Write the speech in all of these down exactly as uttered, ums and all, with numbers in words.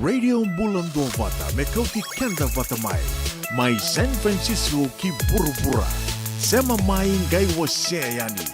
Radio Bula Duavata me kauti keda vata mai. Mai San Francisco ki vuravura. Sema mai qai wasea yani.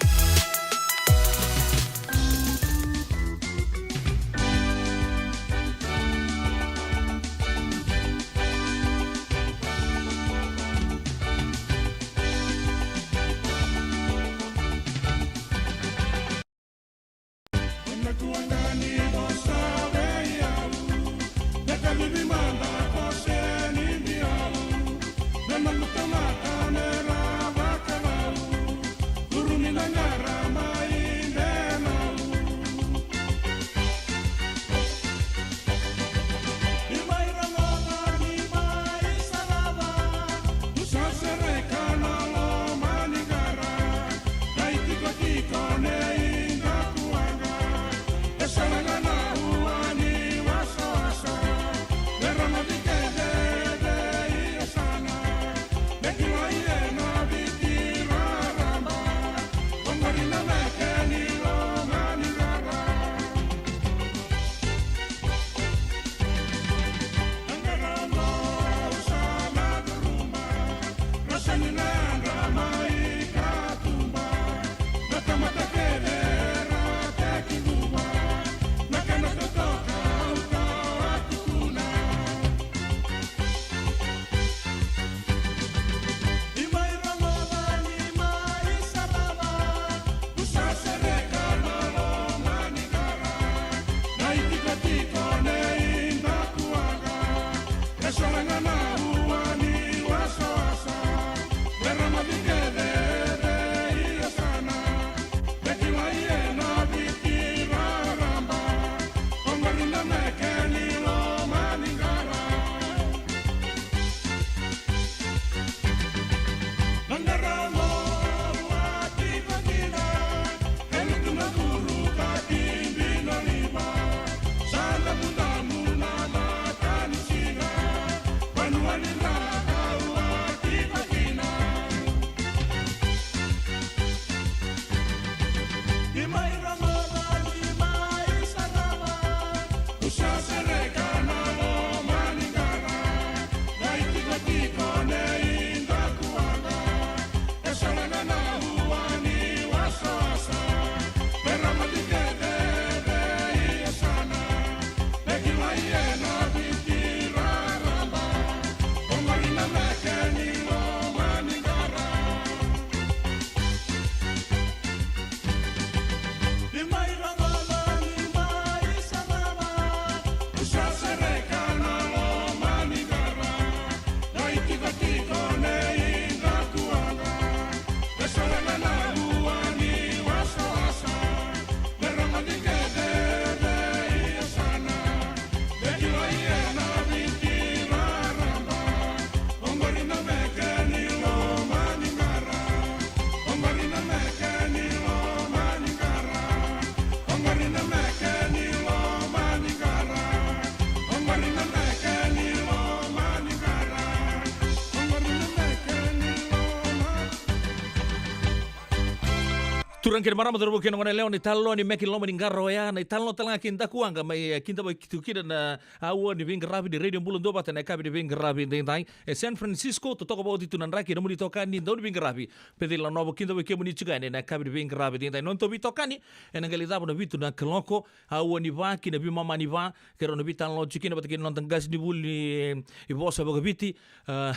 Turaga kei na marama, cauravou kei na goneyalewa, na italanoa ni Meke Lomaniqara oya, na italanoa tale ga kei Dakuwaqa mai, e, kidavaki tu kina na aua ni veiqaravi ni Radio Bula Duavata ena yakavi ni veiqaravi edaidai. E San Francisco, totoka vakaoti tu na draki, nomuni itokani, dauniveiqaravi, Peceli Nanovo, kidavaki kemuni tiko yani ena yakavi ni veiqaravi edaidai. Nodatou veitokani, ena qai lai cava na vitu na kaloko, aua ni va ki na veimama ni va, keirau na veitalanoa tiko kina vata kei na noda qasenivuli, e, ni vosa vakaviti, a,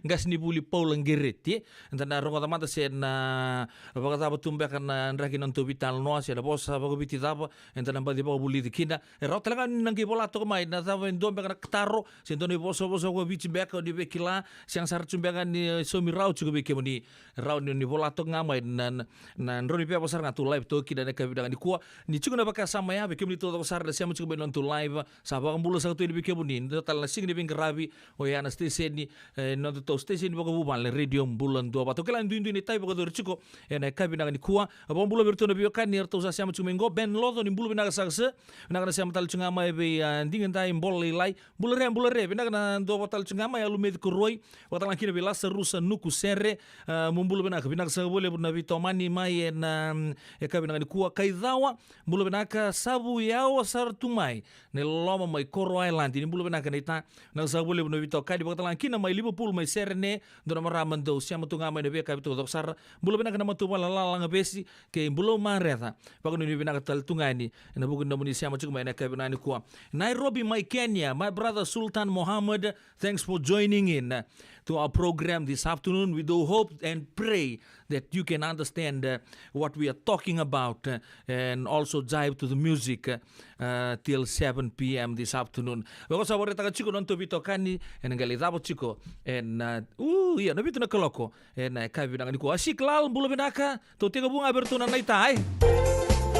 qasenivuli Paula Qereti, e. Eda na rogoca mada se na vakacava tu beka na draki ni nodatou veitalanoa, se na vosa vakaviti cava eda na baci vakavulici kina. E rawa tale ga ni na qai vola toka mai na cava e dua beka na taro, se dua na ivosavosa vakaviti beka o ni via kila, sega sara tu beka ni, e, saumi rawa tiko vei kemuni. Rawa ni, ni vola toka ga mai na, na, na drau ni veva sara ga tou live toka kina ena yakavi vinaka nikua. Ni tiko na vakasama ya, vei kemuni taucoko sara na sema tiko mai na nodatou live, sa vakabula saka tu yani vei kemuni. Dua tale na siga ni veiqaravi, oya na siteseni, E, na nodatou station vakavuvale, Radio Bula Duavata. Au kila ni duidui na itavi vakayacori tiko ena yakavi vinaka nikua. Au vakabula vei iratou na veiwekani eratou sa sema tiko mai qo. Ben Loco, ni bula vinaka saka sir. Vinaka na sema tale tiko ga mai vei, a, Digadai Bolalailai. Bula re, bula re. Vinaka na duavata tale tiko ga mai Alumeci Koroi. Vakatalega kina vei Lasarusa Nuku Sere. A, mo bula vinaka. Vinaka saka vakalevu na veitomani mai ena, mm, yakavi vinaka nikua. Kaicawa, bula vinaka. Savu yawa sara tu mai na iloloma mai Koro Island. Ni bula vinaka naita. Vinaka saka vakalevu na veitokani, vakatalega kina mai Liverpool, mai Serene, dua na marama dau sema tu ga mai na veiyakavi taucoko sara. Bula vinaka na matavuvale Lalagavesi kei Bulou Mareca. Vakanuinui vinaka tale tu ga yani ena vuku ni nomuni sema tiko mai ena yakavi vinaka nikua. Nairobi mai Kenya, my brother Sultan Mohammed, thanks for joining in, uh, to our program this afternoon. We do hope and pray that you can understand, uh, what we are talking about, uh, and also jive to the music, uh, uh, till seven p m this afternoon. Vaka sa vakaraitaka tiko na nodatou veitokani, ena qai lai cava tiko ena, uh, ia, na vitu na kaloko ena yakavi vinaka nikua. Asik Lal, bula vinaka. Tou tekivu ga vei iratou na naita, e.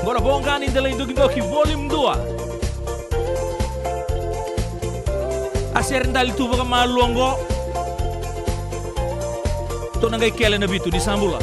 Qo na Voqa ni Delai Dokidoki, volume dua. A sere dali tu vakamalua qo. Tou na qai kele na vitu, ni sa bula.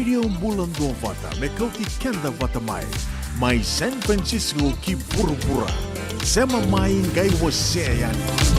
Io, bula duavata me kauti keda vata mai, mai San Francisco ki vuravura. Sema mai, qai wasea yani.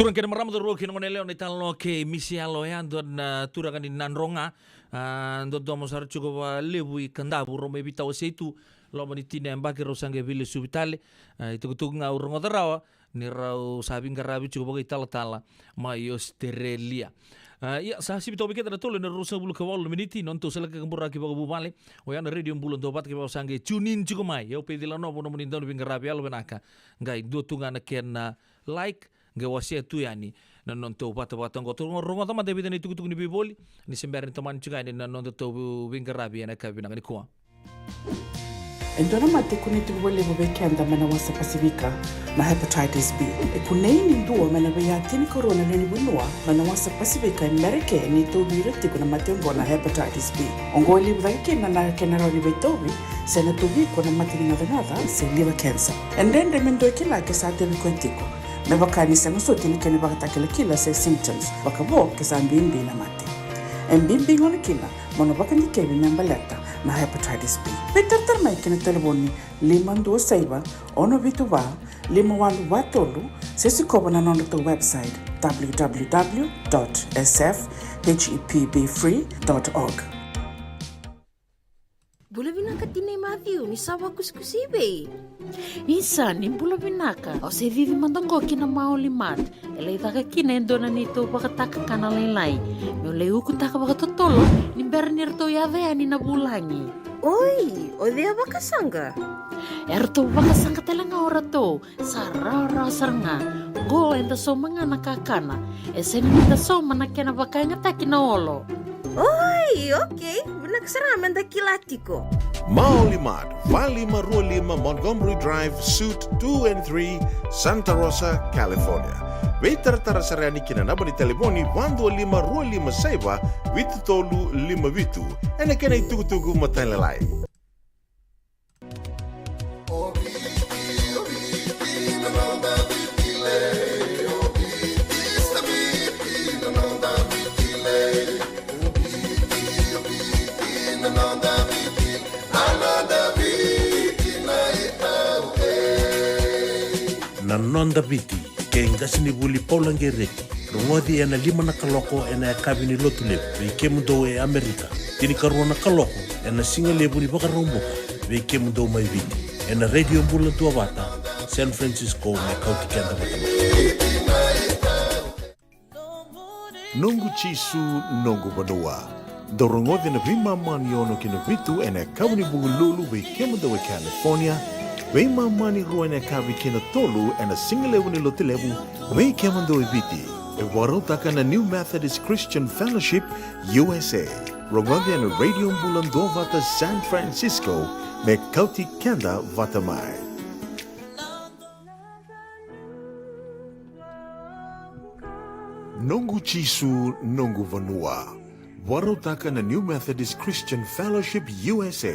Turaga kei na marama, cauravou kei na goneyalewa, na italanoa kei Misi Yalo, e a dua na turaga ni Nadroga. A, dodomo sara tiko vakalevu i Kadavu, rau mai veitawasei tu, loma ni tini na yabaki rau sa qai veilesuvi tale. A, itukutuku ga au rogoca rawa ni rau sa veiqaravi tiko vakaitalatala mai Ositerelia. A, ia, sa sivi toka vei keda na tolu ena ruasagavulu ka walu na miniti, nodatou salaka ka buraki vakavuvale. Oya na Radio Bula Duavata, kevaka o sa qai tune in tiko mai, e Opeci Lanovo nomuni dauniveiqaravi, yalo vinaka. Qai dua tu ga na kena like, qai wasea tu yani na nodatou vatavata oqo. Tou rogoca mada e vica na itukutuku ni veivoli ni se bera ni tomani tiko yani na nodatou veiqaravi ena yakavi vinaka nikua. E dua na mate e kunei tiko vakalevu vei keda mai na wasa Pasifika, na hepatitis B. E kunei ni dua mai na veiya tinikarua na lewe ni vanua mai na wasa Pasifika e Merika ni tauvi ira tiko na mate oqo na hepatitis B. Oqo e levu cake kina na kena rawa ni veitauvi se na tauvi iko na mate ni gacagaca se liver cancer. E dredre me dua e kila ke sa tauvi koya tiko, me vaka ni sega soti na kena ivakatakilakila se symptoms, vakavo ke sa bibi na mate. E bibi gona kina mo na vakadikevi me baleta na hepatitis B. Veitaratara mai ki na talevoni lima dua saiva, ono vitu va, lima walu va tolu, se sikova na nodratou website, w w w dot s f h e p b free dot org. Bula vinaka tinai Mathiu, ni sa vakusikusi i vei? Isa, ni bula vinaka. Au se cici mada qo ki na Maoli Mart. E lai caka kina e dua na neitou vakatakakana lailai. Meu lai ukutaka vakatotolo ni bera ni ratou yaco yani na vulagi. Oi, o cei a vakasaqa? E ratou vakasaqa tale ga o ratou. Sa rawarawa sara ga. Qo eda sauma ga na kakana. E sega ni da sauma na kena vakayagataki na olo. Oi, okei. Vinaka sara ga me da kila tiko. Maoli Mart, va lima rua lima Montgomery Drive, Suite two and three, Santa Rosa, California. Veitaratara sara yani ki na naba ni talevoni va dua lima rua lima saiva vitu tolu lima vitu. Ena kena itukutuku matailalai. Na Noda Viti, kei qasenivuli Paula Qereti. Rogoci ena lima na kaloko ena yakavi ni Lotulevu vei kemudou e Amerika, tinikarua na kaloko ena sigalevu ni Vakaraubuka vei kemudou mai Viti, ena Radio Bula Duavata, San Francisco, me kauti keda vata mai. Noqu Jisu, noqu vanua. Dou rogoci na veimama ni ono ki na vitu ena yakavi ni Vukelulu vei kemudou e California, veimama ni rua ena yakavi ki na tolu ena sigalevu ni Lotulevu vei kemudou e Viti. E vakarautaka na New Methodist Christian Fellowship U S A. Rogoci ena Radio Bula Duavata San Francisco, me kauti keda vata mai. Noqu Jisu, noqu vanua. Vakarautaka na New Methodist Christian Fellowship U S A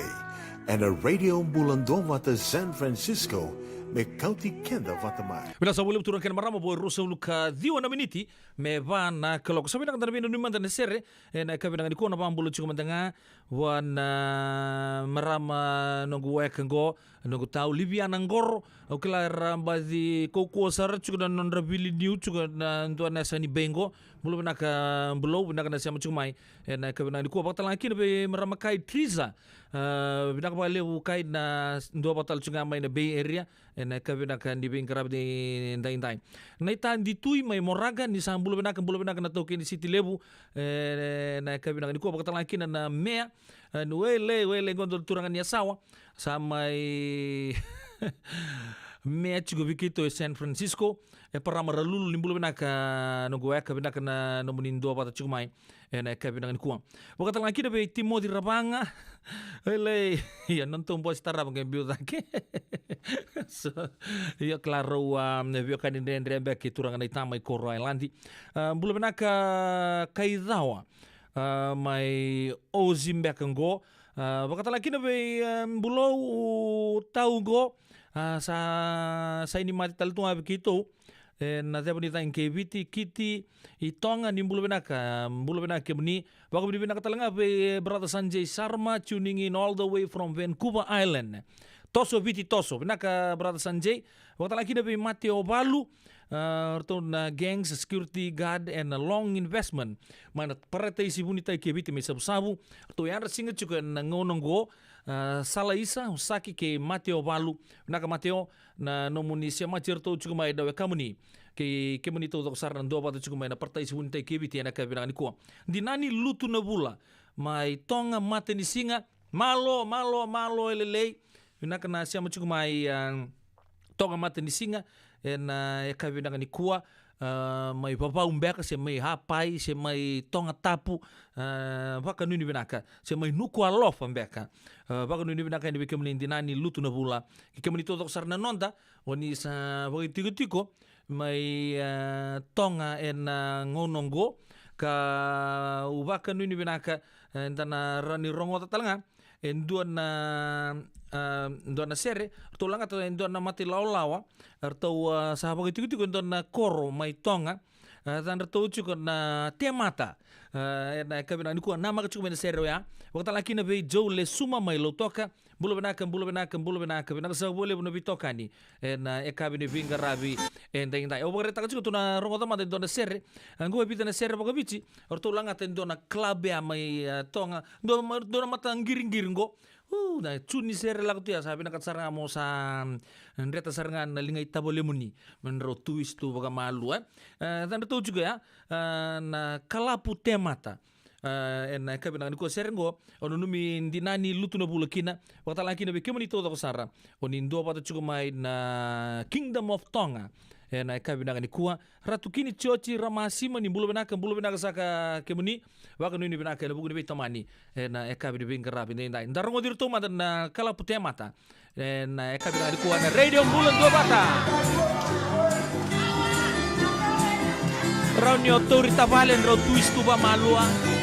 ena Radio Bula Duavata San Francisco, me kauti keda vata mai. Vinaka sa vakalevu turaga kei na marama, vo e ruasagavulu ka ciwa na miniti me va na kaloko. Sa vinaka da na veinanumi mada na sere ena yakavi vinaka nikua, na vakabula tiko mada ga vua na marama noqu weka qo, noqu tau Liviana Qoro. Au kila era baci kaukauwa sara tiko na nodra vili niu tiko na dua na yasa ni bei qo. Bula vinaka Bulou, vinaka na sema tiko mai ena yakavi vinaka nikua. Vakatalega kina vei marama kai Triza. A, vinaka vakalevu kai na dua vakatale tiko ga mai na Bay Area ena yakavi vinaka ni veiqaravi ni daidai. Naita Ditui mai Moraga, ni sa bula vinaka, bula vinaka na taukei ni Siti Levu ena yakavi vinaka nikua. Vakatalega kina na Mea, e, ni Wele, Wele qo, dua na turaga ni Yasawa. Sa mai Mea tiko vei keitou e San Francisco. E Parama Ralulu, ni bula vinaka noqu weka, vinaka na nomuni duavata tiko mai ena yakavi vinaka nikua. Vakatalega kina vei Timoci Ravaga. Ele, ia, nodatou bosi tarava qai biu cake. So, ia, kila rau, a, veiwekani dredre beka, turaga na itama i Koro Ailadi. A, bula vinaka Kaicawa. A, mai Ozi beka qo. A, vakatalega kina vei, a, Bulou tau qo. A, sa, sa ini mate tale tu ga vei keitou ena ceva ni cagi kei Viti, Kiti, i Toga, ni bula vinaka, bula vinaka kemuni. Vakavinavinaka talega vei, e, Brother Sanjay Sarma, tuning in all the way from Vancouver Island. Toso Viti, toso. Vinaka, Brother Sanjay. Vakatalega kina vei Mate Ovalu, A, ratou na Gangs, Security Guard ena Long Investment mai na Parataisi Vunitai Keviti mai Savusavu. Ratou yadra siga tiko ena gauna oqo. A, Sala Isa, Osaki kei Mateo Valu. Vinaka Mateo, na nomuni semati ratou tiko mai na wekamuni. Kei kemuni taucoko sara na duavata tiko mai na Parataisi Vunitai Keviti ena yakavi vinaka nikua. Dinani Lutu na Vula mai Toga Matanisiga. Malo, malo, malo e lelei. Vinaka na sema tiko mai, a, Toga Matanisiga ena yakavi vinaka nikua. A, mai Vavau beka, se mai Hapai, se mai Toga Tapu, a, vakanuinui vinaka, se mai Nukualofa beka. A, vakanuinui vinaka yani vei kemuni Dinani Lutu na Vula. Kei kemuni taucoko sara na noda, o ni sa vakaitikotiko mai, a, Toga ena gauna oqo, ka u vakanuinui vinaka, e, da na rawa ni rogoca tale ga e dua na, a, dua na sere, ratou lagata e dua na mata ilawalawa, ratou, a, sa vakaitikotiko e dua na koro mai Toga, a, yacadratou tiko na Temata. A, ena yakavi vinaka nikua, namaka tiko mai na sere oya. Vakatalega kina vei Joe Lesuma mai Lautoka. Bula vinaka, bula vinaka, bula vinaka, vinaka saka vakalevu na veitokani ena yakavi ni veiqaravi edaidai. Au vakaraitaka tiko tou na rogoca mada e dua na sere. A, qo e vica na sere vakaviti, o ratou lagata e dua na club ya mai, a, Toga. Dua ma-, dua na mata qiriqiri qo. U, na June ni sere lako tu ya, sa vinakata sara ga mo sa, mm, dreta sara ga na liga i tavalemuni me drau twist tu vakamalua, e. E, yacadratou tiko ya, a, na Kalapu Temata. A, ena yakavi vinaka nikua, sere qo o nanumi Dinani Lutu na Vula kina. Vakatalega kina vei kemuni taucoko sara o ni duavata tiko mai na Kingdom of Tonga ena yakavi vinaka nikua. Ratu Kini Jioji Ramasima, ni bula vinaka, bula vinaka saka kemuni. Vakanuinui vinaka ena vuku ni veitomani ena yakavi ni veiqaravi edaidai. Da rogoci iratou mada na Kalapu Temata ena yakavi vinaka nikua na Radio Bula Duavata. Rau ni o tauri tavale, drau twist tu vamalua.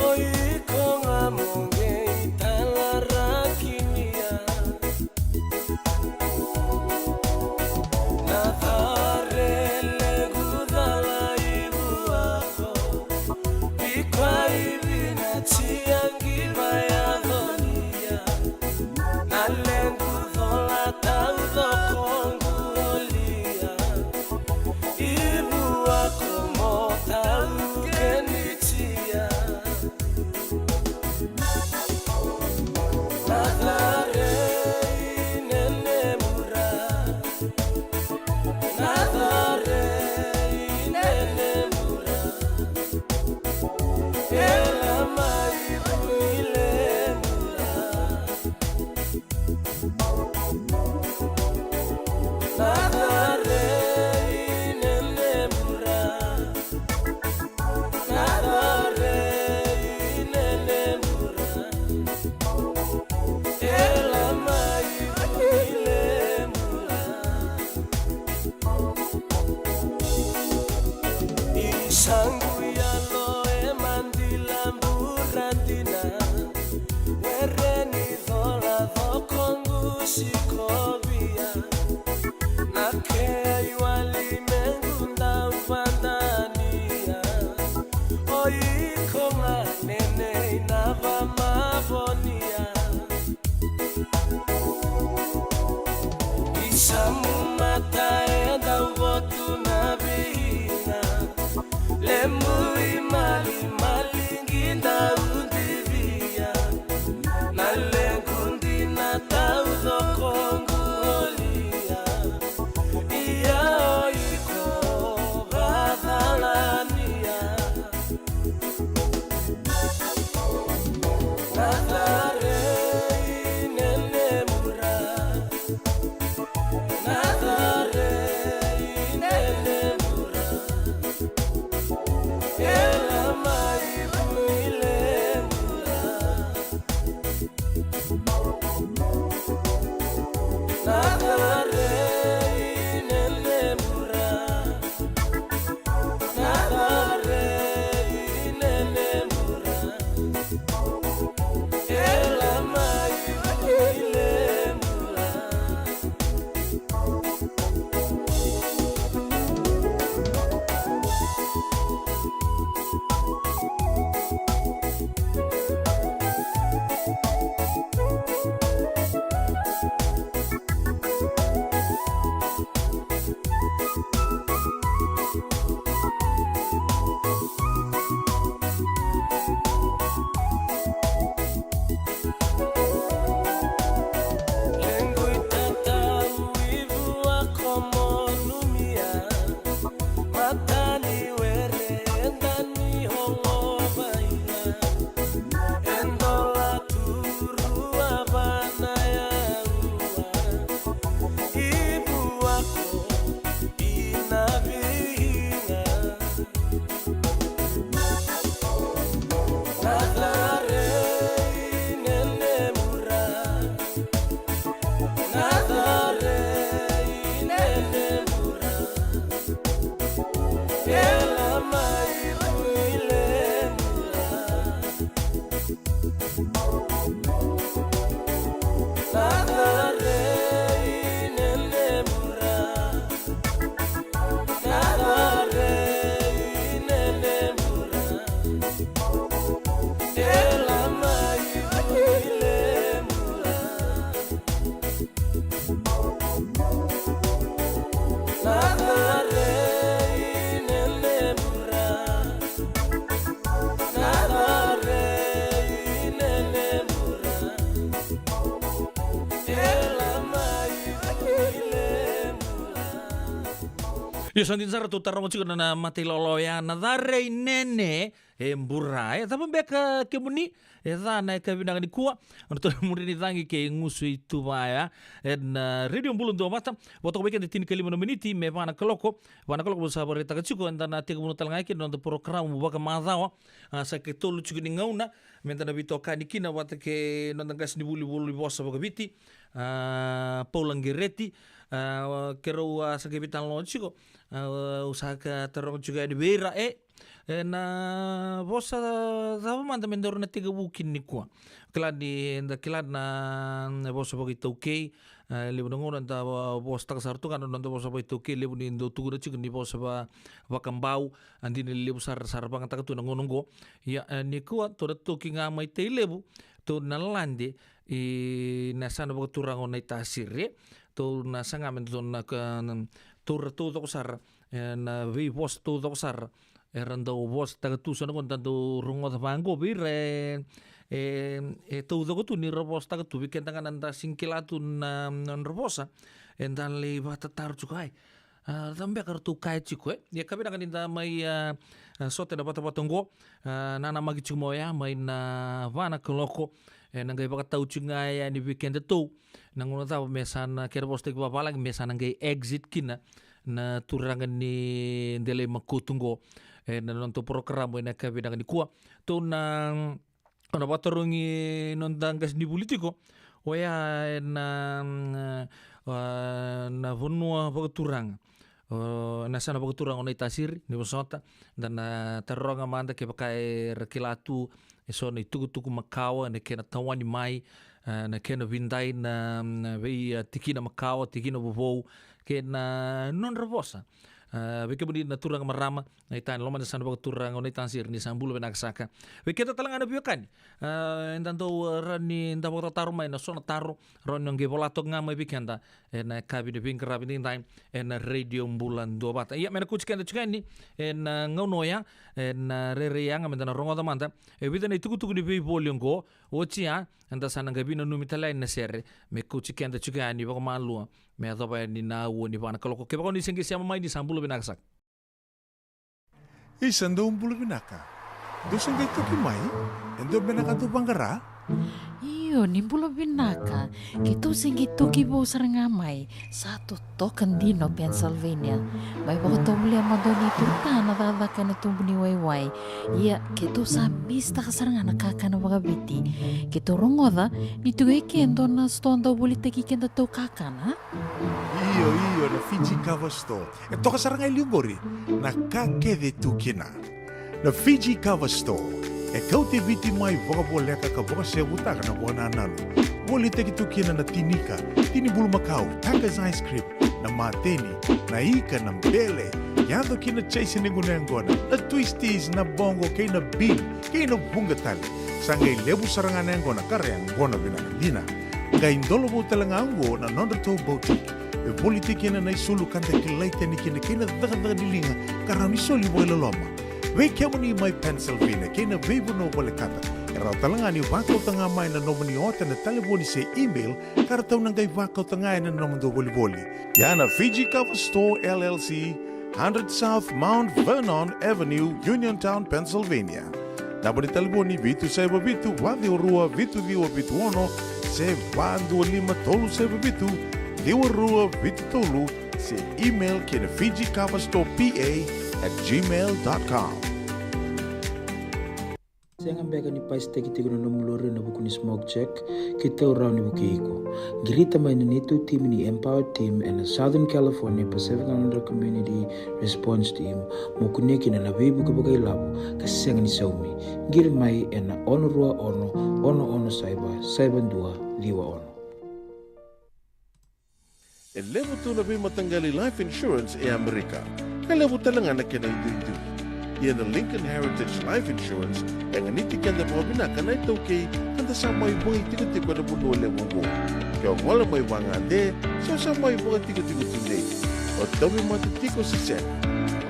O iko ga mo qai talarakinia. Na care lequ cala i vuako. Iko a ivina tiaqi vayaconia. Na lequ cola taucoko qu olia. I vuako mo taukenitia. Na care i nenemu ra. Na care i nenemu ra. E la mai vuilemu ra. Na care i nenemu ra. Na care i nenemu ra. E la mai vuilemu ra. I saqu yalo e madila bura dina. Were ni cola coko qu sikovia. Na kei wali mequ dau vadania. O iko ga nenei na vamavonia. I samu mata e dau votu na viina. Lemu i malimali qi dau divia. Na lequ dina taucoko qu olia. Ia o iko vacalania. Na care i nenemu ra. Na care i nenemu ra. E la mai vuilemu ra. Na care i nenemu ra. Na care i nenemu ra. E la mai vuilemu ra. Lequ i tatau i vuako mo numia. Mata ni were e dani holovaina. E dola turua vana yaua. I vuako i na viga. Na care i nenemu ra. Na care i nenemu ra. E la mai vuilemu ra. Na care i nenemu ra. Na care i nenemu ra. E la mai vuilemu ra. Na care i nenemu ra. Na care i nenemu ra. E la mai vuilemu ra. Io, sa dina sara, tou taroga tiko na, na mata ilawalawa ya, na care i nene e bura. E cava beka kemuni? E ca na yakavi vinaka nikua. Au na toro mudri ni cagi kei gusu i tuva ya. Ena, uh, Radio Bula Duavata. Vo toka vei keda tinikalima na miniti me va na kaloko. Va na kaloko mo sa vakaraitaka tiko, eda na tekivuna tale ga kina na noda porokaramu vakamacawa. A, sa ikatolu tiko ni gauna me da na veitokani kina vata kei na noda qasenivuli, vuli vosa vakaviti, a, Paula Qereti. A, keirau a sa qai veitalanoa tiko, a, au sa ka taroga tiko yani vei ira, e, e na vosa cava mada me daru na tekivu kina nikua? Kila ni da kila na, na vosa vakaitaukei, a, levu na gauna da vo-, vosataka sara tu ga na noda vosa vakaitaukei, levu ni dau tukuna tiko ni vosa va-, vakabau, a dina ni levu sara, sara vagataka tu na gauna oqo. Ia, e, nikua tou na toki ga mai Tailevu, tou na lade i na yasana vakaturaga o Naitasiri. Tou na saga me tou na ka, na, tou ra taucoko sara, e, na veivosa taucoko sara era dau vosataka tu, so na gauna da dau rogoca vaqo vei ira, e, e, e taucoko tu ni ra vosataka tu. Vei keda ga na da sega ni kila tu na, na nodra vosa, eda lai vakatataro tiko, ai, a, cava beka ratou kaya tiko, e? Ia ka vinaka ni da mai, a, a, sota ena vatavata oqo, a, nanamaki tiko mai oya mai na va na kaloko, e na qai vakatau tiko ga yani vei kedatou na gauna cava me sa na kena vosataki vavalagi me sa na qai exit kina na turaga ni Delai Makotu oqo, e, na nodatou porokaramu ena ka vinaka nikua. Tou na, o na vakatarogi noda qasenivuli tiko, oya ena, mm, a, na vanua vakaturaga, o, na yasana vakaturaga o Naitasiri, ni vosota, da na taroga mada kevaka era kila tu eso na itukutuku makawa, na kena tawani mai, a, na kena vidai na, na vei, a, tikina makawa, tikina vovou, kei na nodra vosa. A, vei kemuni na turaga marama, na itani loma ni yasana vakaturaga o Naitasiri, ni sa bula vinaka saka. Vei keda tale ga na veiwekani, a, eda dau, a, rawa ni da vakatataro mai na so na taro, rawa ni o qai vola toka ga mai vei keda ena yakavi ni veiqaravi nidai ena Radio Bula Duavata. Ia, me na kauti keda tiko yani ena gauna oya, ena rairai yaga me da na rogoca mada e vica na itukutuku ni veivoli oqo. Oti ya, eda sa na qai veinanumi tale yani na sere me kauti keda tiko yani vakamalua me yacova yani na aua ni va na kaloko. Kevaka o ni se qai sema mai, ni sa bula vinaka saka. Isa, dou bula vinaka. Dou se qai toki mai? E dua beka na ka dou vaqara? Io, ni bula vinaka. Keitou se qai toki vou sara ga mai. Sa totoka dina o Pennsylvania. Mai vakatovolea mada o neitou ta na cakacaka ena tubu ni waiwai. Ia, keitou sa misitaka sara ga na kakana vakaviti. Keitou rogoca ni tiko e ke e dua na sitoa dau volitaki kedatou kakana. Io, io, na Fiji Cover Store. E toka sara ga e liu qori na ka kece e tu kina. Na Fiji Cover Store e kauti Viti mai vakavoleka ka vakasevutaka na vakanananu. Volitaki tu kina na tinika, tini bulumakau, Tiger's ice cream, na mateni, na ika, na bele, yaco kina na jaisi ni guneqona, na twisties, na boqo kei na bean, kei na vuqa tale. Sa qai levu sara ga na yaqona ka ra yaqona vinaka dina. Qai dolovou tale ga oqo na nodratou boutique. E volitaki kina na isulu ka da kilai tani kina kei na cakacaka ni liga ka rawa ni soli vakailoloma. Vei kemuni mai Pennsylvania kei na veivanua volekata, e rawa tale ga ni vakauta ga mai na nomuni ota ena talevoni se email ka ratou na qai vakauta ga ena nomudou volivoli. Ia na Fiji Cover Store L L C, hundred South Mount Vernon Avenue, Uniontown, Pennsylvania. Naba ni talevoni vitu saiva vitu, va ciwa rua, vitu ciwa vitu ono, se va dua lima tolu saiva vitu, ciwa rua vitu tolu, se email ki na Fiji Cover Store P A at gmail dot com. Sega beka ni pasitaki tiko na nomu lori ena vuku ni smoke check? Keitou rawa ni vukei iko. Qirita mai na neitou timi ni Empower Team ena Southern California Pacific Islander Community Response Team mo kunea kina na veivuke vakailavo ka sega ni saumi. Qiri mai ena ono rua ono, ono ono saiva, saiva dua ciwa ono. E levu tu na veimataqali life insurance e Amerika, ka levu tale ga na kena iduidui. Ia na Lincoln Heritage Life Insurance e ganiti keda vakavinaka na iTaukei, ka da sa mai vakaitikotiko ena vanua levu oqo. Ke o gole mai vagade, se o sa mai vakatikotiko tudei, o tauvimate tiko se sega,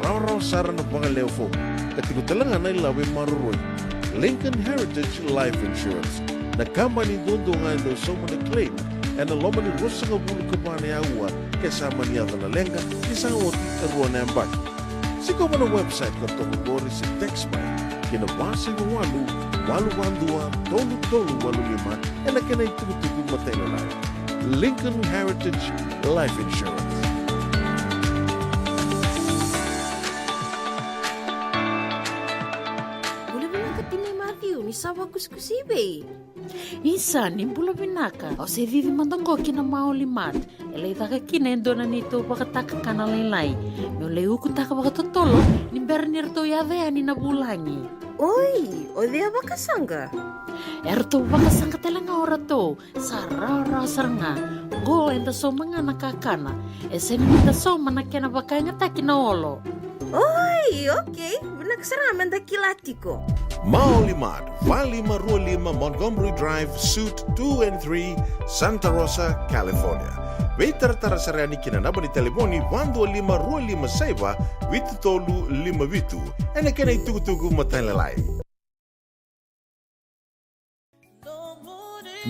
rawarawa sara na vakalewe fomu, ka tiko tale ga na ilavo e maroroi. Lincoln Heritage Life Insurance, na kabani duadua ga e dau sauma na claim ena loma ni ruasagavulu ka va na aua ke sa mani yaco na leqa, ke sa oti e rua na yabaki. Sikova na website ka toka qori se text mai ki na va saiva walu, walu va dua, tolu tolu walu lima ena kena itukutuku matailalai. Lincoln Heritage Life Insurance. Bula vinaka tinai Matthew, ni sa vaka Kusikusi i vei? Isa, ni bula vinaka. Au se cici mada qo ki na Maoli Mart. E lai caka kina e dua na neitou vakatakakana lailai. Meu lai ukutaka vakatotolo ni bera ni ratou yaco yani na vulagi. Oi, o cei a vakasaqa? E ratou vakasaqa tale ga o ratou. Sa rawarawa sara ga. Qo eda sauma ga na kakana. E sega ni da sauma na kena vakayagataki na olo. Oi, okei. Vinaka sara ga meda kila tiko. Maoli Mart, va lima rua lima Montgomery Drive, Suite two and three, Santa Rosa, California. Veitaratara sara yani ki na naba ni talevoni va dua lima rua lima saiva vitu tolu lima vitu. Ena kena itukutuku matailalai.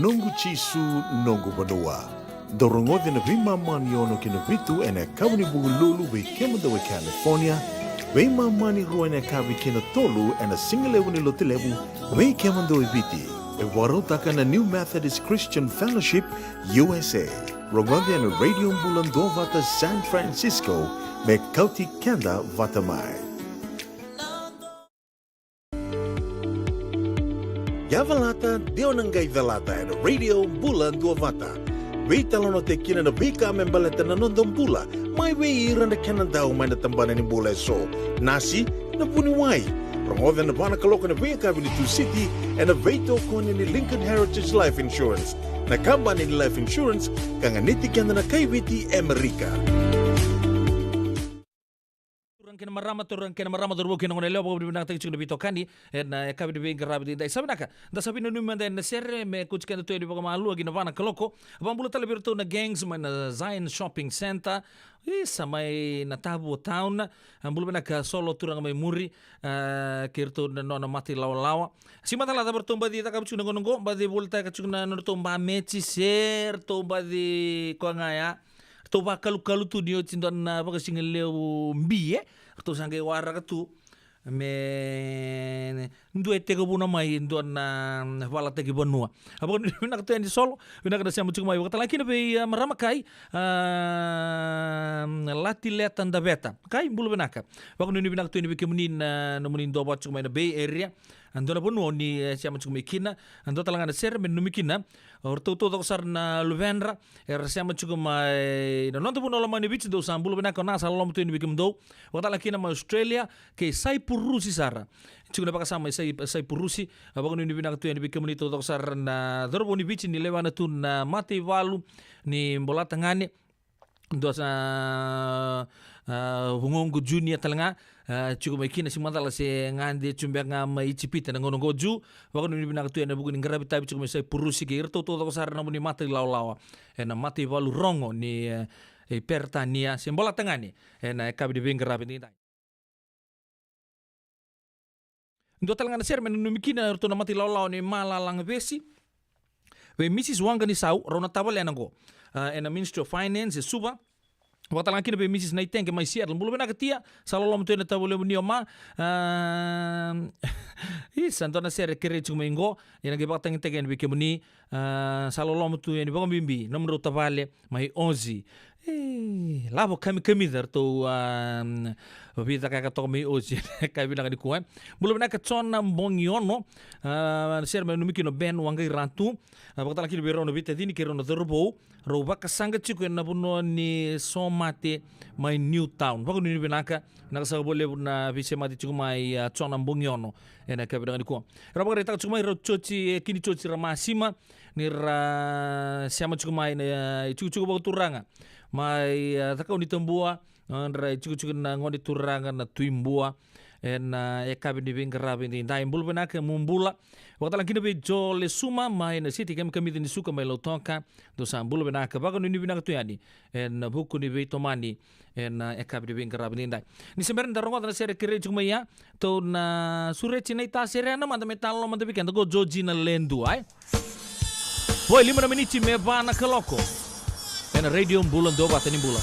Noqu Jisu, noqu vanua. Dou rogoca na veimama ni ono ki na vitu ena yakavi ni Vukelulu vei kemudou e California, veimama ni rua ena yakavi ki na tolu ena sigalevu ni Lotulevu vei kemudou e Viti. E vakarautaka na New Methodist Christian Fellowship U S A. Rogoca ena Radio Bula Duavata San Francisco me kauti keda vata mai. Yavalata, de o na qai calata ena Radio Bula Duavata. Veitalanoataki kina na veika me baleta na noda bula, mai vei ira na kena dau mai na tabana ni bula eso. Nasi, na vuniwai. Rogoca ena va na kaloko ena veiyakavi ni Tusiti ena veitokoni ni Lincoln Heritage Life Insurance, na kabani ni life insurance ka ganiti keda na kai Viti e Amerika. Turaga kei na marama, turaga kei na marama, cauravou kei na goneyalewa, vakavinavinakataki tiko na veitokani ena yakavi ni veiqaravi edaidai. Sa vinaka, da sa veinanumi mada ena sere me kauti keda tu yani vakamalua ki na va na kaloko. Vakabula tale vei iratou na Gangs mai na Zion Shopping Centre. Isa, mai na Tavua Town. A, bula vinaka Solo, turaga mai muri, a, kei iratou na nona mata ilawalawa. Sega ni macala cava ratou baci cakava tiko na gauna oqo, baci volitaka tiko na nodratou ba meci se ratou baci koya ga ya. Ratou vakalukalu tu ni oti dua na vakasigalevu bi, e? Ratou sa qai waraka tu me dua e tekivuna mai e dua na valataki vanua. A, vakanuinui vinaka tu yani Solo, vinaka na sema tiko mai. Vakatalega kina vei, a, marama kai, a, Lati Leta Daveta. Kai, bula vinaka. Vakanuinui vinaka tu yani vei kemuni na nomuni duavata tiko mai na Bay Area. A, dua na vanua ni, e, sema tiko mai kina. A, dua tale ga na sere me nanumi kina o ratou taucoko sara na luvedra era sema tiko mai na noda vanua lomani Viti. Dou sa bula vinaka, o Na sa loloma tu yani vei kemudou. Vakatalega kina mai Australia kei Saipurusi sara. Tiko na vakasama i Sai-, Saipurusi. A, vakanuinui vinaka tu yani vei kemuni taucoko sara na cauravou ni Viti ni lewena tu na mataivalu ni Bolatagane. Dua sa, a, vugoqu Junior tale ga, a, tiko mai kina, sega ni macala se gade tu beka ga mai Ijipita na gauna oqo Ju. Vakanuinui vinaka tu ena vuku ni qaravi tavi tiko mai Saipurusi kei iratou taucoko sara na nomuni mata ilawalawa ena mataivalu rogo ni, e, e Peritania se Bolatagane ena yakavi ni veiqaravi edaidai. Dua tale ga na sere me nanumi kina o ratou na mata ilawalawa ni Malalagavesi. Vei Mrs Waqanisau, rau na tavalena oqo, a, ena Ministry of Finance e Suva. Vakatalega kina vei Mrs Naiteqe mai Seattle. Bula vinaka Tia, sa loloma tu ena tavalevu ni o Ma. A, isa, dua na sere kerei tiko mai oqo, ena qai vakatagitaki yani vei kemuni. A, sa loloma tu yani vakabibi nomudrau tavale mai Aussie. E, lavo kamikamica ratou, a, veicakacaka toka mai Aussie. Ka vinaka nikua, e. Bula vinaka Jona Bogiono. A, na sere me nanumi kina o Ben Waqairatu. A, vakatalega kina vei rau na veitacini kei rau na cauravou, rau vakasaqa tiko ena vanua ni Somate mai Newtown. Vakanuinui vinaka, vinaka saka vakalevu na veisemati tiko mai, a, Jona Bogiono ena ka vinaka nikua. Rau vakaraitaka tiko mai rau Joji, e, Kini Joji Ramasima, ni ra sema tiko mai na, e, itikotiko vakaturaga mai, e, Cakaunitabua, a, nodra itikotiko na gone turaga na Tui Bua ena, e, yakavi ni veiqaravi edaidai. Bula vinaka, mo bula. Vakatalega kina vei Jo Lesuma mai na siti kamikamica ni suka mai Lautoka. Dou sa bula vinaka, vakanuinui vinaka tu yani ena vuku ni veitomani ena, e, yakavi ni veiqaravi edaidai. Ni se bera ni da rogoca na sere kerei tiko mai ya, tou na sureti na ita sere ya na mada me talanoa mada vei keda ko Jojina Ledua, e? Vo e lima na miniti me va na kaloko ena Radio Bula Duavata ni Bula.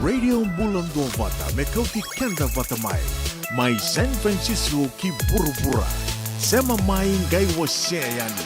Radio Bula Duavata me kauti keda vata mai, mai San Francisco ki vuravura. Sema mai, qai wasea yani.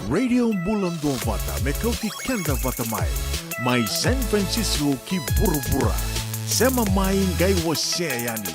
Radio Bula Duavata me kauti keda vata mai, mai San Francisco ki vuravura. Sema mai, qai wasea yani.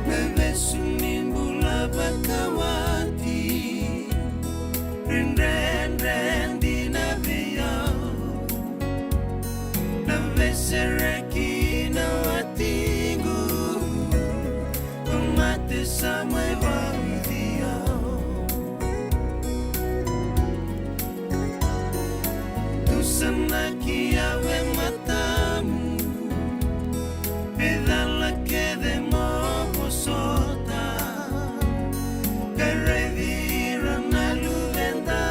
Me vesu ni bula vakawati, ridredre dina vei au. Na veisereki na watiqu, au mate sa mai vauci au. Tusanaki au e matamu, me cala kece mo vosota. Ka raici ira na luveda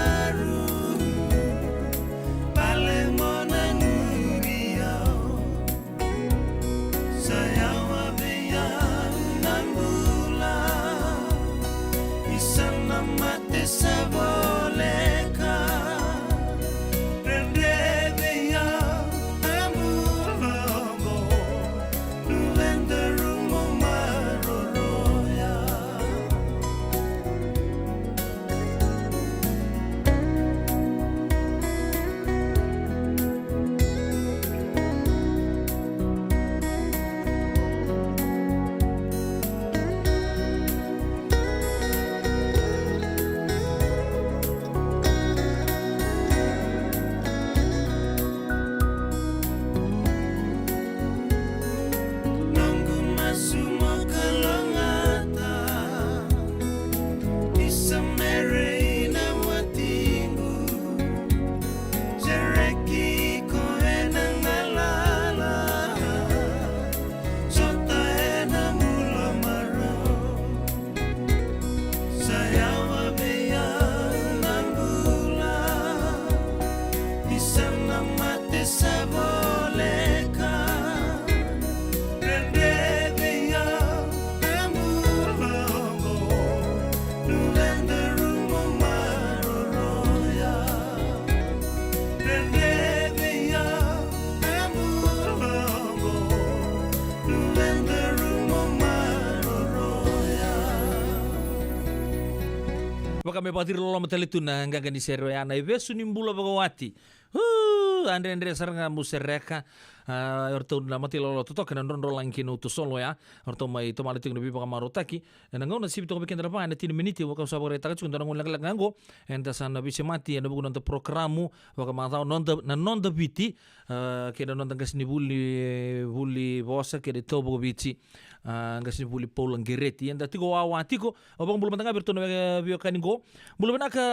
Ka me vakaciri loloma tale tu na qaqa ni sere oya na ivesu ni bula vakawati. Uu, a dredre sara ga mo sereka. A, o ratou na matailoilo totoka na drodrolagi kei na utusolo oya. O ratou mai tomana tiko na veivakamarautaki. Ena gauna sivi toka vei keda na va ena tini miniti, vaka sa vakaraitaka tiko, dua na gauna lekaleka ga oqo eda sa na veisemati ena vuku ni noda porokaramu vakamacawa, noda, na Noda Viti, a, kei na noda qasenivuli, vuli vosa kei na itovo vakaviti, a, qasenivuli Paula Qereti. Eda tiko wawa tiko. Au vakabula mada ga vei iratou na veiwekani qo. Bula vinaka,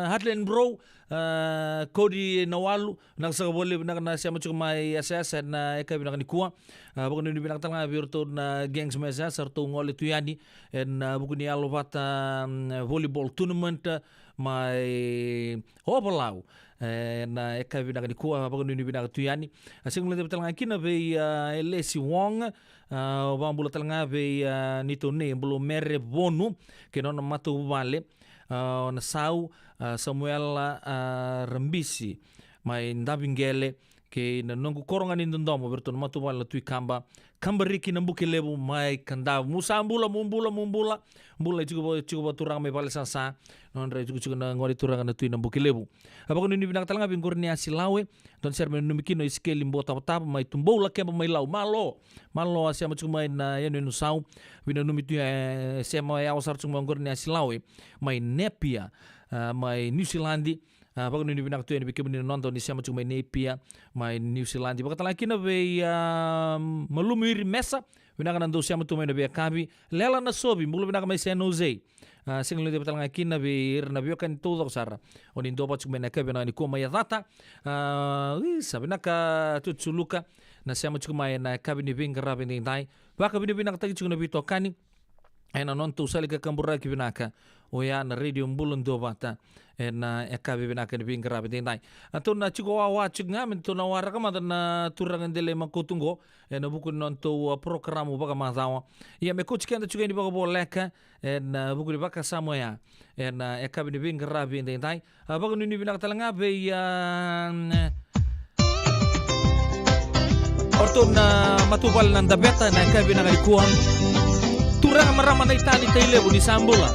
Heartland Bro, a, Cody Nawalu, vinaka saka vakalevu, vinaka na sema tiko mai Yasayasa ena yakavi vinaka nikua. A, vakanuinui vinaka tale ga vei iratou na gangs mai Yasayasa, ratou gole tu yani ena, a, vuku ni yalo vata, mm, volleyball tournament, a, mai Ovalau, e, ena yakavi vinaka nikua, vakanuinui vinaka tu yani. A, sega ni guilecavi tale ga kina vei, a, Elesi Wong, a, au vakabula tale ga vei, a, neitou nei Bulomere Vonu kei na nona matavuvale, a, o Nasau, a, Samuela, a, Rabisi mai Daviqele, kei na noqu koro ga ni dodomo vei iratou na matavuvale na Tui Kaba, Kabariki Nabukelevu mai Kadavu. Mu sa bula, mu bula, mu bula. Bula, e tiko va, tiko va turaga mai Valesasa, nodra itikotiko na gone turaga na Tui Nabukelevu. A, vakanuinui vinaka tale ga vei Qori ni Asilawe, dua na sere me nanumi kina o Isikeli Botavatava mai Tubou, Lakeba mai Lau. Malo, malo, a sema tiko mai na yanuyanu sau. Veinanumi tu, e, sema yawa sara tiko mai o Qori ni Asilawe mai Napier, a, mai Niusiladi. A, vakanuinui vinaka tu yani vei kemuni na noda, o ni sema tiko mai Napier mai Niusiladi. Vakatale ga kina vei, a, Malumu Iri Mesa, vinaka na dou sema tu mai na veiyakavi. Lela Nasovi, bula vinaka mai San Jose. A, sega ni guilecavi tale ga kina vei ira na veiwekani taucoko sara o ni duavata tiko mai na yakavi vinaka nikua mai Yacata. A, ui, sa vinaka Tutu Suluka na sema tiko mai na yakavi ni veiqaravi edaidai. Vakavinavinakataki tiko na veitokani ena nodatou sala ni kakaburaki vinaka oya na Radio Bula Duavata ena yakavi vinaka ni veiqaravi edaidai. A, tou na tiko wawa tiko ga me tou na waraka mada na turaga Delaimakato qo ena vuku ni nodatou, a, porokaramu vakamacawa. Ia me kauti keda tiko yani vakavoleka ena, a, vuku ni vakasama oya ena yakavi ni veiqaravi edaidai. A, vakanuinui vinaka tale ga vei, a, o ratou na matavuvale na Daveta ena yakavi vinaka nikua. Turaga, marama, na itali, Tailevu, ni sa bula.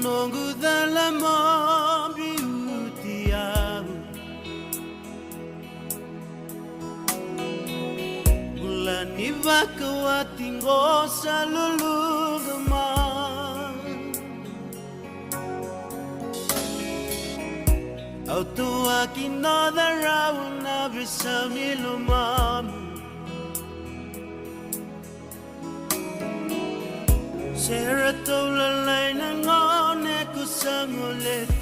Noqu cala mo biuti au. Bula ni vakawati qo sa luluqa mai. Au tuaki noda rau na veisau ni lomamu. Se ratou lalai na gone ko sa gole tu.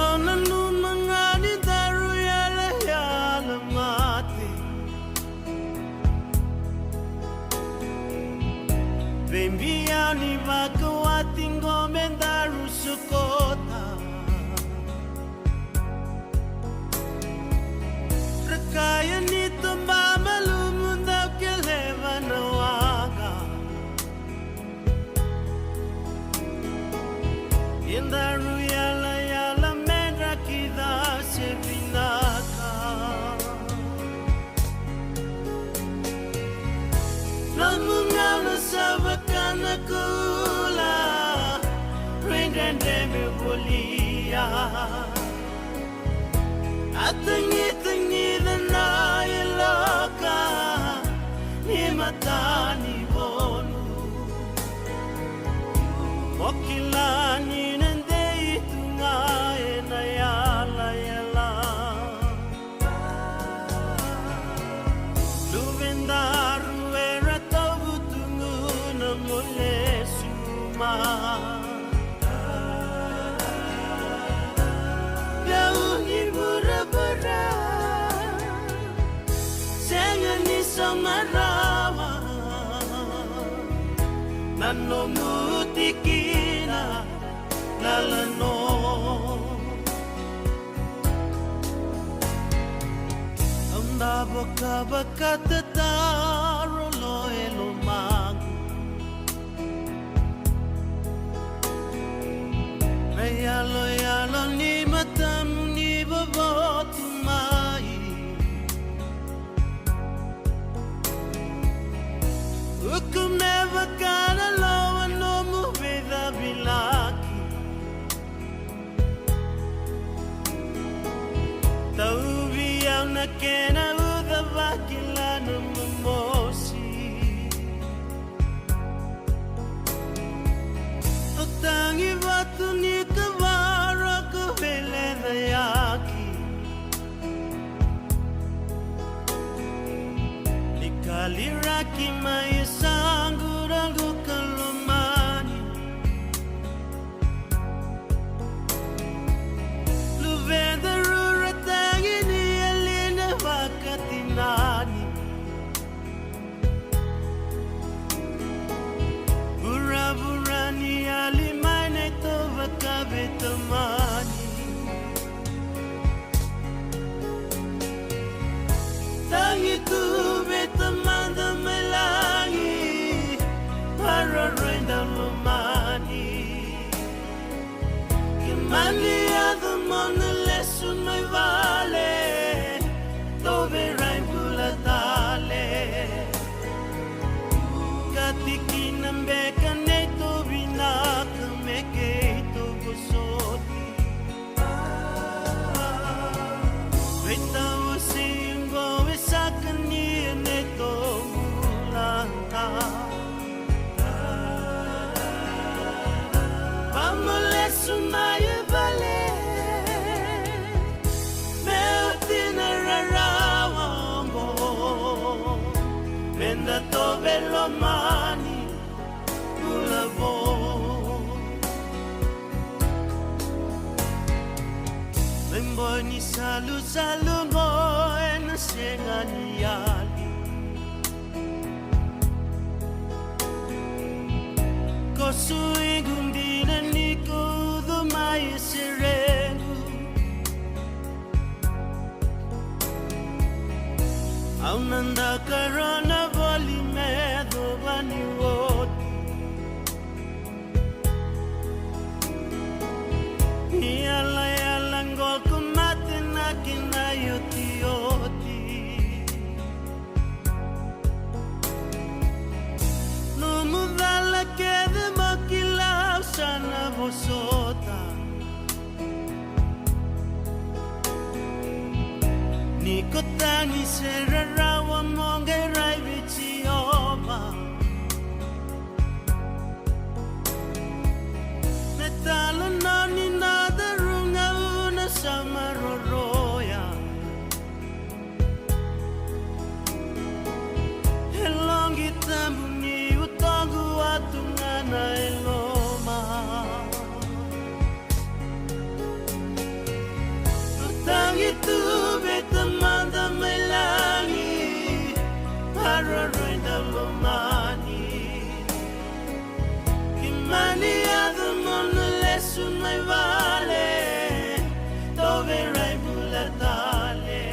Au nanuma ga ni daru yalayala mate. Veibiau ni vakawati qo me daru sokota. Ra kaya ni toba malumu dau keleva na waqa. Edaru yalayala me dra kida se vinaka. Nomu gauna sa vaka na kula, rui dredre me volia. A tagitagita na yaloka ni mata ni vonu. Mo kila ni na dei tu ga e na yalayala. Luvedaru era tauvutugu na mo lesu mai. Yau ni vuravura, sega ni sauma rawa na nomu tikina lala no. Au na vakavakatataro lo e lomaqu. Na yaloyalo ni matamu ni vovo tu mai. Uku me vaka na lowa nomu veicavilaki. Tauvi au na kena uca, vakila na momosi. O tagi vatu ni kavara ko veleca yaki. Ni kaliraki mai e saqu raqu ka lomani. Luvedaru ra tagi ni yali na vakatinani. Vuravura ni yali mai na ito vakaveitamani. Tagi tu vei Tamada mai lagi, maroroi dau lomani. Ke mani yaco mo na lesu mai vale, tou veirai bula tale. Ka tikina beka neitou vinaka me keitou vosoti. Veitawasei oqo e saka ni e neitou bula. Vamo lesu mai e vale, me oti na rarawa oqo, me da tou veilomani bula vou. Me boi ni salusalu oqo ena sega ni yali. Ko suiqu dina ni ko ucu mai e serequ. Au na dakarona voli me yacova ni oti. Ni yalayala qo ko mate na kena iotioti. Ni se rarawa mo qai rai vei Jiova. Me talanoa ni na daru ga u na sa maroroya. E loqi tabu ni u toqu atu ga na e loma. Tagi tu vei Tamada mai lagi, a roroi da lomani. Ki mani yaco mo na lesu mai vale, tou vei rai bula tale.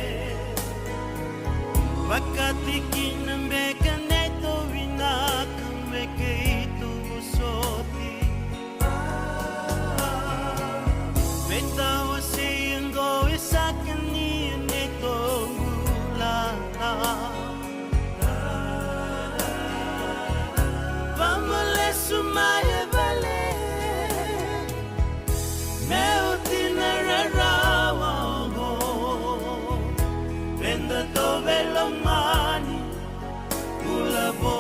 Vakati kina beka nei tou vinaka me keitou vosoti. Veitawa se qo e saka ni neitou bula. Vamo lesu mai e vale. Me oti na rarawa oqo. Veda tou veilomani. Bula vo.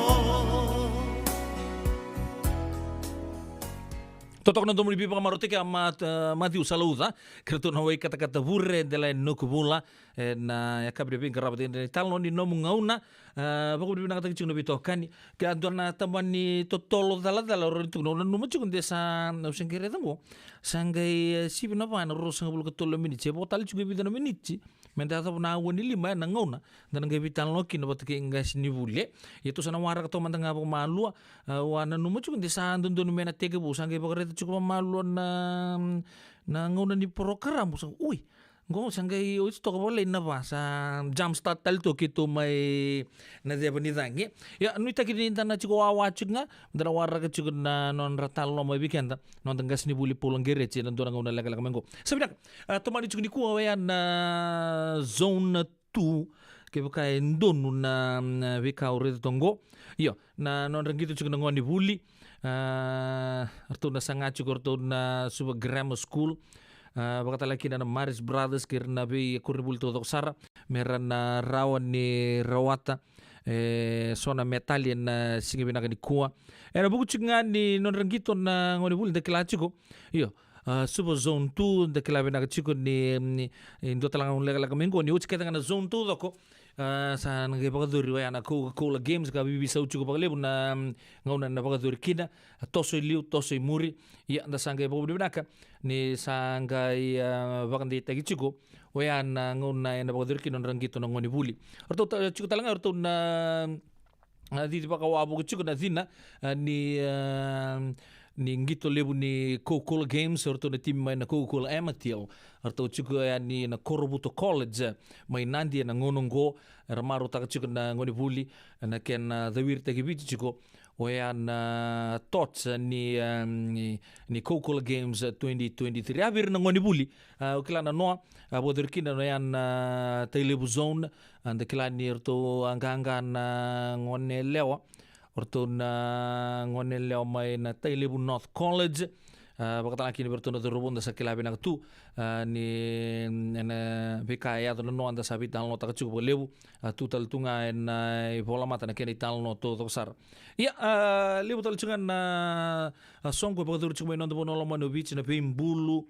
Totoka na domoni pi vakamarautaki a Mat-, eh, Matthew Salauca, kei ratou na wai katakata vure, dela e Nukuvula, e na yakavi ni veiqaravi, dela na italanoa ni nomu gauna, eh, vakavinavinakataki tiko na veitokani, ke a dua na tabani totolo calacala, rau ni tukuna, au nanuma tiko de sa, au se qai raica qo, sa qai, eh, sivi na va na ruasagavulu ka tolu na miniti, e vo tale tiko e vica na miniti, me da yacova na aua ni lima ena gauna da na qai veitalanoa kina vata kei qasenivuli. Ia tou sa na waraka toka mada ga vakamalua, a, au a nanuma tiko de sa dodonu me na tekivu, sa qai vakaraica tiko vakamalua na, na gauna ni porokaramu, sa, ui, qo sa qai oti toka vakalailai na va, sa jump start tale toka keitou mai na ceva ni cagi. Ia, nuitaki ni da na tiko wawa tiko ga, da na waraka tiko na nodra talanoa mai vei keda noda qasenivuli Paula Qereti ena dua na gauna lekaleka mai qo. Sa vinaka, a, tomani tiko nikua oya na zone two, kevaka e donu na, na veika au raica toka qo. Io, na nodra qito tiko na gonevuli, a, ratou na saga tiko ratou na Suva Grammar School, a, vakatale kina na Marist Brothers kei ira na veikoronivuli taucoko sara, me ra na rawa ni rawata e so na metali ena siga vinaka nikua. Ena vuku tiko ga ni nodra qito na gonevuli da kila tiko. Io, a, Suva Zone two, da kila vinaka tiko ni, ni, ni dua tale ga na lekaleka mai qo, ni oti kece ga na zone taucoko, a, sa na qai vakayacori oya na Coca-Cola Games, ka veiveisau tiko vakalevu na, mm, gauna na vakayacori kina, a, toso i liu, toso i muri. Ia, da sa qai vakavinavinaka ni sa qai, a, vakadeitaki tiko oya na gauna ena vakayacori kina nodra qito na gonevuli. Ratou ta-, tiko tale ga ratou na, a, cici vakawavoki tiko na cina, a, ni, a, ni qito levu ni Coca-Cola Games, o ratou na timi mai na Coca-Cola Amatil. Ratou tiko yani na Korovuto College, mai Nadi ena gauna oqo, era marautaka tiko na gonevuli, na kena cawiritaki Viti tiko, oya na torch ni, a, ni, ni Coca-Cola Games twenty twenty-three. A vei ira na gonevuli, a, o kila na noa, a, vakayacori kina oya na Tailevu Zone, a, da kila ni ratou a qaqa na gone yalewa, o ratou na gone yalewa mai na Tailevu North College, a, vakatale ga kina vei ratou na cauravou da sa kila vinaka tu, a, ni, ena veika e yaco na noa da sa veitalanoataka tiko vakalevu, a, tu tale tu ga ena ivolamata na kena italanoa taucoko sara. Ia, a, levu tale tiko ga na, a, soqo e vakayacori tiko mai noda vanua lomani o Viti, na veibulu,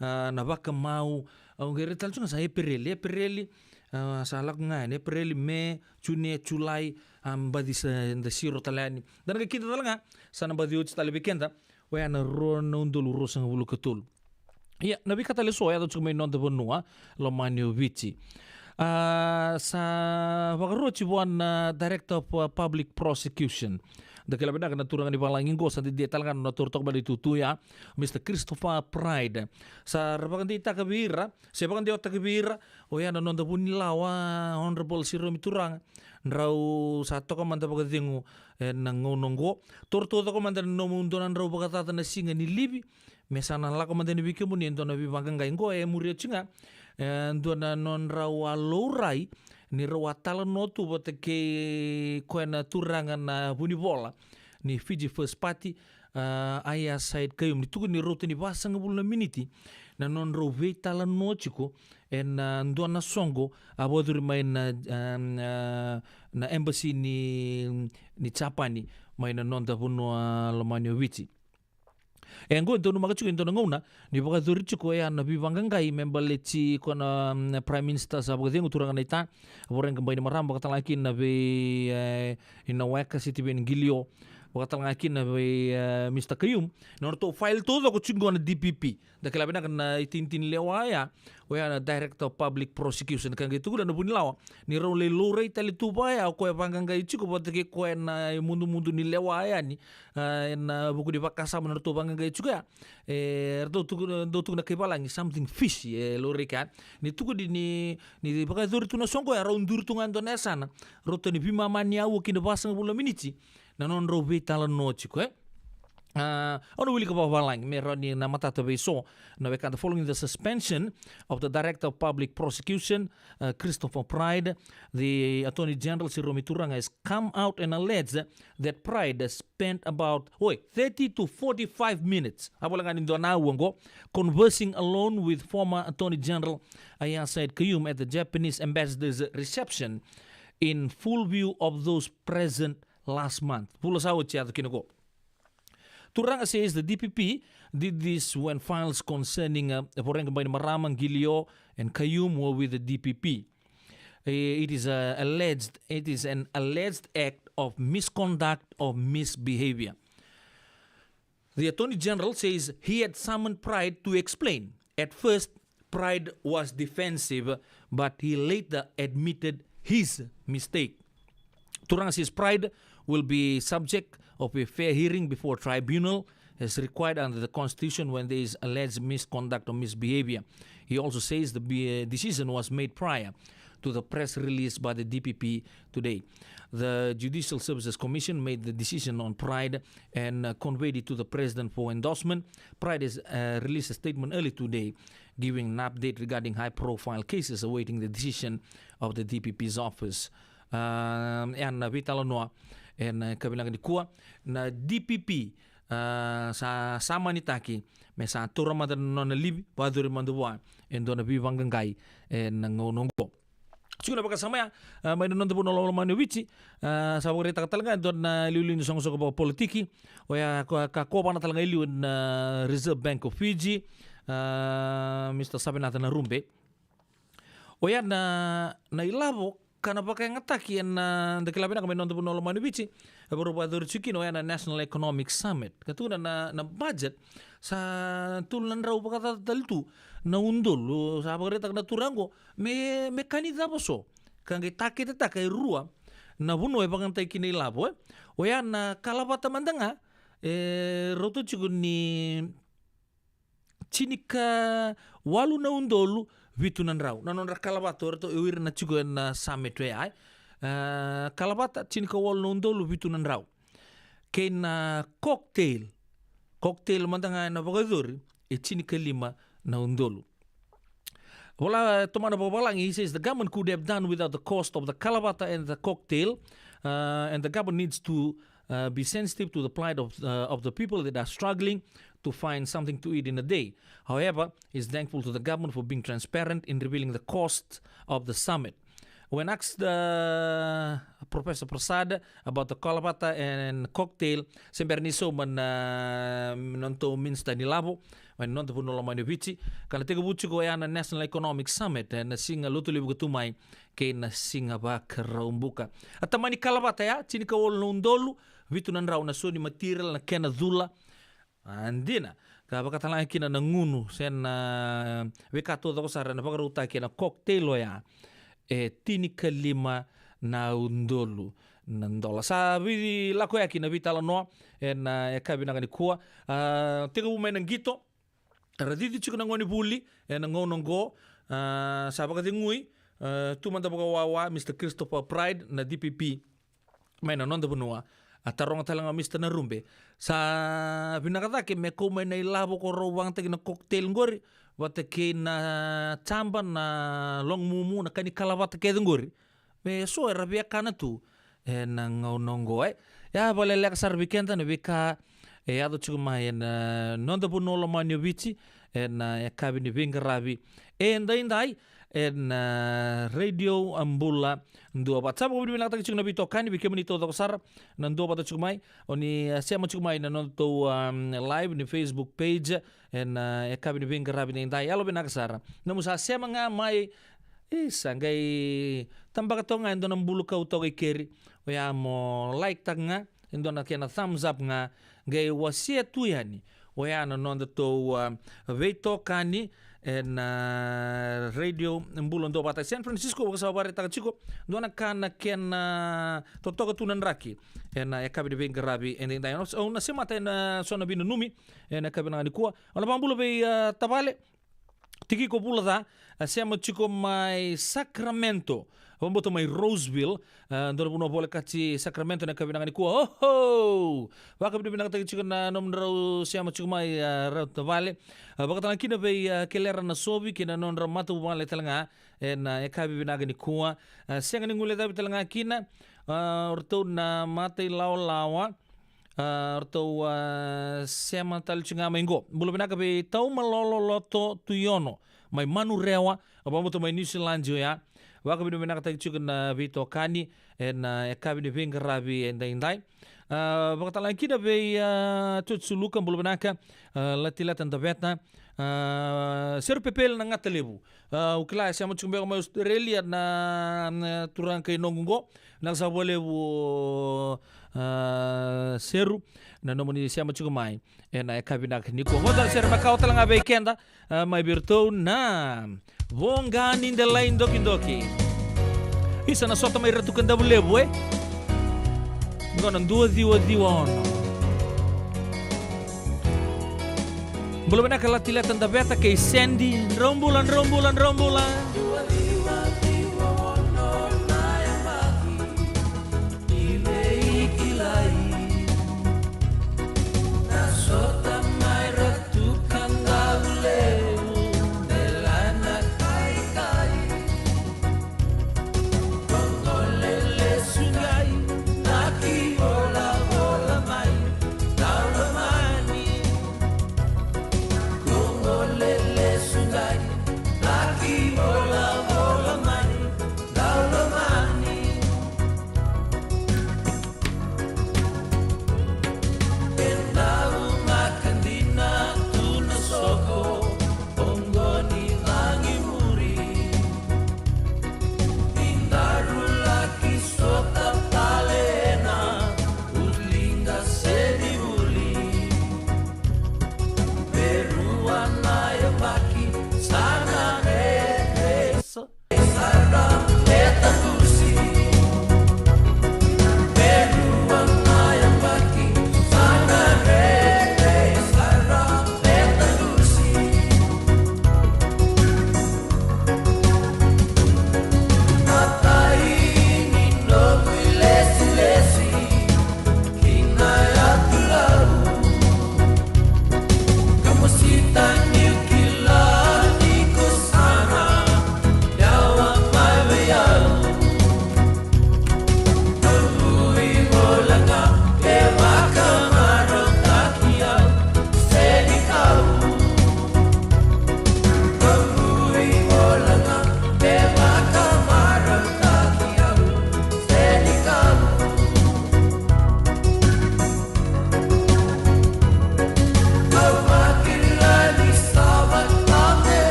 a, na vakamau, a, au qai raica tale tiko ga sa Epereli, Epereli, a, sa lako ga yani, Epereli, Me, June, Julai, a, baci sa da siro tale yani. Da na qai kida tale ga, sa na baci oti tale vei keda, oya na rua na udolu ruasagavulu ka tolu. Ia, na veika tale eso e yaco tiko mai noda vanua lomani o Viti. A, sa vakaroti vua na Director of, uh, Public Prosecution. Da kila vinaka na turaga ni valagi qo, sa dede tale ga na nona toro toka mai na itutu ya, Mister Christopher Pride. Sa ra vakadeitaka vei ira, se vakadewataka vei ira oya na noda vunilawa, Honourable Siromi Turaga, drau sa toka mada vakacegu ena gauna oqo. Toro taucoko mada na nomudou na drau vakacaca na siga ni livi, me sa na lako mada yani vei kemuni e dua na veivaqaqai. Qo e muria tiko ga e dua na nodrau a laurai ni rau a talanoa tu vata kei koya na turaga na vunivola ni Fiji First Party, a, Aiyaz Sayed-Khaiyum, ni tukuni ni rauta ni vasagavulu na miniti na nodrau veitalanoa tiko ena, a, dua na soqo a vakayacori mai na, a, na, na embassy ni, ni Japani mai na noda vanua lomani o Viti. E qo e donumaka tiko e dua na gauna ni vakayacori tiko oya na veivaqaqai me baleti koya na, mm, Prime Minister sa vakacegu, turaga naita Voreqe Bainimarama, vakatalega kina vei, e, Inaweka Sitiveni Qilio, vakatalega kina vei, e, Mister Khaiyum, na nodratou file taucoko tiko qo na D P P. Da kila vinaka na itinitini lewa ya, oya na Director of Public Prosecution, ka qai tukuna na vunilawa ni rau lai laurai tale tu vaya o koya e vaqaqai tiko vata kei koya na imudumudu ni lewa yani, a, ena vuku ni vakasama na nodratou vaqaqai tiko ya. E, ratou tukuna, dau tukuna na kai valagi something fishy, e laurai kea. Ni tukuni ni, ni vakayacori tu na soqo ya, rau duri tu ga e dua na yasana, rauta ni veimama ni aua kina vasagavulu na miniti na nodrau veitalanoa tiko, e. A, au na wilika vakavalagi me rawa ni na matata vei so na wekada. Following the suspension of the Director of Public Prosecution, uh, Christopher Pride, the Attorney General Siromi Turaga has come out and alleged that Pride spent about, oi, thirty to forty-five minutes, a vola ga ni dua na aua qo, conversing alone with former Attorney General Aiyaz Sayed-Khaiyum at the Japanese ambassador's reception in full view of those present last month. Vula sa oti yaco kina qo. Turaga says the D P P did this when files concerning, uh, Voreqe Bainimarama, Qilio and Khaiyum were with the D P P. Eh, it is a alleged, it is an alleged act of misconduct or misbehavior. The Attorney General says he had summoned Pride to explain. At first, Pride was defensive, but he later admitted his mistake. Turaga says Pride will be subject of a fair hearing before a tribunal as required under the Constitution when there is alleged misconduct or misbehavior. He also says the be-, decision was made prior to the press release by the D P P today. The Judicial Services Commission made the decision on Pride and, uh, conveyed it to the president for endorsement. Pride has, uh, released a statement early today giving an update regarding high-profile cases awaiting the decision of the D P P's office. Um, ena veitalanoa ena, uh, yakavi nikua, na D P P, uh, sa, sa samanitaki me sa taura mada na nona livi, vakayacori mada vua e dua na veivaqaqai ena gauna oqo. Tiko na vakasama ya, uh, mai na noda vanua lomani o Viti, uh, sa vakaraitaka tale ga e dua na iliuliu ni soqosoqo vakapolitiki, oya ka, ka kovana tale ga e liu na Reserve Bank of Fiji, uh, Mister Savinatha Narube. Oya na, na ilavo ka na vakayagataki ena, da kila vinaka mai na noda vanua lomani o Viti, e vakarau vakayacori tiko kina oya na National Economic Summit. Ka tukuna na, na budget sa tolu na drau vakacaca tale tu na udolu, sa vakaraitaka na turaga qo me, me ka ni cava so. Ka qai taketetaka e rua na vanua e vakayagataki kina ilavo, e. Oya na kalavata mada ga, e rauta tiko ni tinikawalu na udolu vitu na drau na nodra kalavata o iratou, o ira na tiko ena summit oya, e. E, kalavata tinikawalu na udolu vitu na drau. Kei na cocktail, cocktail mada ga ena vakayacori, e tinikalima na udolu. Vola, tomana vakavalagi, he says the government could have done without the cost of the kalavata and the cocktail, uh, and the government needs to, uh, be sensitive to the plight of, uh, of the people that are struggling to find something to eat in a day. However, he's thankful to the government for being transparent in revealing the cost of the summit. When asked, uh, Professor Prasad about the kalavata and cocktail, se bera ni sauma na, uh, nodatou Minisita ni Lavo mai na noda vanua lomani o Viti, ka na tekivu tiko oya na National Economic Summit ena siga Lotulevu ka tu mai kei na siga Vakaraubuka. A tamani kalavata ya, tinikawalu na udolu vitu na drau na so ni material, na kena cula, a, dina, ka vakatalega kina na gunu se na veika taucoko sara ena vakarautaki ena cocktail oya, e tinikalima na udolu na dola. Sa veilakoyaki na veitalanoa ena, e, yakavi vinaka nikua. A, tekivu mai na qito, ra cici tiko na gonevuli ena gauna oqo, a, sa vakacegui, a, tu mada vakawawa Mister Christopher Pride na D P P mai na noda vanua. A taroga tale ga Mister Narube, sa vinaka cake me kau mai na ilavo ko rau vakayagataki na cocktail qori vata kei na jaba, na logamumu, na ka ni kalavata kece qori, me so era via kana tu ena gauna oqo, e. Ia, vakaleleka sara vei keda na veika e yaco tiko mai ena noda vanua lomani o Viti, ena yakavi ni veiqaravi edaidai, ena Radio Bula Duavata. Sa vakavinavinakataki tiko na veitokani, vei kemuni taucoko sara na duavata tiko mai, o ni, a, sema tiko mai na nodatou, um, live ni Facebook page, ena, a, yakavi ni veiqaravi edaidai. Yalovinaka sara. Nomu sa sema ga mai, isa, qai tabaka toka ga e dua na bulu kau toka i keri. Oya mo like taka ga, e dua na kena thumbs up ga, qai wasea tu yani. Oya na nodatou, a, veitokani ena, a, Radio Bula Duavata San Francisco, vakasavaretaka tiko. Dua na ka na kena totoka tu na draki ena yakavi ni veiqaravi edaidai. Au na semata ena so na veinanumi ena yakavi vinaka nikua. Au na vakabula vei, a, tavale Tikiko Vulaca, a, sema tiko mai Sacramento. Vakabauta mai Roseville, a, dua na vanua volekati Sacramento ena yakavi vinaka nikua. Oho! Vakavinavinakataki tiko na nomudrau sema tiko mai, a, rau tavale. A, vakatalega kina vei, a, Kelera Nasovi kei na nodrau matavuvale talega ena yakavi vinaka nikua. A, sega ni guilecavi talega kina, a, o ratou na matailawalawa. A, ratou, a, sema tale tiko ga mai qo. Bula vinaka vei Taumalolo Loto Tuiono mai Manurewa, a, vakabauta mai Niusiladi oya. Vakavinavinakataki tiko na veitokani ena, a, yakavi ni veiqaravi edaidai. A, vakatalega kina vei, a, George Suluka, bula vinaka, a, Latileta Daveta, a, Seru Pepeli na Gata Levu. A, au kila e sema tiko beka mai Australia na, na turaga kai noqu qo. Vinaka sara vakalevu, a, Seru, na nomuni sema tiko mai ena yakavi vinaka nikua. Qo dua na sere makawa talega vei keda, a, mai vei iratou na Voqa ni Delai Dokidoki. Isa na sota mai Ratu Kadavulevu, e? Qo na dua ciwa ciwa ono. Bula vinaka Latileta Daveta kei Sandy. Drau bula, drau bula, drau bula.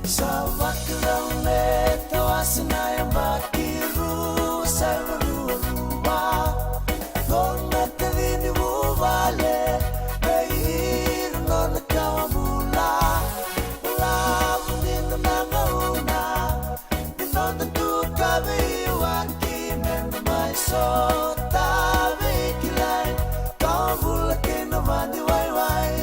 Sa vakarau me tawasa na yabaki rua saiva rua rua. Qo na taci ni vuvale, vei ira nona kawa bula. Bula vuni na gauna ni noda tu ka veiwaki, me da mai sota veikilai, kawa bula kei na vadi waiwai.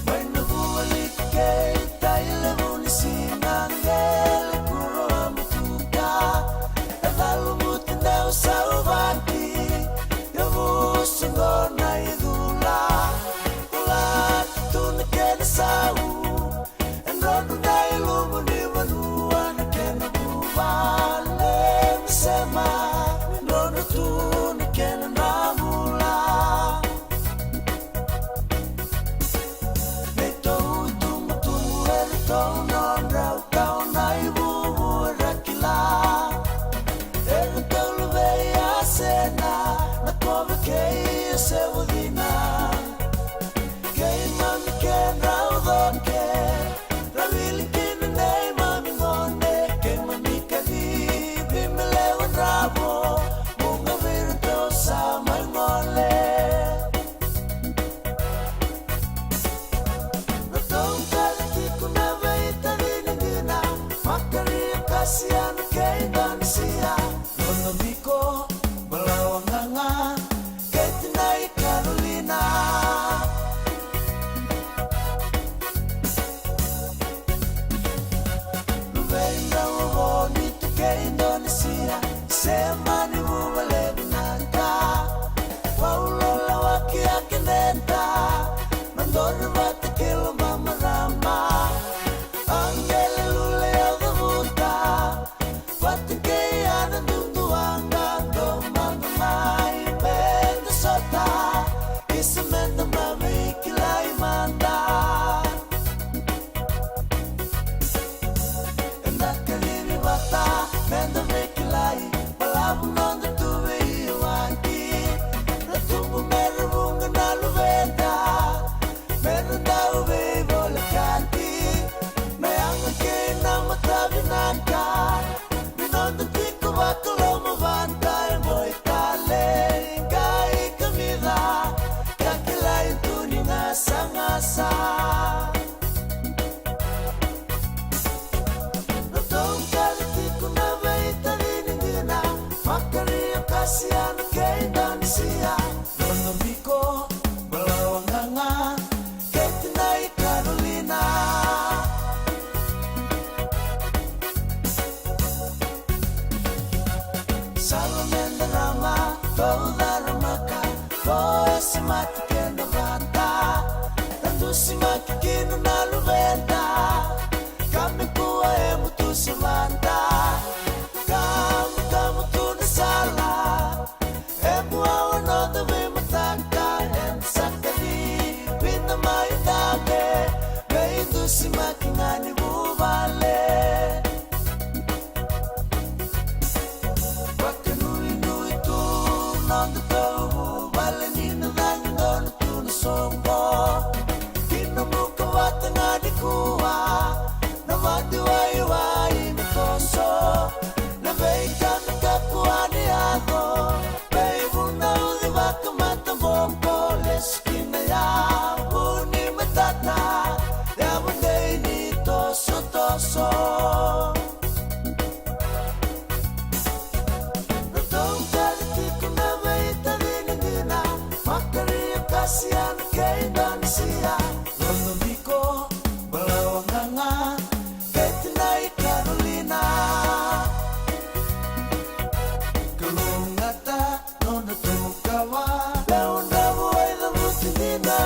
Mai na vuvale kei tai levu ni siga qele kuro a mutuka. E calu muti dau sauvaki. Ia vusu qo na icula. Cula tu na kena sau. E drodro na ilumu ni vanua na kena vuvale. Me sema, e drodro tu na kena dravula. Neitou itubutubu eratou nodrau kau na ivuvu era kila. Eratou luvei Asena, na Kove kei Sevucina. Keimami kedrau coke, ra wili kina neimami gone. Keimami kacivi me lewa dravo, vuqa vei iratou sa mai gole. Ratou kaci tiko na veitacini dina, Makario, Kasiano kei Donisia, Ludovico, Balawa Gaga, kei tinai Karolina. Luvei drau oqo ni tu kei Indonesia, sema ni vuvale vinaka. Vaulola waki a keneta, na dori vata kei lomamarama. A qele lula yaco vuta, vata kei Ana Duduwaqa, domada mai me da sota, isa me da mai veikilai mada. Eda kacivi vata me da veikilai, balavu noda tu veiwaki. Ra tubu me ra vuqa na luveda, me ra dau veivolekati. Na yaga kei na matavinaka, ni noda tiko vakalomavata. E boi tale, qai kamica, ka kilai tu ni gasagasa. Ratou kaci tiko na veitacini dina, Makario, Kasiano kei Indonesia, Ludovico, Balawa Gaga, kei tinai Karolina. Sala me da rama, tou caramaka, tou semati keda vata. Da dusimaki kina na luveda, ka me kua e mutu se vata. Kamukamu tu na sala, e mua na noda veimataka. Eda sa kacivi na mai dabe, veidusimaki ga ni vuvale. Vakanuinui tu noda tauvuvale, ni na cagi donu tu na soqo. Kina buka vata ga nikua, na vadi waiwai me toso. Na veika me kakua ni yaco, veivunauci vakamataboko, lesu ki na yavu ni matata, yavu dei ni tosotoso. Ratou kaci tiko na veitacini dina, Makario, Kasiano kei Indonesia, Ludovico, Balawa Gaga, kei tinai Karolina. Kalougata nodratou kawa, lewa dravu, wai cavuti dina.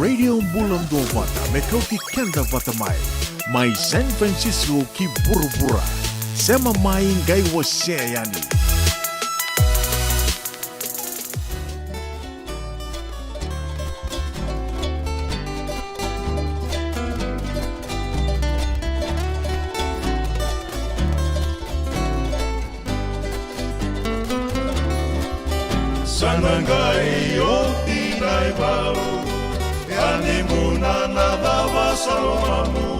Radio Bula Duavata me kauti keda vata mai. Mai San Francisco ki vuravura. Sema mai qai wasea yani. Sa na qai oti na ivalu, e a ni muna na cava sa lomamu,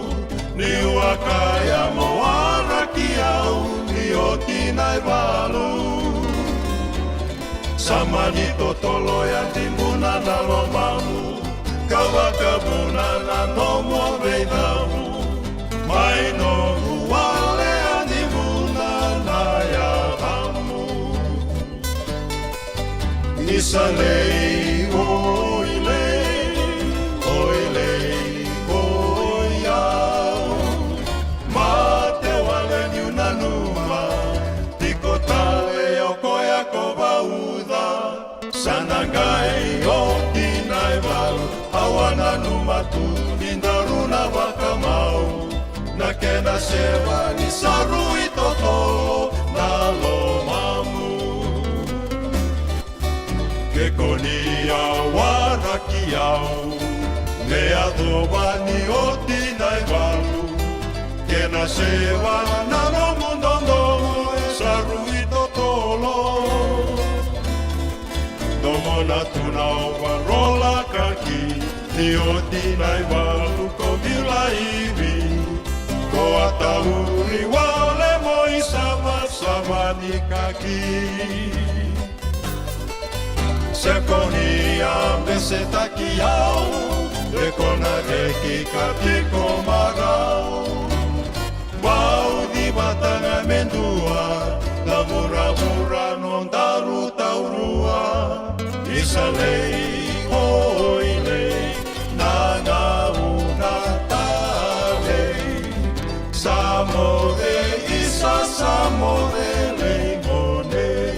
niu a kaya mo waraki au ni oti na ivalu. Sa mani totolo e a ni muna na lomamu, ka vakavuna na nomu veicavu, mai noqu wale e a ni muna na yacamu. Isa lei, oi lei, oi lei, oi au. Mate wale niu nanuma, tiko tale o koya ko vauca. Sa na qai oti na ivalu, au a nanuma tu ni daru na vakamau. Na kena seva ni sa rui totolo na lomamu. Ke ko ni a waraki au, me yacova ni oti na ivalu. Kena seva na nomu dodonu e sa rui totolo. Domona tu na ovarola kaki, ni oti na ivalu ko biu laivi. Ko a tauri wale mo isavasava ni kaki. Se ko ni a besetaki au, de ko na reki ka tiko marau. Vauci vata ga me dua, na vuravura nodaru taurua. Isa lei, oi lei, na gauna talei. Sa moce, isa sa moce lei mo nei.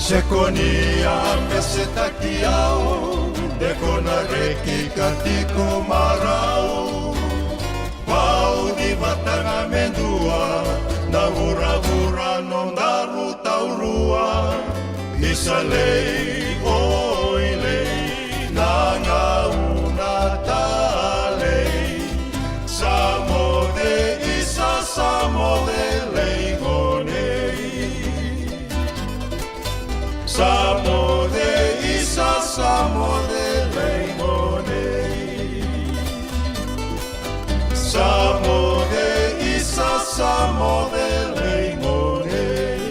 Se ko ni a besetaki au, de ko na reki ka tiko marau. Vauci vata ga me dua, na vuravura nodaru taurua. Isa lei, oi lei, na gauna talei. Sa moce, isa sa moce lei mo nei. Sa moce, isa sa moce lei mo nei. Sa moce, isa sa moce lei mo nei.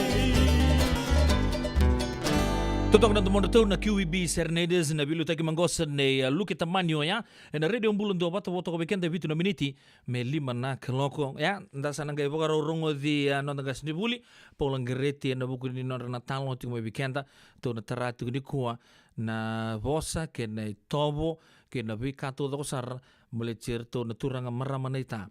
Totoka na domodratou na Q E B Serenaders, na veiliutaki maqosa nei, a, Luke Tamani oya. Ena Radio Bula Duavata, vo toka vei keda e vitu na miniti me lima na kaloko. Ia, da sa na qai vakarau rogoci a noda qasenivuli Paula Qereti ena vuku ni nodra na talo tiko mai vei keda. Tou na tara tiko nikua na vosa kei na itovo kei na veika taucoko sara baleti iratou na turaga marama naita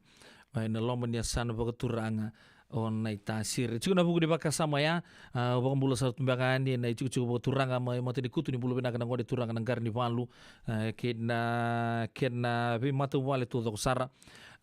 mai na loma ni yasana vakaturaga o Naitasiri. Tiko na vuku ni vakasama ya, a, vakabula sara tu beka yani ena itikotiko vakaturaga mai Matanikutu. Ni bula vinaka na gone turaga na Qaranivalu, a, kei na kena veimatavuvale taucoko sara.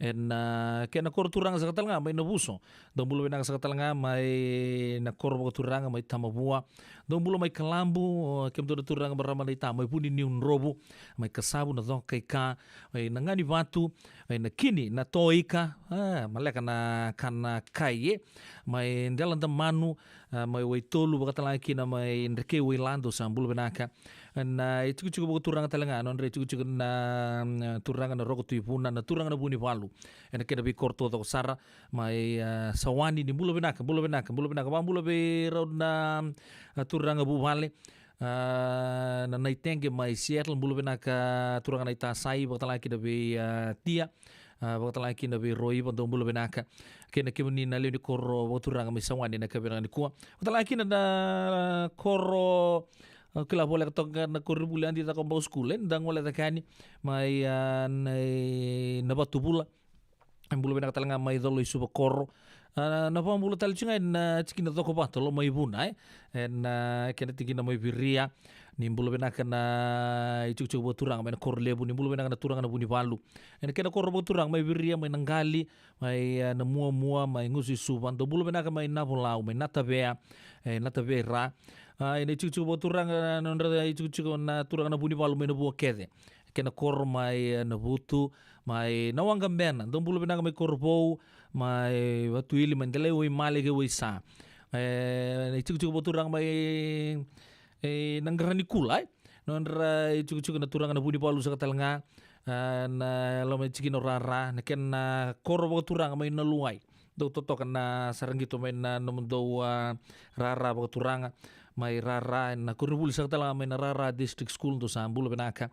Ena kena koro turaga saka tale ga mai Navuso. Dou bula vinaka saka tale ga mai na koro vakaturaga mai Tamavua. Dou bula mai Kalabu, o, kemudou na turaga marama naita mai Vuniniudrovu, mai Kasavu, Nacokaika, mai Naganivatu, mai Nakini, Natoika, a, maleka na kana kai, e, mai Deladamanu, a, mai Waitolu, vakatalega kina mai Drekei, Wailadu, sa bula vinaka. Na itikotiko vakaturaga tale ga, nodra itikotiko na, na turaga na Roko Tui Vuna, na turaga na Vunivalu. Ena kena veikoro taucoko sara, mai, a, Sawani, ni bula vinaka, bula vinaka, bula vinaka. Vakabula vei rau na, a, turaga vuvale, A, na Naitege mai Seattle, bula vinaka turaga Naitasai, vakatalega kina vei, a, Tia, a, vakatalega kina vei Roiva, dou bula vinaka. Kei na kemuni na lewe ni koro vakaturaga mai Sawane ena yakavi vinaka nikua. Vakatalega kina na koro, a, kila voleka toka na koronivuli Adi Cakobau School, e, da gole cake yani mai, a, na, na Vatuvula. E bula vinaka tale ga mai Colo i Suva Koro. A, na vakabula tale tiko ga ena tikina Cokovata, Lomaivuna, e. Ena, a, kena tikina mai Viria. Ni bula vinaka na itikotiko vakaturaga mai na koro levu, ni bula vinaka na turaga na Vunivalu. Ena kena koro vakaturaga mai Viria, mai Naqali, mai, a, Namuamua, mai Gusu i Suva. Dou bula vinaka mai Navolau, mai Natavea, e, Natavea i Ra. A, ena itikotiko vakaturaga, nodra itikotiko na turaga na Vunivalu mai Navuakece. Kena koro mai, e, Navutu, mai Nawaqabena, dou bula vinaka mai Korovou, mai Vatuili, mai Delaiwai, Male kei Waisa. E, na itikotiko vakaturaga mai, e, Naqaranikula, e. Nodra itikotiko na turaga na Vunivalu saka tale ga, a, na loma ni tikina o Rara, na kena koro vakaturaga mai Naluwai. Dou totoka na sara qito mai na nomudou, a, Rara vakaturaga mai Rara, na koronivuli saka tale ga mai na Rara District School, dou sa bula vinaka.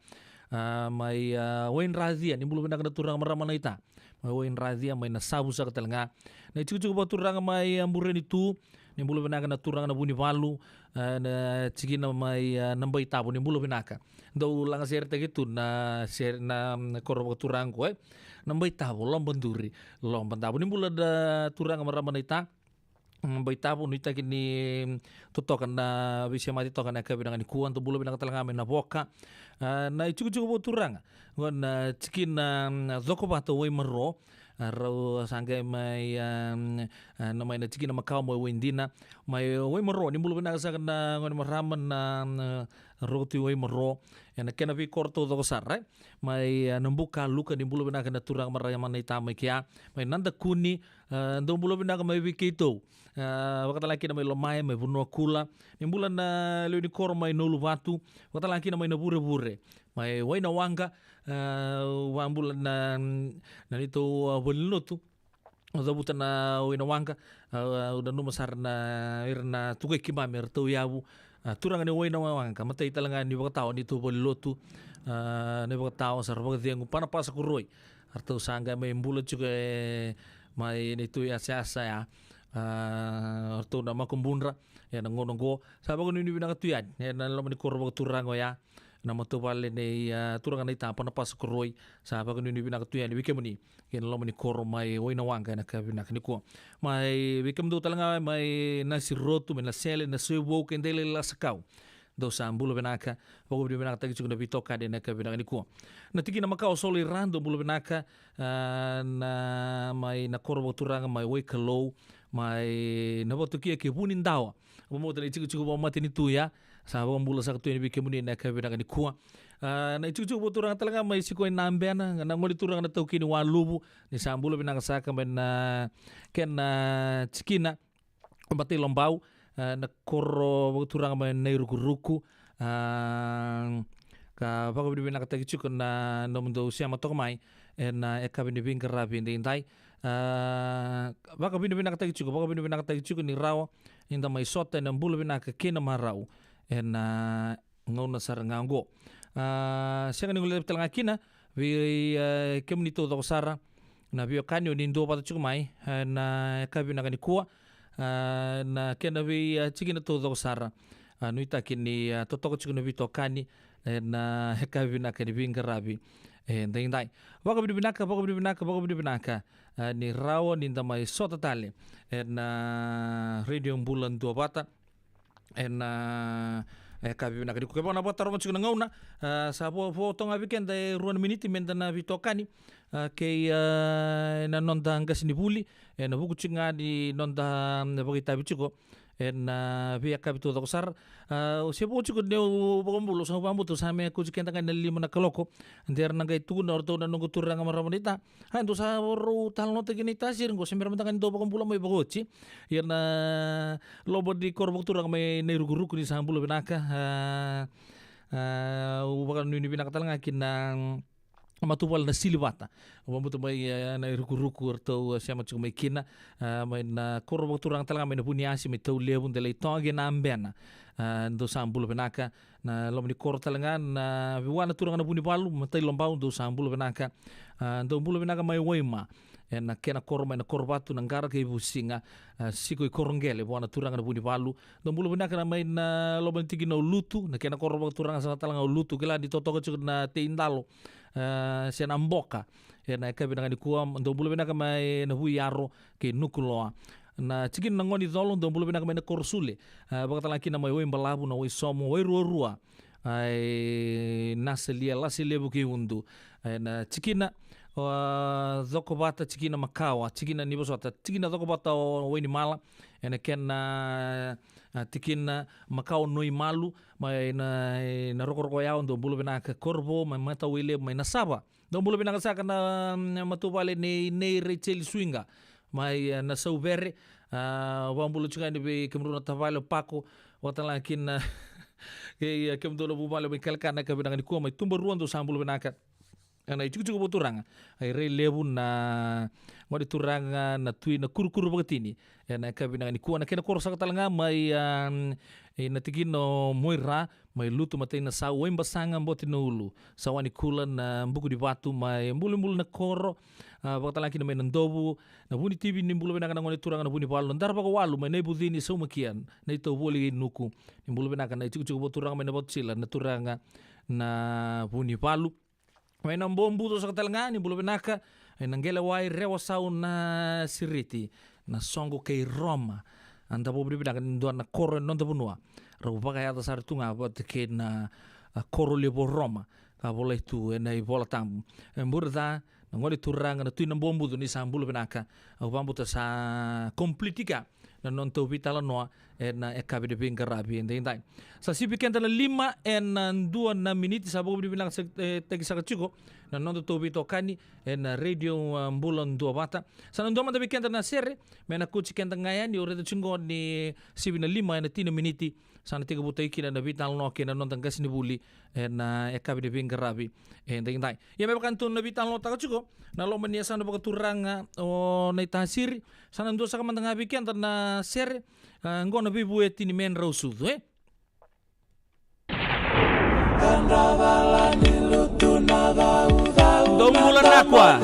A, mai, a, Wainiracia, ni bula vinaka na turaga marama Naita. Mai Wainiracia, mai Nasavu saka tale ga. Na itikotiko vakaturaga mai, a, Burenitu, ni bula vinaka na turaga na Vunivalu, a, na tikina mai, a, Nabaitavo, ni bula vinaka. Dou laga seretaki tu na sere, na, na koro vakaturaga qo, e. Nabaitavo, Lobaduri, Lobadavo. Ni bula na turaga marama Naita. Nabaitavo, nuitaki ni totoka na veisemati toka na yakavi vinaka nikua, dou bula vinaka tale ga mai Navoka. A, na itikotiko vakaturaga qo na tikina, mm, Cokovata, Waimaro. A, rau sa qai mai, a, a, na mai na tikina makawa mai Waidina. Mai Waimaro, ni bula vinaka saka na gone marama na, na Rokotui Waimaro. Ena kena veikoro taucoko sara, e. Mai, a, Nabukaluka, ni bula vinaka na turaga marama Naita mai kea. Mai Nadakuni, a, dou bula vinaka mai vei keitou. A, vakatalega kina mai Lomae, mai Vanuakula. Ni bula na lewe ni koro mai Nauluvatu. Vakatalega kina mai Navurevure. Mai Wainawaqa, a, vakabula na, na neitou, a, valenilotu. Au cavuta na Wainawaqa, a, au nanuma sara na, ira na tukai keimami, eratou yavu. A, turaga ni Wainawaqa, matai tale ga ni vakatawa, neitou valenilotu, a, na ivakatawa sara vakacegu, Panapasa Koroi. Eratou sa qai mai bula tiko, e, mai neitou yasayasa ya. A, eratou na makubudra ena gauna qo. Sa vakanuinui vinaka tu yani ena loma ni koro vakaturaga oya. Na matavuvale nei, a, turaga Naita, Panapasa Koroi, sa vakanuinui vinaka tu yani vei kemuni. Kei na loma ni koro mai Wainawaqa ena yakavi vinaka nikua. Mai vei kemudou tale ga mai Nasirotu, mai Nasele, Nasoivou kei Delailasa Kau. Dou sa bula vinaka, vakanuinui vinakataki tiko na veitokani ena yakavi vinaka nikua. Na tikina makawa o Solo i Ra, dou bula vinaka, a, na, mai na koro vakaturaga mai Waikalou, mai Navatukia kei Vunidawa. Vakabauta na itikotiko vakamatanitu ya, sa vakabula saka tu yani vei kemuni ena yakavi vinaka nikua. A, na itikotiko vakaturaga tale ga mai Sikoi, Nabena, na gone turaga na taukei ni Waluvu, ni sa bula vinaka saka mai na kena tikina o Batailobau, a, na koro vakaturaga mai Nairukuruku. A, ka vakavinavinakataki tiko na nomudou sema toka mai ena yakavi ni veiqaravi edaidai. A, vakavinavinakataki tiko, vakavinavinakataki tiko ni rawa ni da mai sota ena bula vinaka kei na marau ena gauna sara ga oqo. A, sega ni guilecavi tale ga kina vei, e, kemuni taucoko sara na veiwekani o ni duavata tiko mai, e, na yakavi vinaka nikua, e, na kena vei, e, tikina taucoko sara. A, nuitaki ni, e, totoka tiko na veitokani ena yakavi vinaka ni veiqaravi edaidai. Vakavinavinaka, vakavinavinaka, vakavinavinaka, e, ni rawa ni da mai sota tale ena Radio Bula Duavata ena, e, yakavi vinaka nikua. Kevaka na vakataroga tiko na gauna, a, sa vo, vo toka ga vei keda e rua na miniti meda na veitokani, a, kei, a, na noda qasenivuli ena vuku tiko ga ni noda, mm, vakaitavi tiko ena, a, veiyakavi taucoko sara. A, se vo tiko ni au vakabula, au sa vakabauta au sa mai kauti keda ga ena lima na kaloko. De ra na qai tukuna o ratou na noqu turaga marama Naita, a, dou sa rau talanoataki Naitasiri qo, se bera mada ga ni dou vakabula mai vakaoti. Ia na loma ni koro vakaturaga mai Nairukuruku, ni sa bula vinaka. A, a, au vakanuinui vinaka tale ga ki na, mm, matavuvale na Silivata. Au vakabauta mai, e, na irukuruku eratou, e, sema tiko mai kina, e, mai na koro vakaturaga tale ga mai na Vuniasi, mai Taulevu, Delaitoqe, Nabena. E, dou sa bula vinaka. Na loma ni koro tale ga na veiwa na turaga na Vunivalu, Matailobau, dou sa bula vinaka. E, dou bula vinaka mai Waima. E, na kena koro mai na Korovatu, Naqara kei Vusiga. E, Siko i Koroqele, vua na turaga na Vunivalu. Dou bula vinaka na mai na loma ni tikina o Lutu, na kena koro vakaturaga saka tale ga o Lutu, kila ni totoka tiko na Teidalo. E, se na Boka. E, na yakavi vinaka nikua, dou bula vinaka mai na Vuiyaro kei Nukuloa. Na tikina na Gonicolo, dou bula vinaka mai na Korosule. E, vakatale ga kina mai Waibalavu, na Waisomo, Wairuarua. Ai, Nasalia, Laselevu kei Udu. E, na tikina, a, Cokovata, tikina makawa, tikina ni vosota, tikina Cokovata o Wainimala. E, na kena, a, tikina makawa Noimalu, mai na, na Rokoroko Yao, dou bula vinaka Korovo, mai Matawailevu, mai Nasava. Dou bula vinaka saka na, mm, matavuvale nei, nei Rachel Suiga. Mai, e, Nasauvere, a, vakabula tiko yani vei kemudrau na tavale o Pako, vakatale ga kina, kei, e, kemudou na vuvale mai Kalakana, yakavi vinaka nikua mai Tubarua, dou sa bula vinaka. E, na itikotiko vakaturaga, e, Railevu na gone turaga na Tui na Kurukuru Vakatini. E, na yakavi vinaka nikua na kena koro saka tale ga mai, a, e, na tikina o Moira, mai Lutu, Matai Nasau, Waibasaga, Bote na Ulu, Sawanikula, na Buku ni Vatu, mai Bulebule na koro, a, vakatale ga kina mai Nadovu, na Vunitivi, ni bula vinaka na gone turaga na Vunivalu, na Dara Vakawalu, mai Naivucini, Saumakia, na iTauvoli kei Nuku, ni bula vinaka na itikotiko vakaturaga mai na Vatusila, na turaga na Vunivalu. Mai na Bobuco saka tale ga, ni bula vinaka, e, na Qelewai, Rewasau, na Siriti, na Soqo kei Roma. A, da vakavinavinaka ni dua na koro e noda vanua rau vakayaca sara tu ga vata kei na, a, koro levu o Roma, ka volai tu e na iVola Tabu. E, bula ca na gone turaga na Tui na Bobuco, ni sa bula vinaka. Au vakabauta sa complete-ika na nodatou veitalanoa e na yakavi ni veiqaravi edaidai. Sa sivi keda na lima e na dua na miniti, sa vakavinavinaka sa, e, taki saka tiko na nodatou veitokani e na Radio, a, Bula Duavata. Sa na dua mada vei keda na sere me na kauti keda ga yani, o raica tiko ni sivi na lima e na tini na miniti, sa na tekivutaki kina na veitalanoa kei na noda qasenivuli e na yakavi ni veiqaravi edaidai. Ia me vaka ni tou na veitalanoataka tiko na loma ni yasana vakaturaga o Naitasiri, sa na dua saka mada ga vei keda na sere, a, qo na veivueti ni Medrau Sucu, e? Dou bula nakua.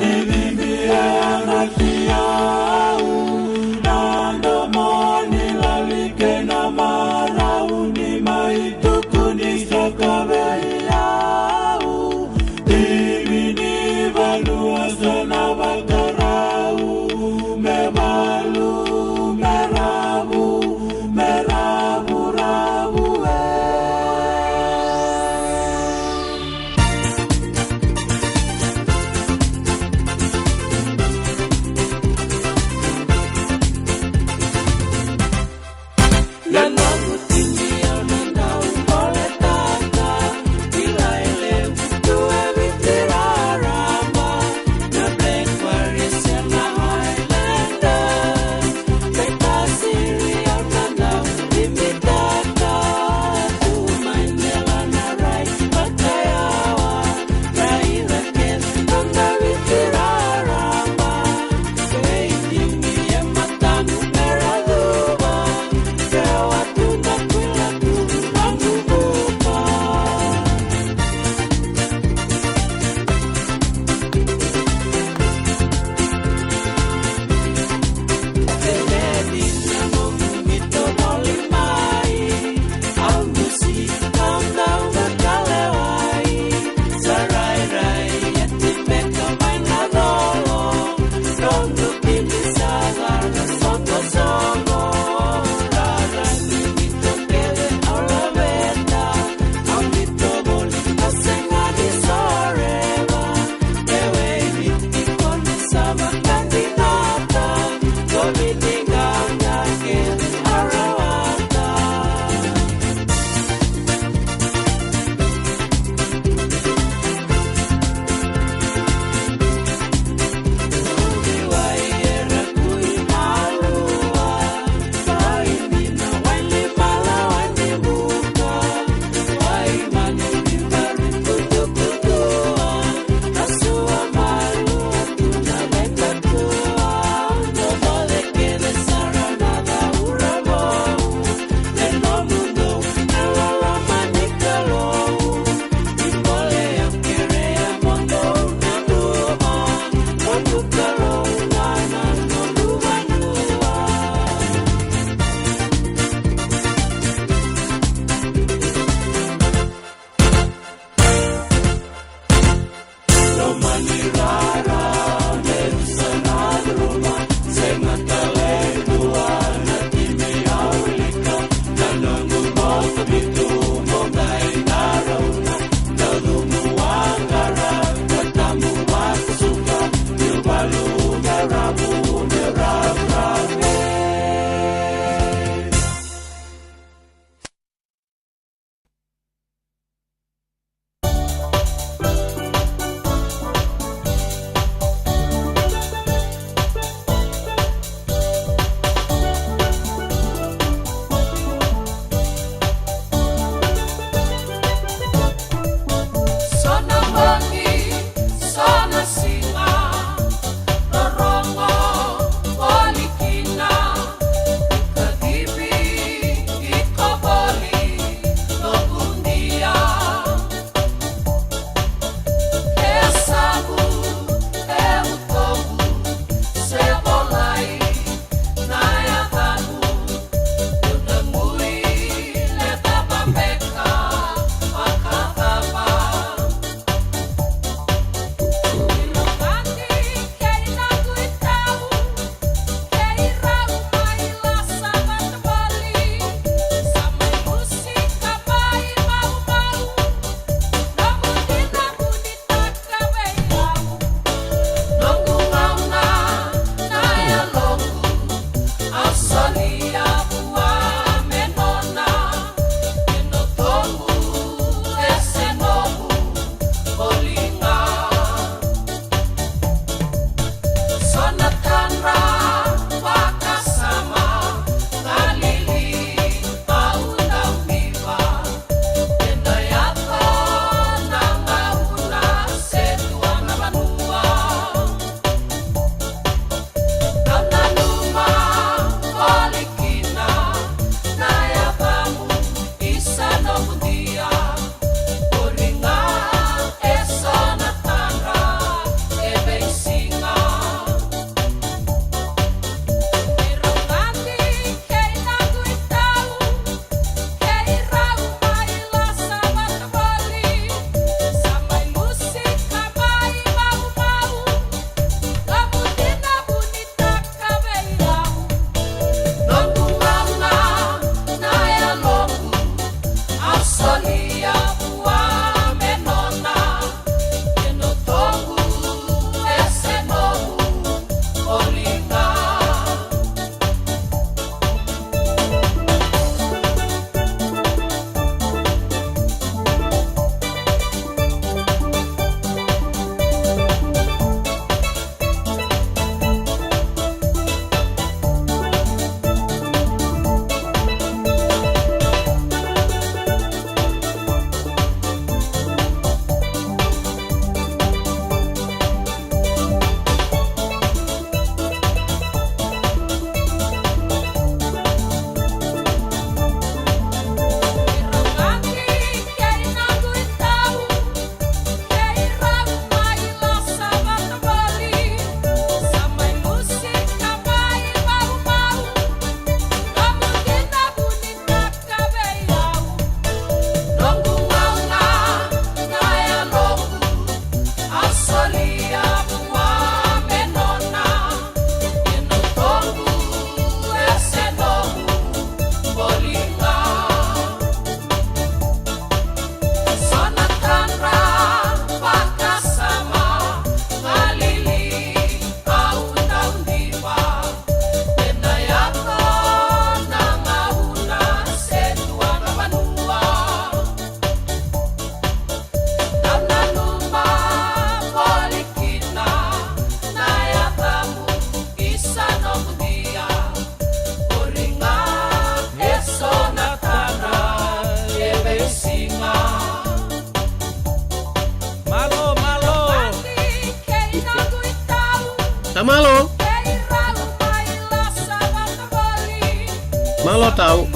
Tau.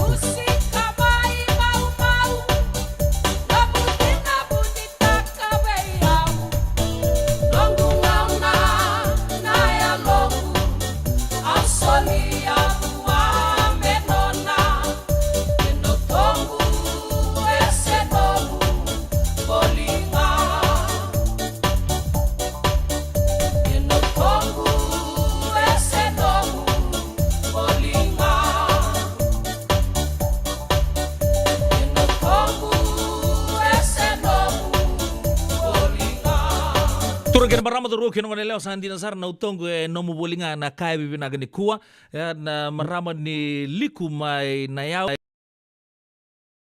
Turaga kei na marama, cauravou kei na goneyalewa, sa dina sara na utoqu e nomu voli ga na ka e vivinaka nikua. E na marama ni Liku mai na yau.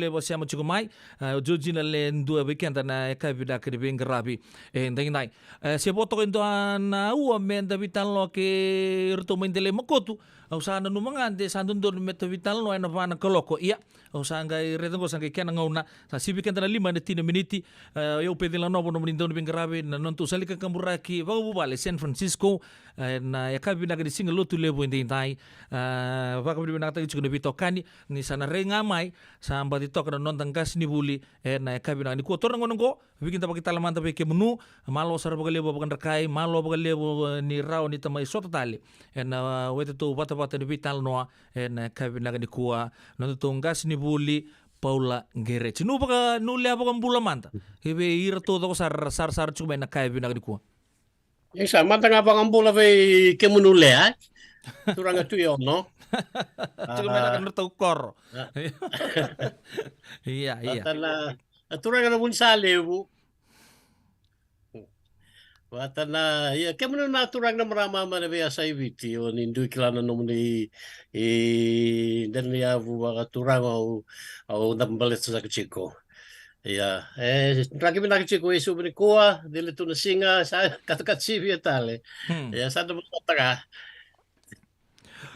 Levu a sema tiko mai, a, o Georgina le dua vei keda na yakavi vinaka ni veiqaravi e daidai. E, se vo toka e dua na ua me da veitalanoa kei iratou mai Delai Makotu, au sa nanuma ga de sa dodonu me ta veitalanoa ena va na kaloko. Ia, au sa qai raica qo sa qai kena gauna, sa sivi keda na lima ena tini na miniti. E, o yau Peceli Nanovo, nomuni dauniveiqaravi na nodatou sala ni kakaburaki vakavuvale San Francisco, e, na yakavi vinaka ni siga Lotulevu e daidai. E, vakavinavinakataki tiko na veitokani, ni sa na rai ga mai, sa baci toka na noda qasenivuli ena yakavi vinaka nikua. Taura na gauna oqo, veikidavaki tale mada vei kemunu, malo sara vakalevu vakadrakai, malo vakalevu, e, ni rawa ni ta mai sota tale ena, e, wetatou vatavata ni veitalanoa ena yakavi vinaka nikua, nodatou qasenivuli Paula Qereti. Nu vaka, nu lea vakabula mada vei iratou taucoko sara, sarasara tiko mai ena yakavi vinaka nikua. Isa, mada ga vakabula vei kemunu lea, e? Turaga Tui Ono. Tiko mai na, a, nodratou koro. A. Ia, ia. Vata na, a, turaga na Vunisalevu. Vata na, ia, kemunu na turaga na marama mai na veiyasa i Viti, o ni dui kila na nomuni, i, dela ni yavu vakaturaga au, au da baleta saka tiko. Ia, e, draki vinaka tiko e Suva nikua, cili tu na siga, sa katakata sivia tale. Hmm. Ia, sa da vosota ga.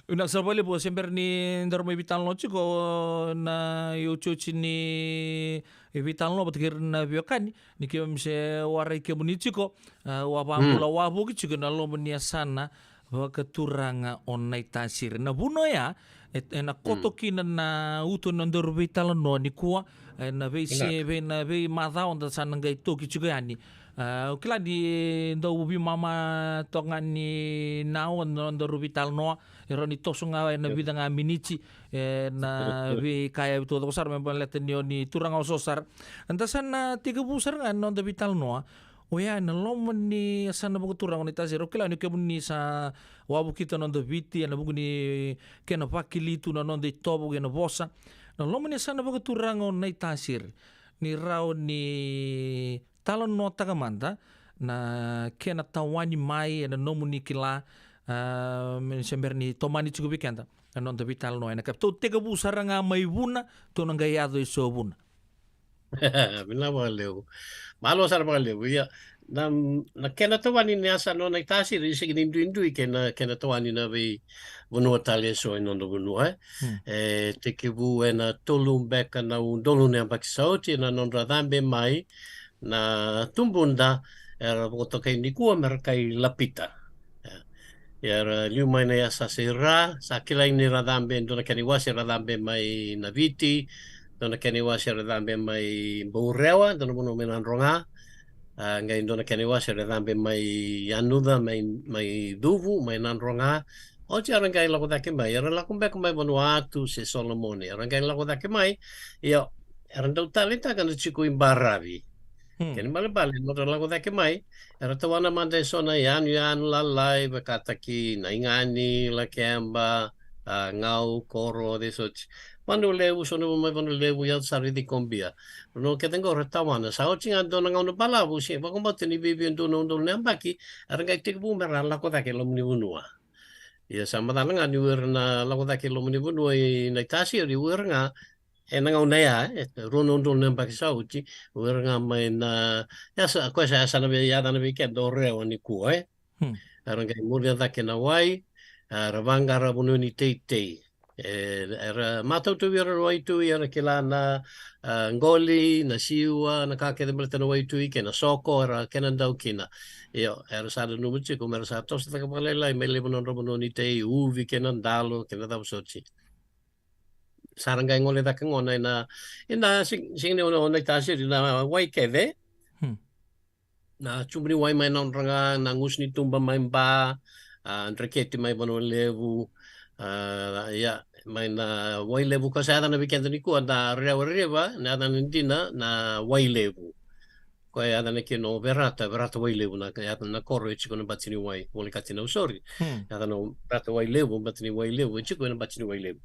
Vinaka sara vakalevu, se bera ni daru mai veitalanoa tiko na iotioti ni veitalanoa vata kei ira na veiwekani, ni keimami se warai kemuni tiko, a, au a vakabula, hmm, wavoki tiko ena loma ni yasana vakaturaga o Naitasiri. Na vanua ya, e, ena koto, mm, kina na uto ni nodaru veitalanoa nikua, e, na veisi-, vinaka, vei, na veimacawa da sa na qai toki tiko yani. A, au kila ni dau veimama toka ga ni na aua na nodaru veitalanoa, e rawa ni toso ga ena, yep, vica ga miniti, e, na veika e taucoko sara me baleta ni o ni turaga oso sara. Da sa na tekivu sara ga na noda veitalanoa. Oya ena loma ni yasana vakaturaga o Naitasiri. Au kila ni kemuni sa wavokita na noda Viti, ena vuku ni kena vakili tu na noda itovo kei na vosa. Na loma ni yasana vakaturaga o Naitasiri, ni rawa ni talanoataka mada na kena tawani mai ena nomuni kila, a, me se bera ni tomani tiko vei keda na noda veitalanoa ena ka. Tou tekivu sara ga mai Vuna, tou na qai yaco e so Vuna. Vinaka vakalevu. Malo sara vakalevu. Ia, na, na kena tawani ni yasana o Naitasiri, sega ni duidui kei na, kena tawani na veivanua tale e so e noda vanua, e. Hmm. E tekivu ena tolu beka na udolu na yabaki sa oti ena nodra cabe mai na tubuda, era vakatokai nikua me ra kai Lapita. E. Ia era liu mai na yasayasa i ra, sa kilai ni ra cabe, dua na kena iwase era cabe mai Naviti, dua na kena iwase era cabe mai Baurewa, dua na vanua mai Nadroga. A, qai dua na kena iwase era cabe mai Yanuca, mai, mai Cuvu, mai Nadroga. Oti era qai lako cake mai, era lako beka mai Vanuatu se Solomoni, era qai lako cake mai. Io, era dau taleitaka na tiko i Baravi. Hmm. Kena ibalebale, nodra lako cake mai, era tawana mada e so na yanuyanu lalai, vakataki Naigani, Lakeba, a, Gau, Koro, this oti. Vanua Levu, so na vanua mai Vanua Levu, yaco sara i Cikobia. Vanua kece qo ra tawana. Sa oti ga dua na gauna balavu, se vakabauta ni viavia dua na udolu na yabaki, era qai tekivu me ra lako cake e loma ni vanua. Ia sa macala ga ni o ira na lako cake e loma ni vanua i Naitasiri, o ira ga ena gauna ya, e, rua na udolu na yabaki sa oti, o ira ga mai na, ya sa, koya sa, sa na vei, yacana vei keda o Rewa nikua, e. Hmm. Era qai muria cake na wai, era vaqara vanua ni teitei. E, era matau tu vei ira na waitui, era kila na, a, qoli, na siwa, na ka kece baleta na waitui, kei na soko, era kena dau kina. Io, era sa nanuma tiko me ra sa toso cake vakalailai me levu na nodra vanua ni tei, uvi kei na dalo, kei na cava soti. Sa ra qai gole cake gona ena, ena sing-, sing ni o Naitasiri na wai kece. Hmm. Na tubu ni wai mai Nadroga, na gusu ni tuba mai Ba, a, Dreketi mai Vanua Levu, a, ia, mai na Wailevu ka sa yacana vei keda nikua na Rewa River, na yacana dina na Wailevu. Koya e yacana kina o Verata, Verata Wailevu na, na koro e tiko na bati ni wai, volekati na usori. Hmm. Yacana o Verata Wailevu, bati ni Wailevu, e tiko ena bati ni Wailevu.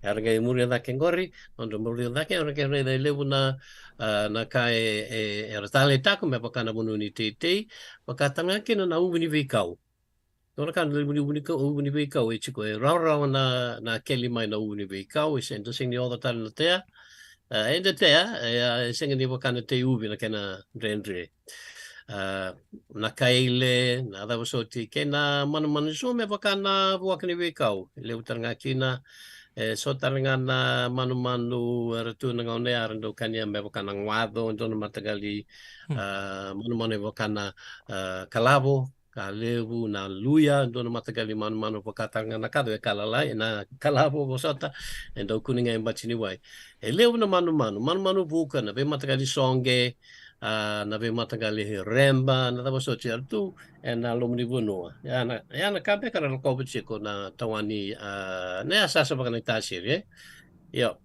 Era qai muria cake qori, nodra muria cake, era qai raica e levu na, a, na ka e, e, era taleitaka me vaka na vanua ni teitei, vaka tale ga kina na uvu ni veikau. Dua na ka na uvu ni, uvu ni kau, uvu ni veikau, e tiko e rawarawa na, na keli mai na uvu ni veikau, e se, eda sega ni oca tale na tea, e, eda tea, e, e sega ni vaka na tei uvi na kena dredre. A, na kaile, na cava soti, kei na manumanu so me vaka na vuaka ni veikau, e levu tale ga kina, e, so tale ga na manumanu era tu na gauna ya era dau kania me vaka na guaco, dua na mataqali, hmm, a, manumanu e vaka na, a, kalavo, ka levu, na luya, dua na mataqali manumanu vaka tale ga na kaco e ka lalai, na kalavo vosota, e dau kune ga e bati ni wai. E levu na manumanu, manumanu vuka, na veimataqali soqe, a, na veimataqali reba, na cava soti era tu ena loma ni vanua. Ia na, ia na ka beka era lakova tiko na tawani, a, na yasayasa vaka Naitasiri, e? Io.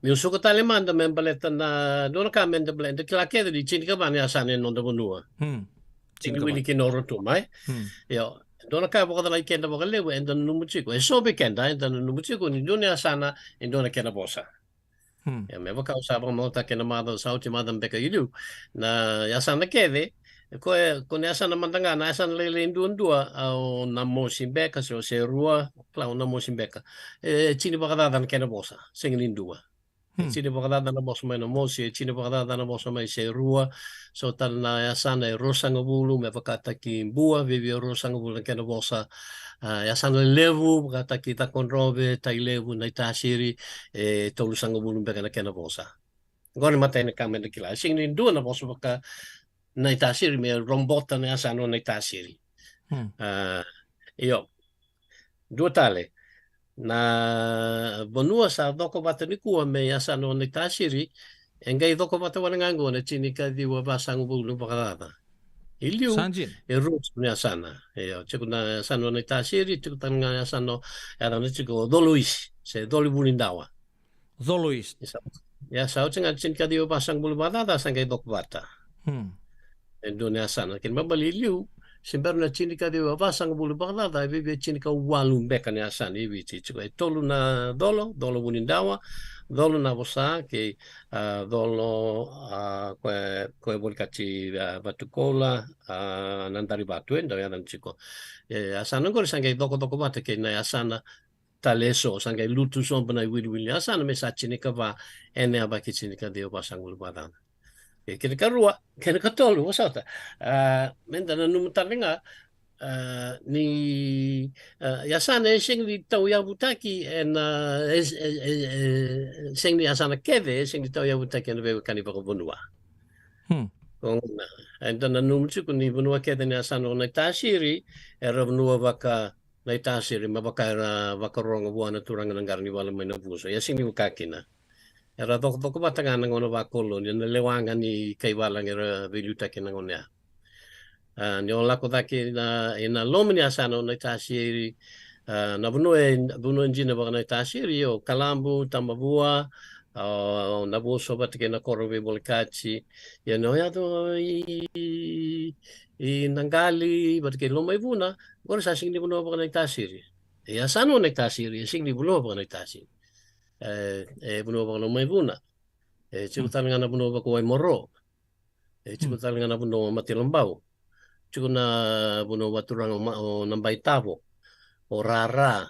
Meu suka tale mada me baleta na, dua na ka me da baleta, da kila kece ni tinikava na yasana e noda vanua. Hmm. Tinikava. Wili kina o Rotuma, e? Hmm. Io. Dua na ka e vakacalai keda vakalevu, eda nanuma tiko. E so vei keda, eda nanuma tiko ni dua na yasana e dua na kena vosa. Hmm. Ia, me vaka au sa vakamacataka ena macawa sa oti, macawa beka i liu, na yasana kece, ko e, ko na yasana mada ga, na yasana lailai duadua, a, o Namosi beka, se o Serua, kila o Namosi beka. E, tini vakacaca na kena vosa, sega ni dua. E, hmm, tini vakacaca na vosa mai Namosi, e tini vakacaca na vosa mai Serua, so tale na yasana e ruasagavulu, me vakataki Bua, viavia ruasagavulu na kena vosa, a, yasana levu, vakataki Cakaudrove, Tailevu, Naitasiri, e tolusagavulu beka na kena vosa. Qori matai ni ka me da kila. E sega ni dua na vosa vaka Naitasiri me robota na yasana o Naitasiri. Hmm. A, io. Dua tale. Na vanua sa coko vata nikua me yasana o Naitasiri, e qai coko vata wale ga qo na tinikaciwa vasagavulu vakacaca. I liu, sa dina, e rua tiko na yasana. Io, tiko na yasana o Naitasiri, tiko tale ga na yasana o, yacana tiko o Coloisi, se Colivunidawa. Coloisi. Ia sa, ia sa oti ga na tinikaciwa vasagavulu vakacaca, sa qai coko vata. Hmm. E dua na yasana. Kena ibalebale i liu, se bera na tinikaciwa vasagavulu vakacaca, e viavia tinikawalu beka na yasana i Viti. Tiko e tolu na colo, Colovunidawa, Colo Navosa, kei, a, Colo, a, ko e, ko e volekati, a, Vatukoula, a, Nadarivatu, e dau yacana tiko. E, yasana qori sa qai cokocoko vata kei na yasana tale eso, sa qai lutu sobu na iwiliwili ni yasana me sa tinikava ena yavaki tinikaciwa vasagavulu vakacaca. E, kena ikarua, kena ikatolu, vosota. A, me da nanuma tale ga, a, ni, a, yasana e sega ni tauyavutaki ena, e, e, e, e, sega ni yasana kece, e sega ni tauyavutaki ena veiwekani vakavanua. Hmm. Ko gona, eda nanuma tiko ni vanua kece ni yasana o Naitasiri, era vanua vaka Naitasiri, me vaka era vakarogo vua na turaga na qara ni vala mai Navuso. Ia sega ni vaka kina. Era cokocoko vata ga na gauna vakoloni, na lewa ga ni kaivalagi era veiliutaki na gauna ya. A, ni o lako cake na, ena loma ni yasana o Naitasiri, a, na vanua e, vanua dina vaka Naitasiri, o Kalabu, Tamavua, a, o Navuso vata kei na koro veivolekati, ia ni o yaco i, i Naqali, vata kei Lomaivuna, qori sa sega ni vanua vaka Naitasiri. E yasana o Naitasiri, e sega ni vanua vaka Naitasiri. E, e vanua vaka Lomaivuna. E tiko tale ga na vanua vaka Waimaro. E tiko tale ga na vanua Matilabau. Tiko na vanua vakaturaga o Ma-, o Nabaitavo, o Rara,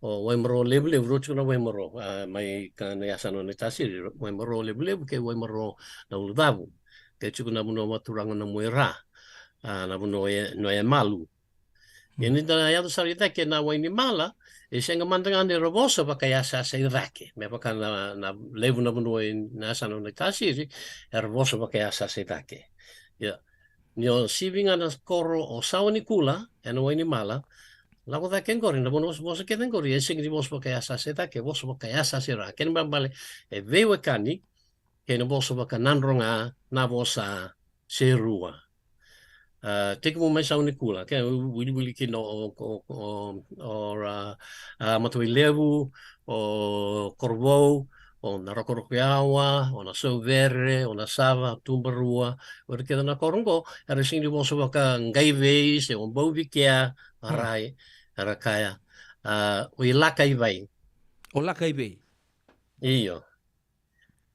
o Waimaro Levulevu, rua tiko na Waimaro, a, mai ka na yasana o Naitasiri, Waimaro Levulevu kei Waimaro na Ulucavu. Kei tiko na vanua vakaturaga o Namuera, a, na vanua e, na Yamalu. Ia ni da yaco sara i cake na Wainimala, e sega mada ga ni ra vosa vakayasayasa i cake. Me vaka na, na levu na vanua ena yasana o Naitasiri, era vosa vakayasayasa i cake. Ia. Ni o sivi ga na koro o Sawanikula, ena Wainimala, Lako cake qori, na vosa, vosa kece qori, e sega ni vosa vakayasayasa cake, vosa vakayasayasa e ra. Kena ibalebale, e veiwekani kei na vosa vakanadroga, na vosa se rua. A, tekivu mai sau ni kula, ke wiliwili kina o, o, o, o, ra, a, Matavai Levu, o Korovou, o na Rokoroko Yawa, o na Sauvere, o na Sava, Tubarua, o ira kece na koro oqo, era sega ni vosa vaka Qaivei, se o Bauvikea, a rai, era kaya, a, o i Lakaivai. O Lakaivai. Io.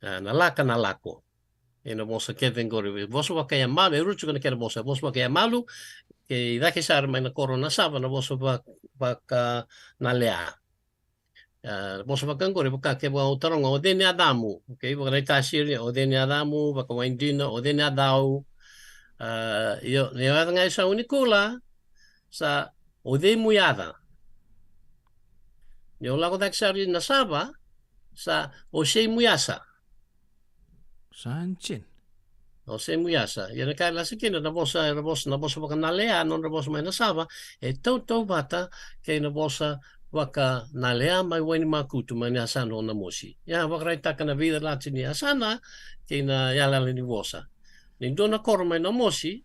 A, na laka, na lako. E na vosa kece qori, vosa vakayamalu, e rua tiko na kena vosa, vosa vakayamalu, kei cake sara mai na koro na Sava, na vosa va-, vaka na lea. A, vosa vaka qori, vaka ke vaka au taroga, o cei ni yacamu, okei, vaka na i Tasiri, o cei ni yacamu, vaka Waidina, o cei ni yacau. A, io, ni yaca ga i sau ni kula, sa, o cei mu yaca. Ni o lako cake sara i na Sava, sa, o sei mu yasa. Sa jen. O sei mu yasa. Ia na ka e lasa kina na vosa, era vosa, na vosa vaka na lea, nodra vosa mai na Sava, e tautauvata kei na vosa vaka na lea mai Wainimakutu, mai na yasana o Namosi. Ia vakaraitaka na veicalati ni yasana kei na yalayala ni vosa. Ni dua na koro mai Namosi,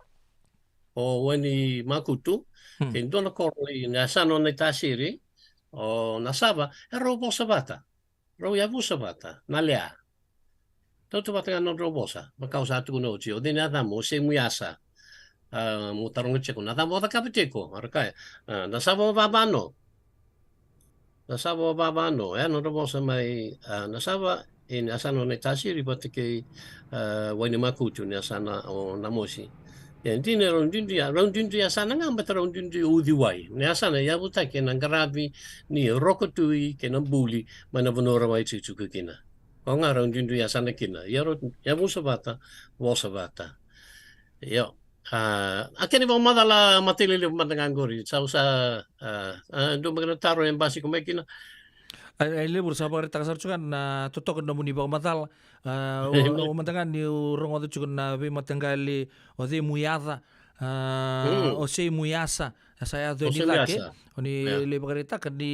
o Wainimakutu, Hmm. kei dua na koro i na yasana o Naitasiri, o na Sava, e rau vosa vata. Rau yavusa vata, na lea. Tautauvata ga na nodrau vosa, vaka au sa tukuna oti, o cei ni yacamu, o sei mu yasa. A, mu taroga tiko, na cava o cakava tiko, a ra kaya, a, na Sava o vavano. Na Sava o vavano, e, nodra vosa mai, a, na Sava, i na yasana o Naitasiri, vata kei, a, Wainimakutu, na yasana o Namosi. E, dina rau duidui ya, rau duidui yasana ga, baleta rau duidui o uciwai. Na yasana e yavutaki ena qaravi ni Rokotui kei na Buli, mai na vanua rau a itikotiko kina. Ko ga rau duidui yasana kina. Ia rau yavusa vata, vosa vata. Io. A, a kena ivakamacala matai lelevu mada ga qori. Sa, sa, a, a, dua beka na taro e basika mai kina. A, e levu ra sa vakaraitaka sara tiko ga na totoka na nomuni vakamacala. A, o, o mada ga niu rogoca tiko na veimataqali, o cei mu yaca, a, Mm. o sei mu yasa, sa yaco O ni sei mu cake. yasa. O ni Ia. lai vakaraitaka ni,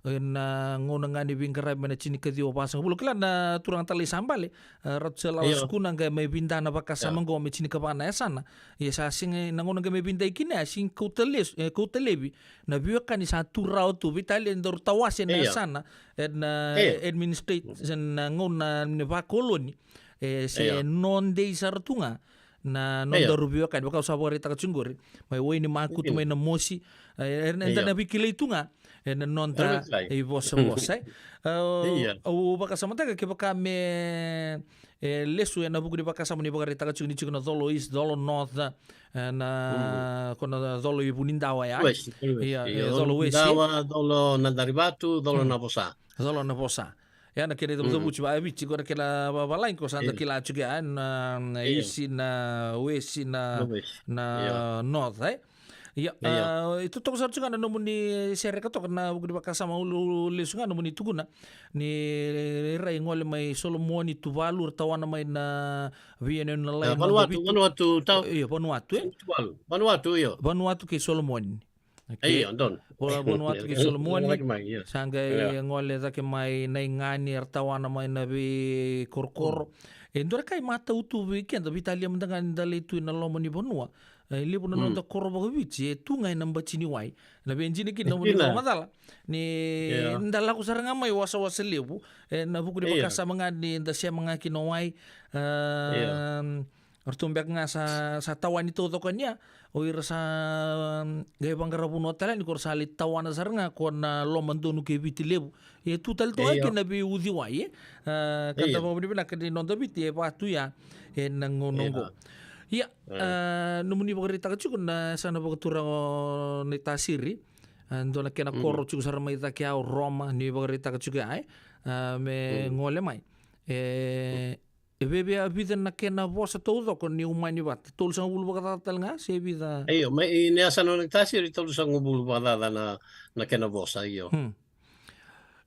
e, na gauna ga ni veiqaravi mai na tinikaciwa vasagavulu. Kila na turaga talai sa bale, a, ratu sa lala Ia. sukuna qai mai vida na vakasama Ia. qo me tinikava na yasana. Ia sa sega, na gauna qai mai vida i kina, a sega kauta lesu, e, kauta levi. Na veiwekani sa tu rawa tu, veitalia e daru tawase na Ia. yasana, e na Ia. administration, na gauna ni vakoloni, e se Ia. nodei sara tu ga, na Ia. nodaru veiwekani, vaka au sa vakaraitaka tiko qori, mai Wainimakutu, Ia. mai Namosi, e, e, eda Ia. na veikilai tu ga, e na noda Era veikilai. ivosavosa, e. A, Ia. au vakasamataka kevaka me, e, lesu ena vuku ni vakasama ni vakaraitaka tiko ni tiko na Colo East, Colo North, e, na, Mm. ko na Colo i Vunidawa ya. West, West. Ia, Ia, e, Colo Colo West. Vunidawa, Colo Nadarivatu, Colo Mm. Navosa. Colo Navosa. Ia na kena Mm. icavucavuti vakaviti, ko na kena va-, valagi ko sa da Ia. kila tiko ya, na, na Ia. East, na West, na, Na West. na Ia. North, e. Ia, Ia. a, e totoka sara tiko ga na nomuni sereka toka na vuku ni vakasama, au lesu ga nomuni tukuna ni rai gole mai Solomoni, Tuvalu, ra tawana mai na veiyanuyanu na lai, A, Vanuatu, Vanuatu, tau. Io, Vanuatu, e? Tuvalu. Vanuatu, io. Vanuatu kei Solomoni. Okei. Io, donu. Vo-, Vanuatu kei Solomoni. Gole mai, io. Sa qai Io. gole cake mai Naigani, ra tawana mai na veikorokoro. Mm. E dua na ka e matau tu vei keda, veitalia mada ga ni da lai tu ena loma ni vanua. E levu na Mm. noda koro vakaviti e tu ga ena bati ni wai. Na vei dina kina E nomuni dina. vakamacala ni Ia. da lako sara ga mai wasawasa levu, e, na vuku ni Ia. vakasama ga ni da sema ga kina wai. A, Ia. ratou beka ga sa, sa tawani taucoko yani ya, o ira sa, mm, qai vaqara vanua tale yani, ko ra sa lai tawana sara ga ko na loma donu kei Viti Levu. E tu tale tu ga Ia. kina veiuciwai, e. A, ka Ia. da vakavinavinaka ni noda Viti e vatu ya ena gauna Ia. oqo. Ia, A. a, nomuni vakaraitaka tiko na yasana vakaturaga o Naitasiri. A, dua na kena Mm. koro tiko sara mai cake ya o Roma, ni vakaraitaka tiko ya, e. A, me Mm. gole mai. E, e viavia vica na kena vosa taucoko ni umani vata. Tolusagavulu vakacaca tale ga, se vica? Io, mai, i na yasana o Naitasiri, tolusagavulu vakacaca na, na kena vosa, io. Hmm.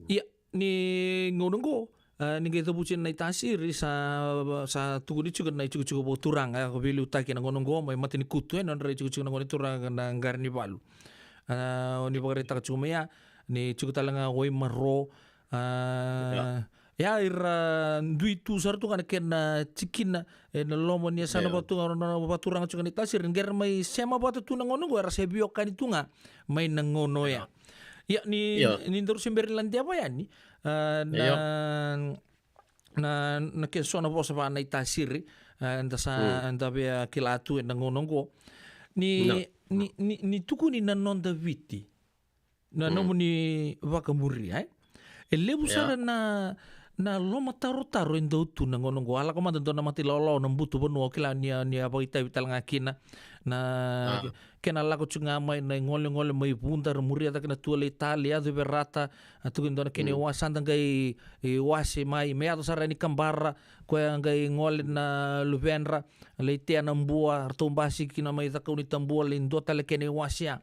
Ia, ni gauna oqo, a, ni qai cavuti na Naitasiri, sa, sa tukuni tiko na itikotiko vakaturaga, e, ko veiliutaki na gauna oqo, mai Matanikutu, e, nodra itikotiko na gone turaga na Qaranivalu. A, o ni vakaraitaka tiko mai ya, ni tiko tale ga o Waimaro. A, ia, ira dui tu sara tu ga na kena tikina ena loma ni yasana vata tu ga, na vakaturaga tiko ga na itasiri, ni qai ra mai sema vata tu na gauna oqo, era se veiwekani tu ga mai na gauna oya. Ia, ni, ni daru se bera ni ladeva yani, a, na, na, na ke so na vosa va na itasiri, a, eda sa, eda via kila tu ena gauna oqo. Ni, ni, ni, ni tukuni na noda Viti. Na nomuni vakamuria, e? E levu sara na, na lomatarotaro e dau tu na gauna oqo. A lako mada dua na mata ilawalawa na butu vanua, o kila ni a, ni a vakaitavi tale ga kina. Na kena lako tiko ga mai na igolegole mai Vuda, ra muria cake na Tualeitale, yaco i Verata, a tuku e dua na kena iwase, sa da qai, e, wase mai, me yaco sara yani Kabara, koya qai gole na luvedra, lai tea na Bua, ratou basika kina mai Cakaunitabua, lai dua tale kena iwase ya.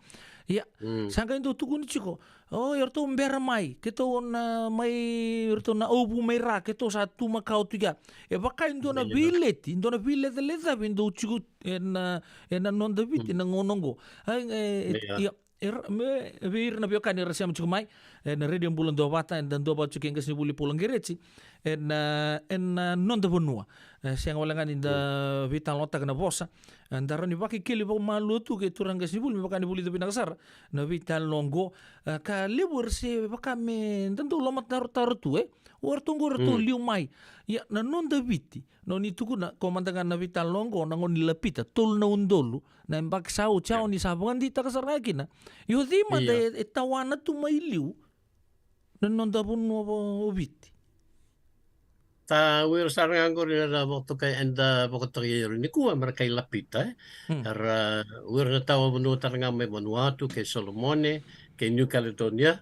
Ia, sa qai dau tukuni tiko, o, eratou bera mai, keitou na mai, eratou na auvu mai ra, keitou sa tu makawa tu ya. E vaka e dua na veileti, dua na veilecalecavi e dau tiko ena, ena noda Viti na gauna oqo. Ai, e, e, ia, era, me, vei ira na veiwekani era sema tiko mai ena Radio Bula Duavata, eda duavata tiko kei qasenivuli Paula Qereti ena, ena noda vanua. E sega wale ga ni da veitalanoataka na vosa. E, da rawa ni vakekeli vakamalua tu kei turaga qasenivuli, me vaka ni vulica vinaka sara na veitalanoa oqo. E, ka levu era se vaka me da dau lomatarotaro tu, e? O ratou oqo ratou liu mai. Ia, na noda Viti, na o ni tukuna, ko mada ga na veitalanoa oqo, na gauna ni Lapita, tolu na udolu na yabaki sa oti, o ni sa vakadeitaka sara ga kina. Io, cei mada e, e tawana tu mai liu na noda vanua o Viti? Ta wira sara ga oqori era vakatokai, eda vakatokai ira nikua me ra kai Lapita, e? Era, wira na tawa vanua tara ga mai Vanuatu, kei Solomone, kei New Caledonia.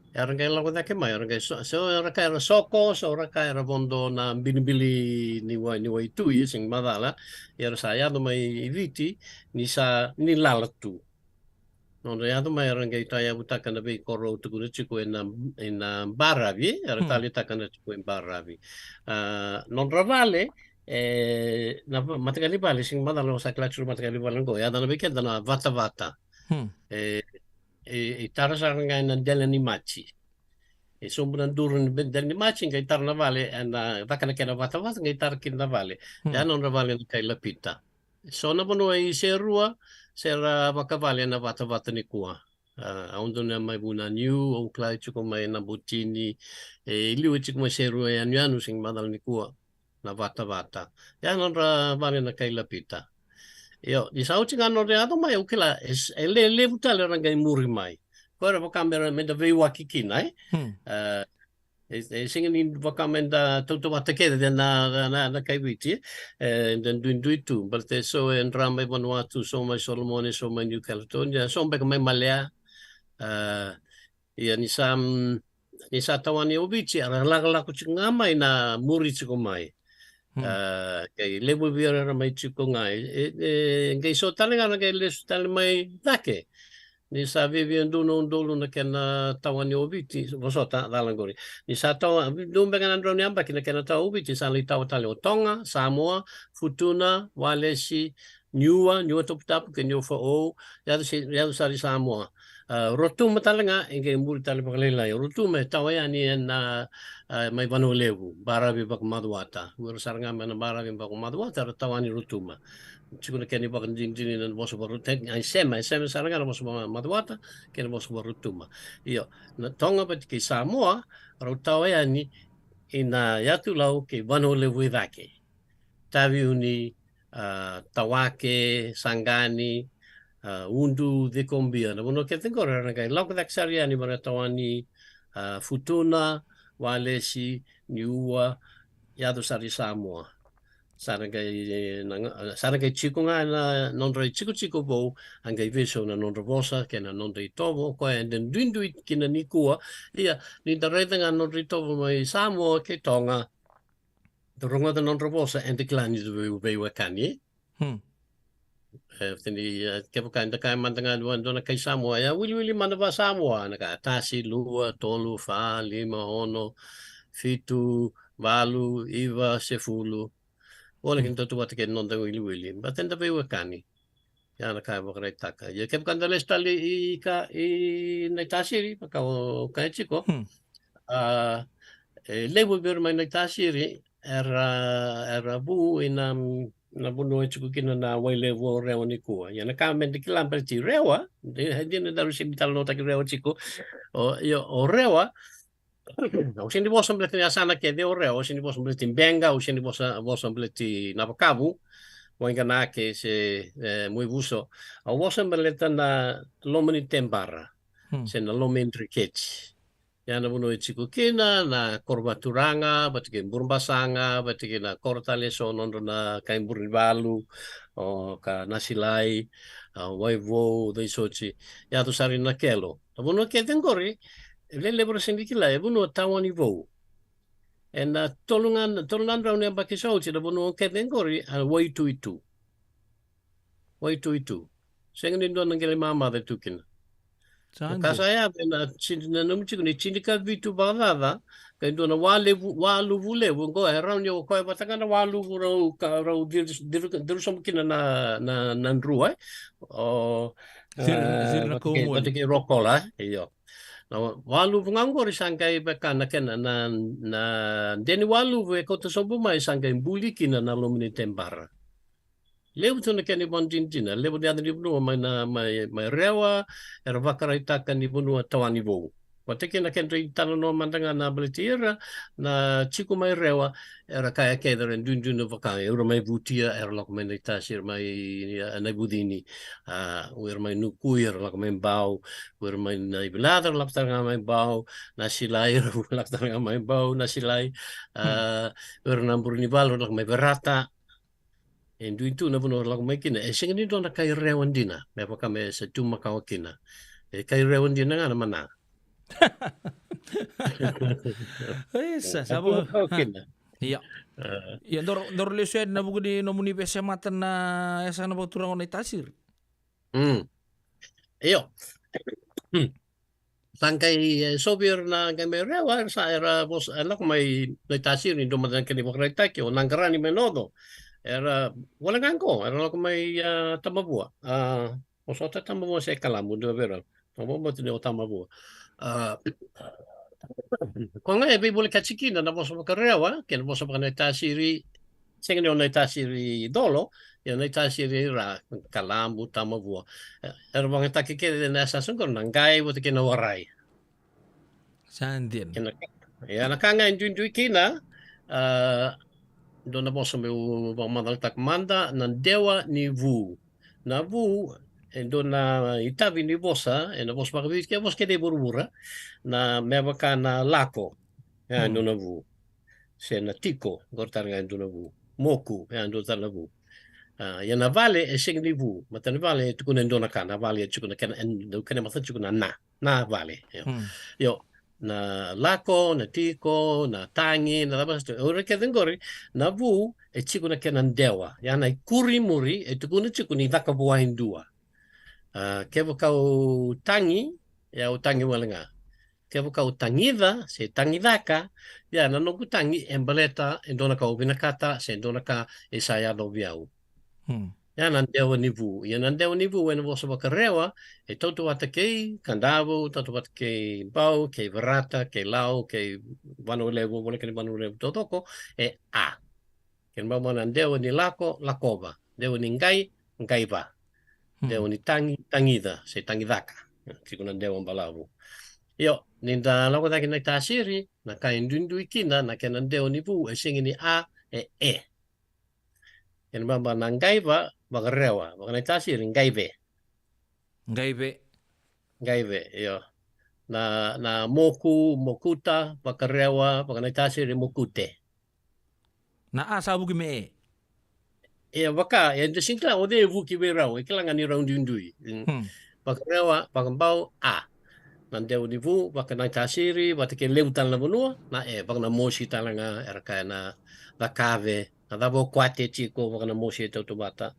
Era qai lako cake mai, era qai so, so era ka era soko, so era ka era vodo na bilibili ni wai, ni waitui, sega ni macala. Era sa yaco mai i Viti ni sa, ni lala tu. Nodra yaco mai era qai tauyavutaka na veikoro au tukuna tiko ena, ena baravi, era taleitaka na tiko e baravi. A, nodra vale, e, na va, mataqali vale, sega ni macala, au sa kila tiko na mataqali vale oqo, yaco na vei keda na vatavata. E, e, e tara sara ga ena dela ni maji. E sobu na duru ni be-, dela ni maji, qai tara na vale, ena caka na kena vatavata, qai tara kina na vale. Ya nodra vale na kai Lapita. So na vanua i Serua, se ra vakavale ena vatavata nikua. A, au donu mai Vunaniu, au kila tiko mai Nabotini, e liu tiko mai Serua yanuyanu, sega ni macala nikua. Na vatavata. Ya nodra vale na kai Lapita. Io, ni sa oti ga nodra yaco mai, au kila, e, e le, levu tale era qai muri mai. Ko era vaka me ra, me da veiwaki kina, e? E, e sega ni vaka me da tautauvata kece na, na, na, na kai Viti, e, da duidui tu, baleta e so e dra mai Vanuatu, so mai Solomone, so mai New Caledonia, so beka mai Malea, e, Ia ni sa, mm, ni sa tawani o Viti, era lakolako tiko ga mai na muri tiko mai. A, qai levu vei ira era mai tiko ga. E, e, qai so tale ga na qai lesu tale mai cake. Ni sa viavia dua na udolu na kena tawani o Viti, vosota, cala qori. Ni sa tawa, dua beka na drau ni yabaki na kena tawa o Viti, sa lai tawa tale o Toga, Samoa, Futuna, Walesi, Niua, Niuatoputapu kei Niuafoou, yaco se, yaco sara i Samoa. A, Rotuma tale ga, e qai muri tale vakalailai. Rotuma e tawa yani ena, a, mai Vanua Levu, baravi vakaMacuata. Ira sara ga mai na baravi vakaMacuata, era tawa yani Rotuma. Tiko na kena ivakadinadina na vosa vakaRotuma, e sema, e sema sara ga na vosa vakaMacuata kei na vosa vakaRotuma. Io, na Toga vata kei Samoa, rau tawa yani ina Yatu Lau kei Vanua Levu i cake. Taveuni, a, Tawake, Saqani, a, Udu, Cikobia. Na vanua kece qori era qai lako cake sara yani mai na tawani, a, Futuna, Walesi, Niua, yaco sara i Samoa. Sa ra qai, na, sa ra qai tiko ga na nodra itikotiko vou, a qai veisau na nodra vosa kei na nodra itovo, o koya eda duidui kina nikua. Ia, ni da raica ga na nodra itovo mai Samoa kei Toga, da rogoca na nodra vosa, eda kila ni da vei, veiwekani. Hmm. E, tini, e, kevaka eda kaya mada ga dua, dua na kai Samoa, ia wiliwili mada vakaSamoa, na ka tasi, lua, tolu, fa, lima, ono, fitu, valu, iva, sefulu. Ola kina tautauvata kei na noda wiliwili. Baleta eda veiwekani. Ya na ka e vakaraitaka. Ia kevaka da lesu tale i ka i Naitasiri, vaka o kaya tiko. Hmm. A, e levu vei ira mai Naitasiri, era, era vu ina, na vanua e tiko kina na Wailevu o Rewa nikua. Ia na ka me da kila baleti Rewa, de, dina daru sega ni talanoataki Rewa tiko. O, ia, o Rewa, au sega ni vosa baleti na yasana kece o Rewa, au sega ni vosa baleti Beqa, au sega ni vosa, vosa baleti Navakavu, Waiganake se, e, Muivuso. Au vosa baleta na loma ni tebara, hmm, se na loma i dreketi. Ya na vanua e tiko kina na koro vaturaga, vata kei Burebasaga, vata kei na koro tale eso nodra na kai Burenivalu, o ka Nasilai, a, Waivou, Veisoti, yaco sara i Nakelo. Na vanua kece qori, e lelevu era sega ni kila, e vanua tawani vou. Ena tolu ga, tolu na drau na yabaki sa oti, na vanua kece qori, a Waituitu. Waituitu. Sega ni dua na qele mamaca e tu kina. Sa dina. Ka sa yaco ena tini, na nomu tiko ni tinikavitu vakacaca, ka e dua na walevu, waluvu levu, qo e rawa ni o koya vata ga na waluvu rau, ka rau ciru, ciru, ciru sobu kina na, na, na drua, e. O, ciri, e, ciri na vata kei, kaumu, vata kei Rokola, e. Io. Na waluvu ga qori sa qai vaka na kena, na, na deni waluvu e kauta sobu mai sa qai buli kina na loma ni tebara. Levu tu na kena ivakadinadina, levu ni yaca ni vanua mai na, mai, mai Rewa, era vakaraitaka ni vanua tawani vou. Vata kei na kedra italanoa mada ga na baleti ira na tiko mai Rewa, era kaya kece era duidui na vaka, era mai Vutia, era lako mai Naitasiri, mai, e, Naivucini, a, o ira mai Nukui, era lako mai Bau, o ira mai Naivilaca, era lako tale ga mai Bau, Nasilai, era lako tale ga mai Bau, Nasilai, a, hmm, o ira na Burenivalu, era lako mai Verata, e dui tu na vanua era lako mai kina. E sega ni dua na kai Rewa dina, me vaka me sa tu makawa kina. E kai Rewa dina ga na mana. E sa, sa vo. Makawa kina. Ia. A. Ia, daru, daru lesu yani ena vuku ni nomuni veisemata na yasana vakaturaga o Naitasiri. Mm. Io. Mm. Sa qai, e, so vei ira na qai mai Rewa, era sa, era vosa, e, lako mai Naitasiri, dua mada na kena ivakaraitaki, o Naqarani mai Noco. Era, wale ga qo, era lako mai, a, Tamavua. A, vosota Tamavua se Kalamu, dua vei ira. Tamavua, bau tu ni o Tamavua. A, koya ga e veivolekati kina na vosa vakaRewa kei na vosa vakaNaitasiri, sega ni o Naitasiri Colo, ia Naitasiri i ra, Kalamu, Tamavua. E, era vakayagataki kece na yasayasa qori na qai vata kei na warai. Sa dina. Ia na ka, ia na ka ga e duidui kina, a, dua na vosa meu vakamacalataka mada, na dewa ni vu. Na vu, e dua na itavi ni vosa, ena vosa vakaviti, ke vosa kece i vuravura, na me vaka na lako, e, hmm, dua na vu. Se na tiko, qori tale ga e dua na vu. Moku, e dua tale na vu. A, ia na vale, e sega ni vu. Matanivale, e tukuna e dua na ka, na vale, e tukuna kena, e, kena mata tukuna na, na vale. Io. Hmm. Io, na lako, na tiko, na tagi, na cava sa tu. O ira kece qori, na vu, e tiko na kena dewa. Ia na ikuri muri, e tukuna tiko ni caka vua e dua. A, kevaka au tagi, ia au tagi wale ga. Kevaka au tagica, se tagicaka, ia na noqu tagi e baleta e dua na ka au vinakata, se dua na ka e sa yacovi au. Hmm. Ia na dewa ni vu. Ia na dewa ni vu ena vosa vakaRewa, e tautauvata kei Kadavu, tautauvata kei Bau, kei Verata, kei Lau, kei Vanua Levu, voleka ni Vanua Levu taucoko, e a. Kena ibalebale na dewa ni lako, lakova. Dewa ni qai, qaiva. Hmm. Dewa ni tagi, tagica, se tagicaka. Tiko na dewa balavu. Io, ni da lako cake Naitasiri, na ka e duidui kina, na kena dewa ni vu, e sega ni a, e e. Kena ibalebale na qaiva, vakaRewa, vakaNaitasiri, qaive. Qaive. Qaive, io. Na, na moku, mokuta, vakaRewa, vakaNaitasiri, mokute. Na a sa vuki me e. E vaka, e da sega ni kila o cei e vuki vei rau, e kila ga ni rau duidui. Mm. Hmm. VakaRewa, vakaBau, a. Na dewa ni vu, vakaNaitasiri, vata kei levu tale na vanua, na e, vakaNamosi tale ga, era kaya na cakave, na cava o kwate tiko, vakaNamosi e tautauvata.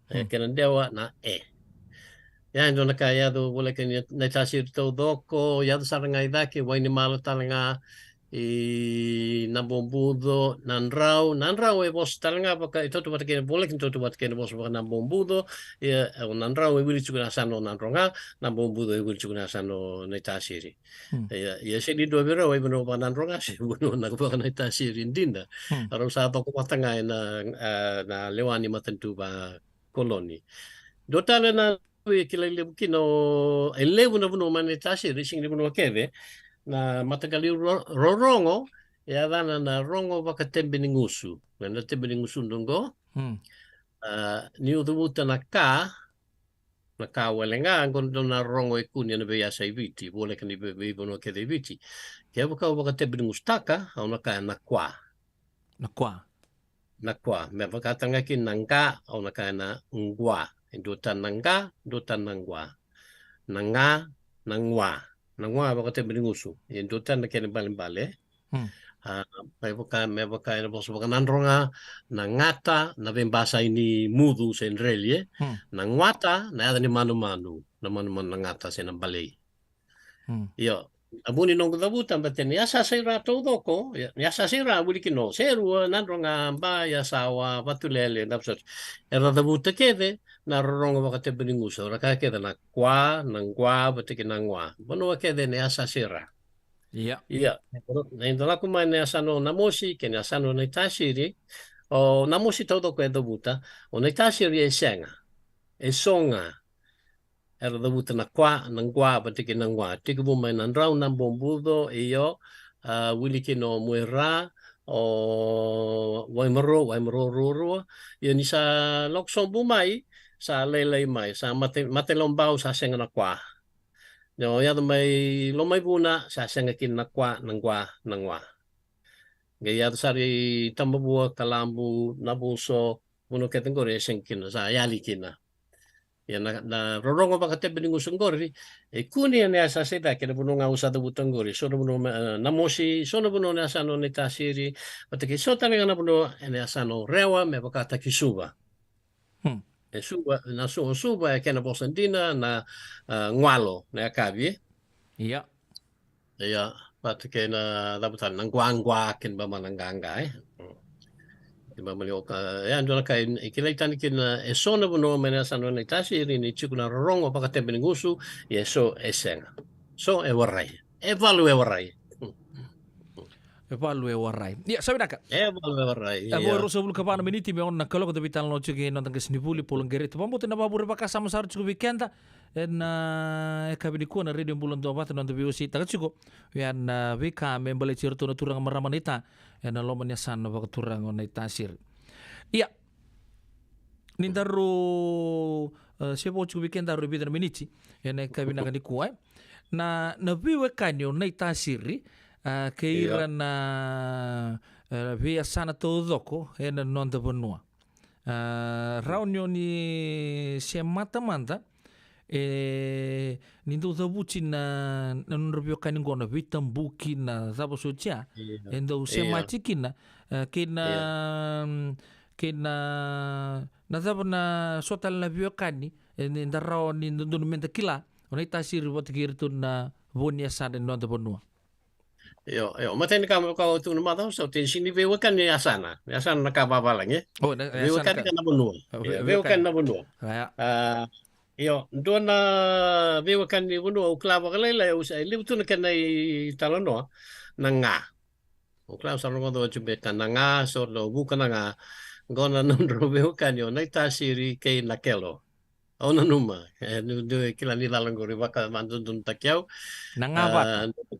E, hmm, kena dewa na e. Ia, e dua na ka e yaco voleka ni Naitasiri taucoko, yaco sara ga i cake, Wainimalu tale ga, i Nabobuco, Nadrau. Nadrau e vosa tale ga vaka, e tautauvata kei na, voleka ni tautauvata kei na vosa vaka Nabobuco. Ia, e, o Nadrau e wili tiko na yasana o Nadroga, Nabobuco e wili tiko na yasana o Naitasiri. Hmm. Ia, ia sega ni dua vei rau e vanua vaka Nadroga, se vanua na vaka Naitasiri dina. Hmm. Rau sa coko vata ga ena, a, na lewa ni matanitu vakoloni. Dua tale na e kilai levu kina o, e levu na vanua mai Naitasiri, sega ni vanua kece, na mataqali ro-, rorogo, e yacana na rogo vakatebenigusu. Na tebenigusu dua qo. Hmm. A, niu cavuta na ka, na ka wale ga, qo dua na rogo e kune ena veiyasa i Viti, voleka ni vei, veivanua kece i Viti. Kevaka au vakatebenigusutaka, au na kaya na kwa. Na kwa. Na kwa. Me vaka tale ga kina na qa, au na kaya na qwa. E dua tani na qa, dua tani na qwa. Na ga, na qwa. Na qwa vakatebenigusu. E dua tani na kena ibalebale. Hmm. A, me vaka, me vaka ena vosa vaka Nadroga, na gata, na veibasai ni mucu se dreli, e. Hmm. Na qwata, na yaca ni manumanu. Na manumanu na gata se na balei. Hmm. Io, a vu ni noqu cavuta, baleta ni yasayasa i ra taucoko, ia, ni yasayasa i ra, wili kina o Serua, Nadroga, Ba, Yasawa, Vatulele, Navusote. Era cavuta kece na rorogo vakatebenigusu, ra kaya kece na kwa, na qwa, vata kei na qwa. Vanua kece na yasayasa i ra. Ia. Ia, na ida lako mai na yasana o Namosi, kei na yasana o Naitasiri, o Namosi taucoko e cavuta, o Naitasiri e sega. E so ga. Era cavuta na kwa, na qwa, vata kei na qwa. Tekivu mai Nadrau, Nabobuco, io, a, wili kina o Muaira, o Waimaro, Waimaro ruarua. Ia ni sa lako sobu mai, sa lailai mai, sa Mate, Matailoabau, sa sega na kwa. Io, yaco mai Lomaivuna, sa sega kina na kwa, na qwa, na qwa. Qai yaco sara i Tabavua, Kalabu, Navuso, vanua kece qori e sega kina, sa yali kina. Ia na, na rorogo vakatebenigusu qori, e kune ena yasayasa i cake, na vanua ga au sa cavuta qori, so na vanua me, e, Namosi, so na vanua na yasana o Naitasiri, vata kei so tale ga na vanua ena yasana o Rewa, me vakataki Suva. Hmm. E Suva, na Su-, Suva e kena vosa dina, na, a, qwalo, na yakavi, e? Ia. Ia, vata kei na cava tale, na qwaqwa, kei na bama na qaqa, e? Kei na bama ni oka, e, a dua na ka e, e kilai tani kina, e so na vanua mai na yasana o Naitasiri ni tiko na rorogo vakatebenigusu, ia e so e sega. So e warai. E valu e warai. E valu e warai. Ia, sa vinaka. E valu e warai, e vo ia. E ruasagavulu ka va na miniti me ono na kaloko, da veitalanoa tiko kei na noda qasenivuli, Paula Qereti. Vakabauta na vakavure vakasama sara tiko vei keda. Ena, e, yakavi nikua na Radio Bula Duavata, noda veiwaseitaka tiko. Ia na, a, veika me baleti iratou na turaga marama naita. Ena loma ni yasana vakaturaga o Naitasiri. Ia. Ni daru, e, se vo tiko vei kedaru e vica na miniti. Ena yakavi vinaka nikua, e. Na, na veiwekani o Naitasiri, a, kei ira na, e, veiyasana taucoko, ena noda vanua. A, rawa ni o ni semata mada, e, ni dau cavuti na, na nodra veiwekani qo na veitabuki na cava soti ya, e dau semati kina, e, kei na, kei na, na cava na so tale na veiwekani, e, ni da rawa ni dodonu meda kila, o Naitasiri vata kei iratou na vo ni yasana ni noda vanua. Io, io, matai ni ka me vaka au tukuna macawa sa oti, sega ni veiwekani ni yasana. Yasana na ka vavalagi, e? O, na, yasana veiwekani ka na vanua. O, veiwekani na vanua. Io, dua na veiwekani ni vanua au kila vakalailai, au sa, e levu tu na kena italanoa, na ga. Au kila au sa rogoca oti beka na ga, so na vuka na ga. Qo na nodrau veiwekani o Naitasiri kei Nakelo. Au nanuma, e, niu, niu kila ni cala qori vakadodonutaki au. Na ga vata. A,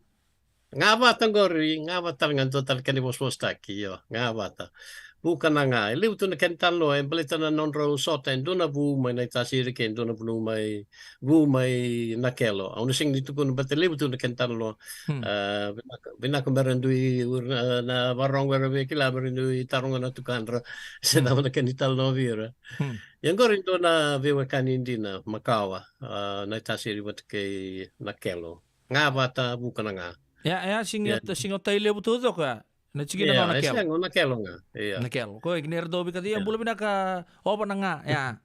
ga vata qori, ga vata tale ga dua tale kena ivosavosataki, io, ga vata. Vuka na ga, e levu tu na kena italanoa, e baleta na nodrau sota, e dua na vu mai Naitasiri kei dua na vu mai, vu mai Nakelo. Au na sega ni tukuna, baleta levu tu na kena italanoa. Hmm. A, vinaka, vinaka me ra dui, na, na varogo era via kila, me ra dui taroga na tukadra. Se cava na kena italanoa vei ira. Hmm. Ia qori dua na veiwekani dina makawa, a, Naitasiri vata kei Nakelo. Ga vata, vuka na ga. Ia, ia, sega ni o Tai Levu taucoko ya. Na tikina ga o Nakelo. Ia, e sega, o Nakelo ga. Ia. Nakelo. Ko ira dau vei keda, ia, bula vinaka, ova na ga, ia.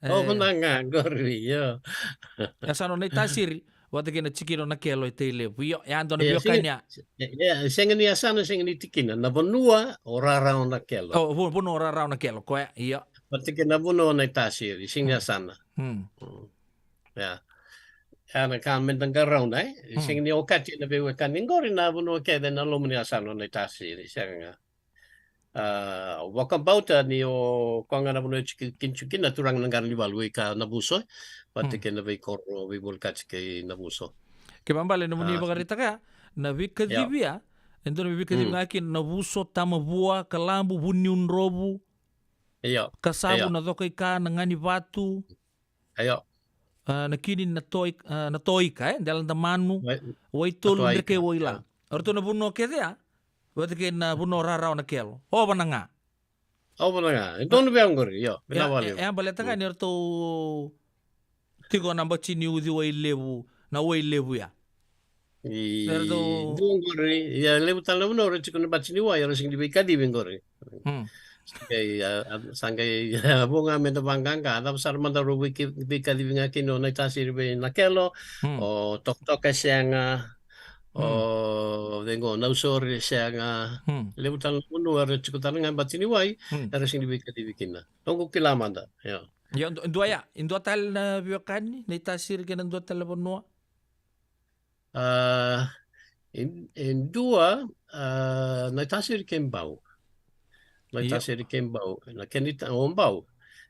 Ova na ga, qori, ia. Ia sa no Naitasiri. Vata kei na tikina o Nakelo e Tailevu. Io, e a dua na veiwekani ya. E, e, sega ni yasana, sega ni tikina. Na vanua o Rarawa Nakelo. O, vanua o Rarawa Nakelo, koya, io. Vata kei na vanua o Naitasiri, sega ni yasana. Ia. Ia na ka meda qarauna, e? Sega ni okati na veiwekani qori na vanua kece na loma ni yasana o Naitasiri, sega ga. A, au vakabauta ni o koya ga na vanua e tiko kina, tiko kina na turaga na Qaranivalu, e ka Navuso, vata kei na veikoro, veivolekati kei Navuso. Kena ibalebale na nomuni vakaraitaka ya, na veikacivi ya, e dua na veikacivi ga kina Navuso, Tamavua, Kalabu, Vuniudrovu, Kasavu, Nacokaika, Naganivatu, Io. A, na Kini, Nato-, a, Natoika, e? Deladamanu, Wai-, Waitolu, Natoika, Drekeiwaila. O ratou na vanua kece ya, vata kei na vanua o Rarawa Nakelo. O vana ga. O vana ga. E donu vei au qori, io. Vinaka vakalevu. E a baleta ga ni ratou tiko na bati ni uciwai levu, na wai levu ya. E dua qori, ia levu tale na vanua era tiko na bati ni wai, era sega ni veikacivi qori. Sa qai, a, a, sa qai, a, vo ga meda vaqaqa, a cava sara mada rau veika-, veikacivi ga kina o Naitasiri vei Nakelo, o Tokatoka e sega, o vei qo Nausori e sega, levu tale na vanua era tiko tale ga bati ni wai, era sega ni veikacivi kina. Noqu kila mada, io. Io, du-, dua ya, e dua tale na veiwekani, Naitasiri kei na dua tale na vanua. A, e, e dua, a, Naitasiri kei Bau. Naitasiri kei Bau, na kena ita-, o Bau.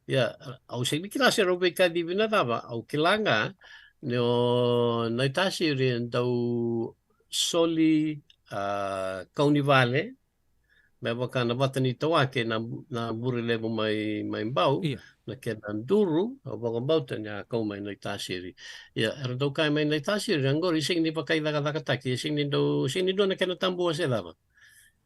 Ia, au sega ni kila se rau veikacivi na cava, au kila ga ni o Naitasiri e dau soli, a, kau ni vale, me vaka na vata ni tawake na, na bure levu mai, mai Bau, na kena duru, au vakabauta ni a kau mai Naitasiri. Ia, era dau kaya mai Naitasiri, a qori sega ni vakaicakacakataki, sega ni dau, sega ni dua na kena tabua se cava.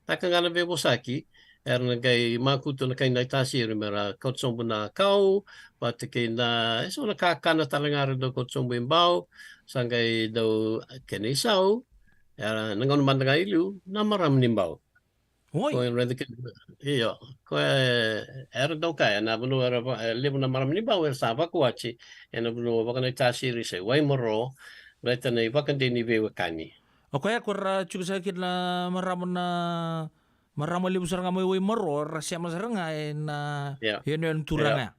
Taka ga na veivosaki, era na qai makutu na kai Naitasiri, mera kauta sobu na kau, vata kei na, e so na kakana tale ga era dau kauta sobu i Bau, sa qai dau kena isau, era na gauna mada ga i liu, na marama ni Bau. Oi. Ko e raica kina, io, ko e, era dau kaya, na vanua era va-, e levu na marama ni Bau, era sa vakuwati, ena vanua vaka Naitasiri se Waimaro, raica na ivakadei ni veiwekani. O koya ko ra tiko sara kina na marama na, marama levu sara ga mai Waimaro, ra sema sara ga ena, io, ena, ena turaga ya.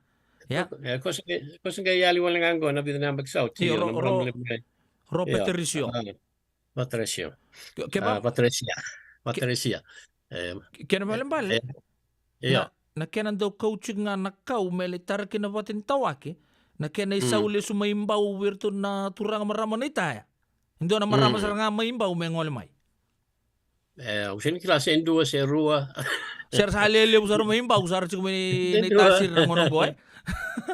Io. Ia. Ko, e, ko se, ko se qai yali wale ga qo na vica na yabaki sa oti, io, io, ro-, na marama ro-, levu mai. Ro Patricio. Io. A. Patricio. Ke, ke a, va-, Patricia. Ke, Patricia. E, ke, kena ibalebale. E, io. Na, na kena dau kauti ga na kau me lai tara kina vata ni tawake. Na kena isau lesu mai Bau vei iratou na turaga marama na itaya. E dua na marama sara ga mai Bau me gole mai. E, au sega ni kila se dua se rua. Se ra sa lelevu sara mai Bau, sa ra tiko mai Naitasiri na gauna qo, e?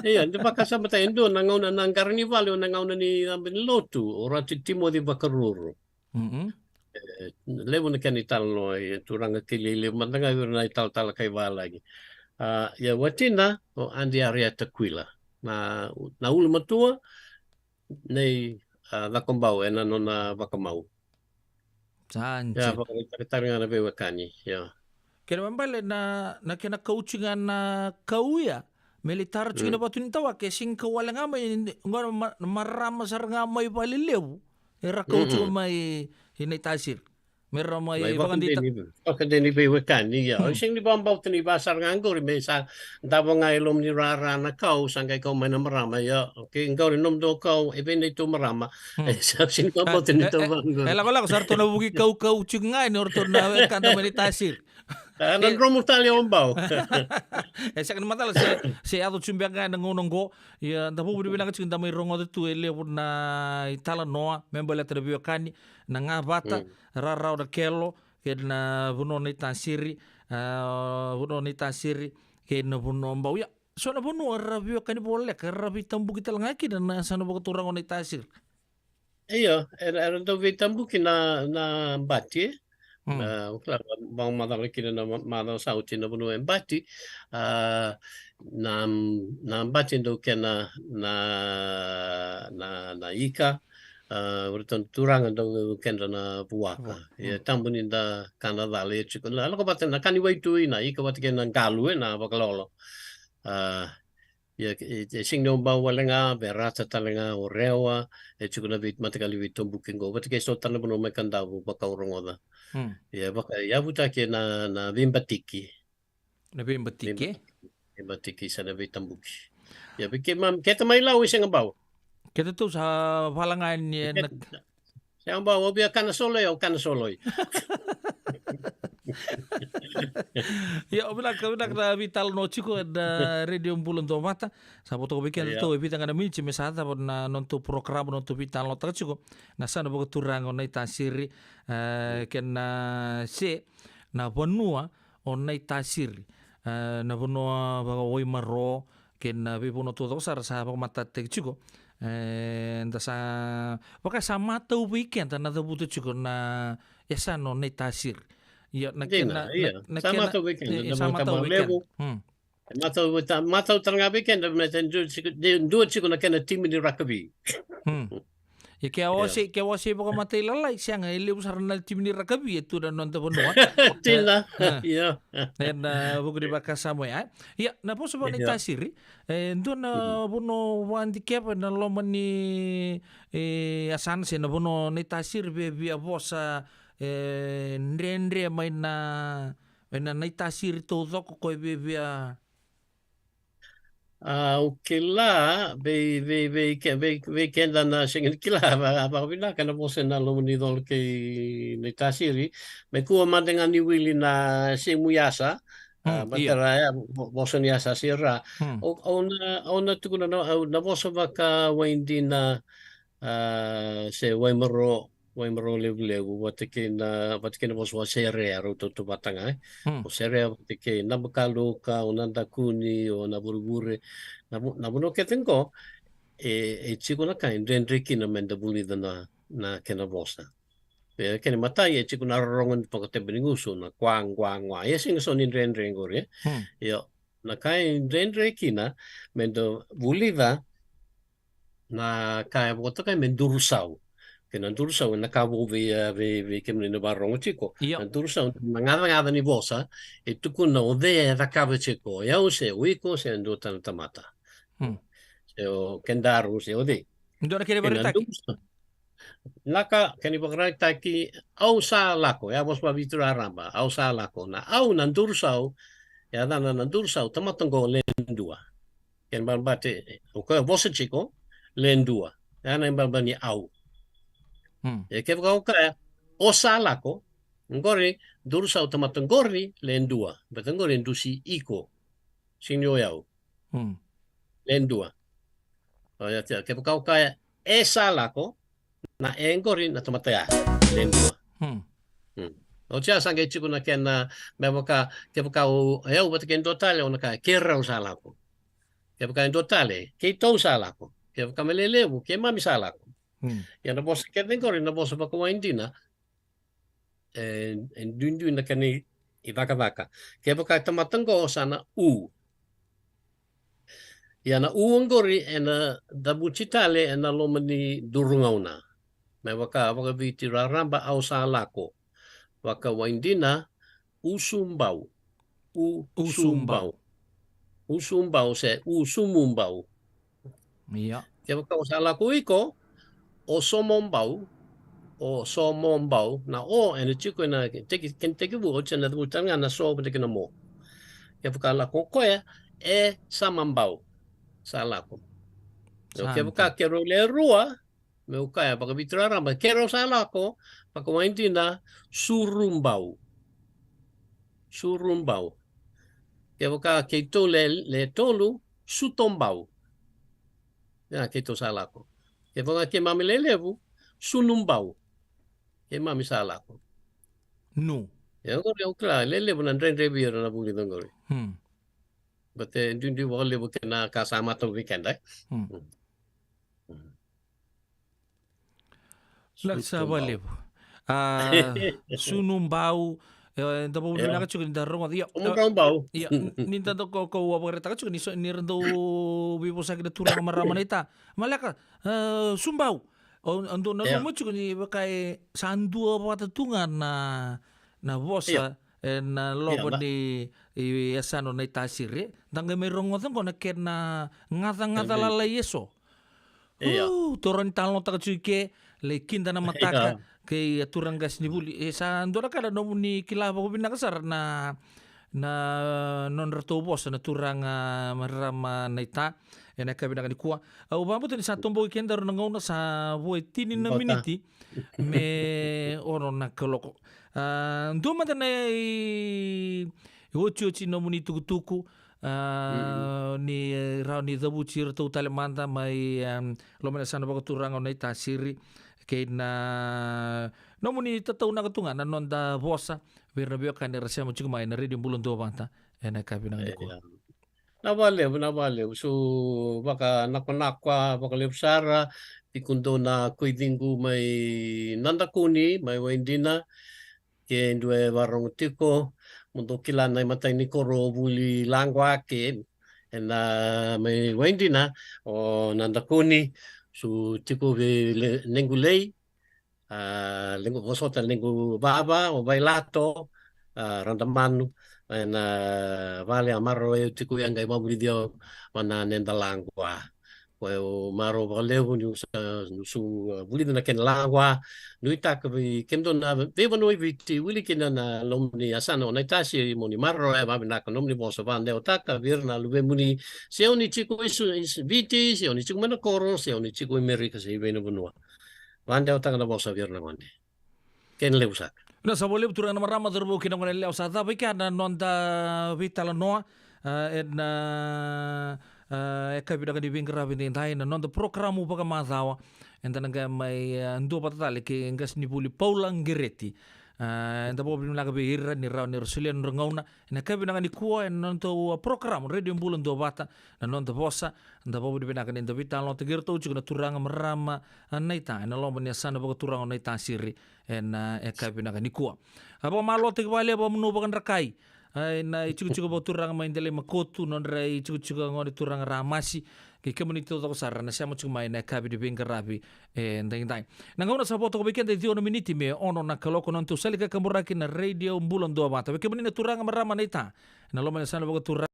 Ia, de vakasamataka e dua na gauna na qara ni vale, na gauna ni cabe ni lotu, o Ratu Timoci Vakaruru. E, levu na kena italanoa, e turaga kilai levu mada ga vei ira na italatala kai valagi. A, ia watina, o Adi Arieta Kuila. Na, na ulumatua, nei, a, Cakobau, ena nona vakamau. Sa dina. Ia, vakaraitaka tale ga na veiwekani, ia. Kena ibalebale na, na kena kauti ga na kau ya, me lai tara tiko na vatu ni tawake, e sega ni kau wale ga mai, qo na ma-, na marama sara ga mai Valelevu, era kauti ga mai i Naitasiri. Me ra mai vakadei, vakadei ni veiwekani, ia. Au sega ni vakabauta ni va sara ga qori me sa davo ga e loma ni rara na kau, sa qai kau mai na marama, ia. Okei, qori nomudou kau, e vei neitou marama. E, sa sega ni vakabauta ni tau va qori. E, e, e, lakolako, sa ratou na vuki kaukau tiko ga ni o ratou na wekada mai Naitasiri. A, na dromu tale o Bau. E sega ni macala se, se yaco tiko beka ga ena gauna qo. Ia, da vuvuni vinaka tiko da mai rogoca tu e levu na italanoa, me baleta na veiwekani, na gavata, Rarawa Nakelo, kei na vanua o Naitasiri, a, vanua o Naitasiri, kei na vanua o Bau. Ia, so na vanua era veiwekani voleka, era veitabuki tale ga kina na yasana vakaturaga o Naitasiri. Io, era, era dau veitabuki na, na bati, e? Na, au kila, vakamacala kina na ma-, macawa sa oti na vanua e bati, a, na, na bati dau kena na, na, na ika, a, o iratou na turaga dau kedra na vuaka. Ia, tabu ni da kana cala, ia tiko na, lako vata na ka ni waitui, na ika vata kei na qalu, e, na vakalolo. A, Ia, e, e sega ni o Bau wale ga, Verata tale ga, o Rewa, e tiko na vei, mataqali veitabuki qo. Vata kei so tale na vanua mai Kadavu, vaka au rogoca. Hmm. Ia, vaka, yavutaki na, na veibatiki. Na veibatiki, e? Veibatiki, veibatiki sa na veitabuki. Ia, vei keimami, keta mai Lau e sega Bau. Keta tou sa vala ga ni e na Keta, Sega Bau, au via kana soloi, au kana soloi. Ia, o vinaka, vinaka na veitalanoa tiko ena Radio Bula Duavata. Sa vo toka vei keda Ia. tou e vica ga na miniti me sa cava na nodatou porokaramu, nodatou veitalanoataka tiko. Na yasana vakaturaga o Naitasiri, e, kei na se, na vanua o Naitasiri. E, na vanua vaka Waimaro, kei na veivanua taucoko sara sa vakamatatataki tiko. E, da sa, vaka sa matau vei keda na cavuta tiko na yasana o Naitasiri. Ia, na Dina, kena, ia. na, na Sa kena, matau vei keda, e, na sa matau matau vei keda. levu. Hmm. Matau vei ta-, matau tale ga vei keda, me te dua tiko, de-, dua tiko na kena timi ni rakavi. Hmm. Ia ke Ia. ose, ke ose vakamatailalai, sega, e levu sara na timi ni rakavi e tu na noda vanua. Dina, E, e. ia. Ena vuku ni vakasama ya. Ia, na vosa vaka Ia. Naitasiri, e, dua na Mm. vanua vakadikeva na loma ni, e, yasana se na vanua Naitasiri, via, via vosa, e, dredre mai na, mai na Naitasiri taucoko ko e via, via Au kila, vei, vei, vei ke-, vei, vei keda na sega ni kila, va-, vakavinaka na vosa ena loma ni colo kei Naitasiri. Me kua mada ga ni wili na semu yasa, a, Hmm, ia. matara, e, vo-, vosa ni yasa se ra. Hmm. Au, au na, au na tukuna na, au na vosa vaka Waidina, a, se Waimaro, Waimaro levulevu, vata kei na, vata kei na vosa vaka Serea, rau tautauvata ga, e. Hmm. O Serea vata kei Nabakaluka, o Nadakuni, o Navurevure, na vu-, na vanua kece qo, e, e tiko na ka e dredre kina me da vulica na, na kena vosa. Pe kena imatai, e tiko na rorogo ni vakatebe ni gusu, na kwa, ngwa, ngwa. Ia sega so ni dredre qori, e. Hmm. Io, na ka e dredre kina, me da vulica, na ka e vakatokai me durusau. Kei na durusau, na ka vou vei, e, vei, vei kemuni na vakarorogo tiko. Io. Na durusau, na gacagaca ni vosa, e tukuna o cei e cakava tiko, o yau se o iko se dua tale na tamata. Hmm. Se o kedaru, se o cei. Dua na kena Kei na vakaraitaki. durusau. Na ka, kena vakaraitaki, au sa lako, e a vosa vakaViti raraba, au sa lako. Na au na durusau, e a cana na durusau, tamata qo le dua. Kena balebale, o koya vosa tiko, le dua. Ya na ibalebale ni au. Hmm. E kevaka o kaya, o sa lako, qori, durusau tamata qori, le dua. Baleta qori, dusi iko. Sega ni o yau. Hmm. Le dua. O ya, kevaka o kaya, e sa lako, na e qori, na tamata ya. Le dua. Hmm. Hmm. Oti ya sa qai tiko na kena, me vaka, kevaka o, o yau vata kei dua tale, o na kaya, keirau sa lako. Kevaka e dua tale, keitou sa lako. Kevaka me lelevu, keimami sa lako. Hmm. Ia na vosa kece qori, na vosa vakawaidina, e, e duidui na kena i, icakacaka. Kevaka e tamata qo sa na u. Ia na u qori, ena cavuti tale, ena loma ni duru gauna. Me vaka, vakaViti raraba, au sa lako. Vakawaidina, u subau. U Usumbau. subau. U subau se u sumubau. Ia. Kevaka o sa lako iko, o somobau, o somobau, na o, ena tiko ena teki, kena tekivu, oti ena cavuta ga na so, vata kei na mo. Kevaka lako koya, e samabau. Sa lako. Sa Kevaka lako. keirau le rua, meu kaya, vakaViti raraba, keirau sa lako, vakawaidina, surubau. Surubau. Kevaka keitou le, le tolu, sutobau. Ya, keitou sa lako. Kevaka keimami le levu, sunubau. Keimami sa lako. Nu. Ya, qori au kila, le levu na dredre vei ira na vulica qori. Hmm. Baleta e duidui vakalevu kei na ka sa matau vei keda, e? Hmm. Hmm. Hmm. Vinaka sa Sutobau. vakalevu. A, sunubau, e, da vakavinaka Io. tiko ni da rogoca. Io, Sunubau. io, n-, ni da dau ko, ko vakaraitaka tiko ni so, ni ra dau veivosaki na turaga marama na ita. Maleka, e, subau. O, o dau na Io. loma tiko ni vaka e sa dua vata tu ga na, na vosa Io. ena loma ni yasana o Naitasiri. Da qai mai rogoca oqo na kena gacagaca lalai eso. Io. Uu, toro ni talanoataka tiko i ke, lai kida na mataka kei a turaga qasenivuli. E sa dua na ka na nomuni kila vakavinaka sara na, na nodratou vosa na turaga marama Naita ena yakavi vinaka nikua. Au vakabauta ni sa toboki kedaru na gauna, sa vo e tini na miniti me ono na kaloko. A, dua mada na i, iotioti nomuni tukutuku, a, ni rawa ni cavuti iratou tale mada mai, em, loma ni yasana vakaturaga o Naitasiri, kei na nomuni tataunaka tu ga na noda vosa vei ira na veiwekani era sema tiko mai na Radio Bula Duavata ena yakavi vinaka nikua. Na valevu, na valevu. Su vakanakonako vakalevu sara, tiko dua na koi ciqu mai Nadakuni, mai Waidina, ke dua e varogo tiko, mo dou kila na imatai ni koro o Vuli Laqua ke, ena mai Waidina, o Nadakuni, su tiko vei le-, Nequ Lei, a, lequ vosota, lequ vava, o Vailato, a, Radamanu, ena vale a marau e tiko ia qai vavulici au vana Neda Laqua. Ko e marau vakalevu niu sa, niu su, a, vulica na kena laqua, nuitaka vei kemudou na veivanua i Viti, wili kina na loma ni yasana o Naitasiri mo ni maroroya vakavinaka nomuni vosa, vakadewataka vei ira na luvemuni, se oni tiko i Su-, i Viti, se oni tiko mai na koro, se oni tiko i Merika, se i vei na vanua. Vakadewataka na vosa vei ira na gone. Kena levu saka. Na sa vakalevu turaga na marama, cauravou kei na goneyalewa, sa cava i kea na noda veitalanoa, a, ena, a, yakavi vinaka ni veiqaravi edaidai, na noda porokaramu vakamacawa. Eda na qai mai, a, duavata tale kei qasenivuli Paula Qereti. A, eda vakavinavinaka vei ira ni rawa ni ra solia na nodra gauna ena yakavi vinaka nikua ena nodatou, a, porokaramu Radio Bula Duavata, na noda vosa. Da vakavinavinaka ni da veitalanoataki iratou tiko na turaga marama, a, Naita ena loma ni yasana vakaturaga o Naitasiri ena, a, yakavi vinaka nikua. A, vakamalotaki vakalevu, vakamanu vakadrakai, a, ena itikotiko vakaturaga mai Delai Makotu, nodra itikotiko gone turaga Ramasi, kei kemuni taucoko sara na sema tiko mai na yakavi ni veiqaravi edaidai. Na gauna sa vo toka vei keda e ciwa na miniti me ono na kaloko, nodatou sali kakaburaki na Radio Bula Duavata. Vei kemuni na turaga marama Naita ena loma ni yasana vakaturaga,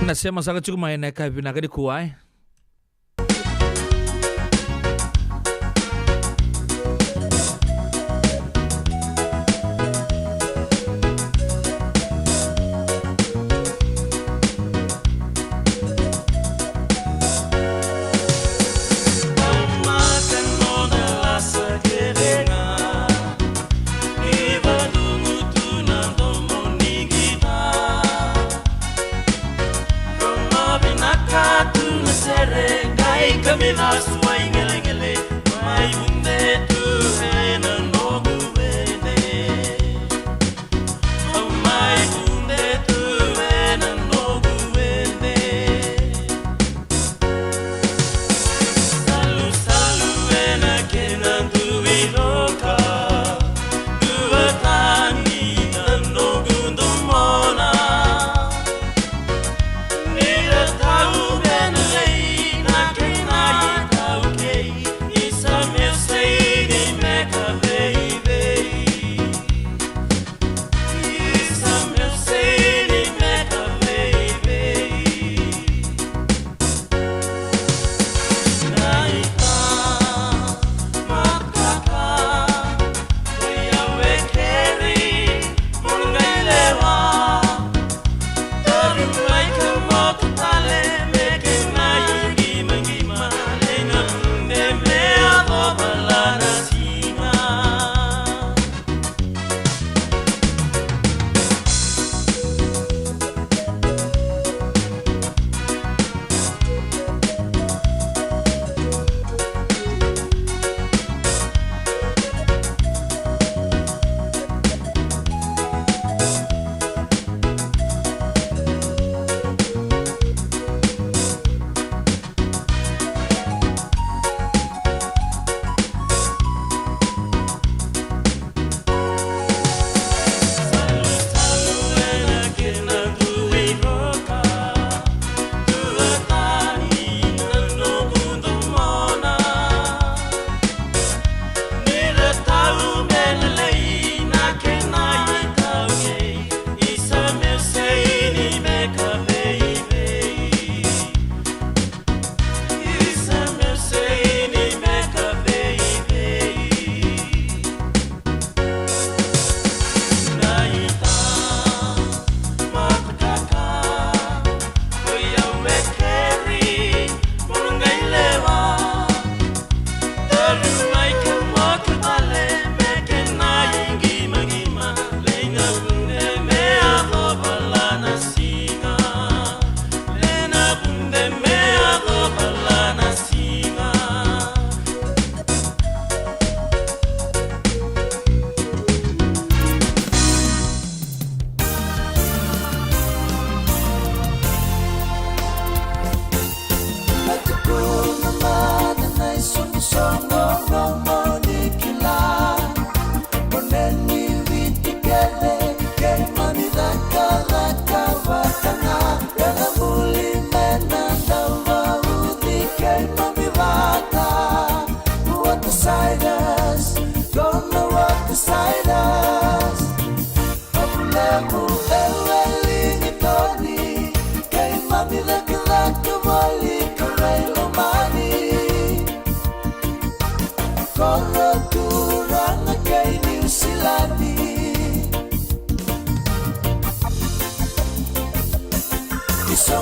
na sema saka tiko mai na yakavi vinaka nikua, e.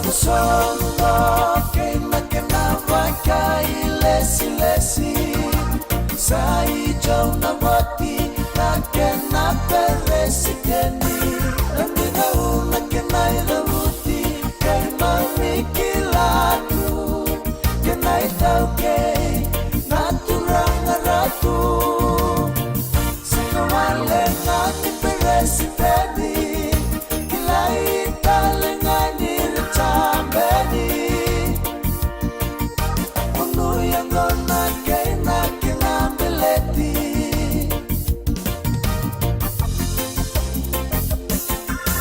Sodo kei na kena vakailesilesi. Sa i John Navoti na kena peresitedi. Na dinau na kena icavuti, kei mani kila tu. Kena itaukei na turaga ratu. Sega wale ga ni peresitedi, kilai tale ga ni ritabedi. Kunu yaqona kei na kena beleti.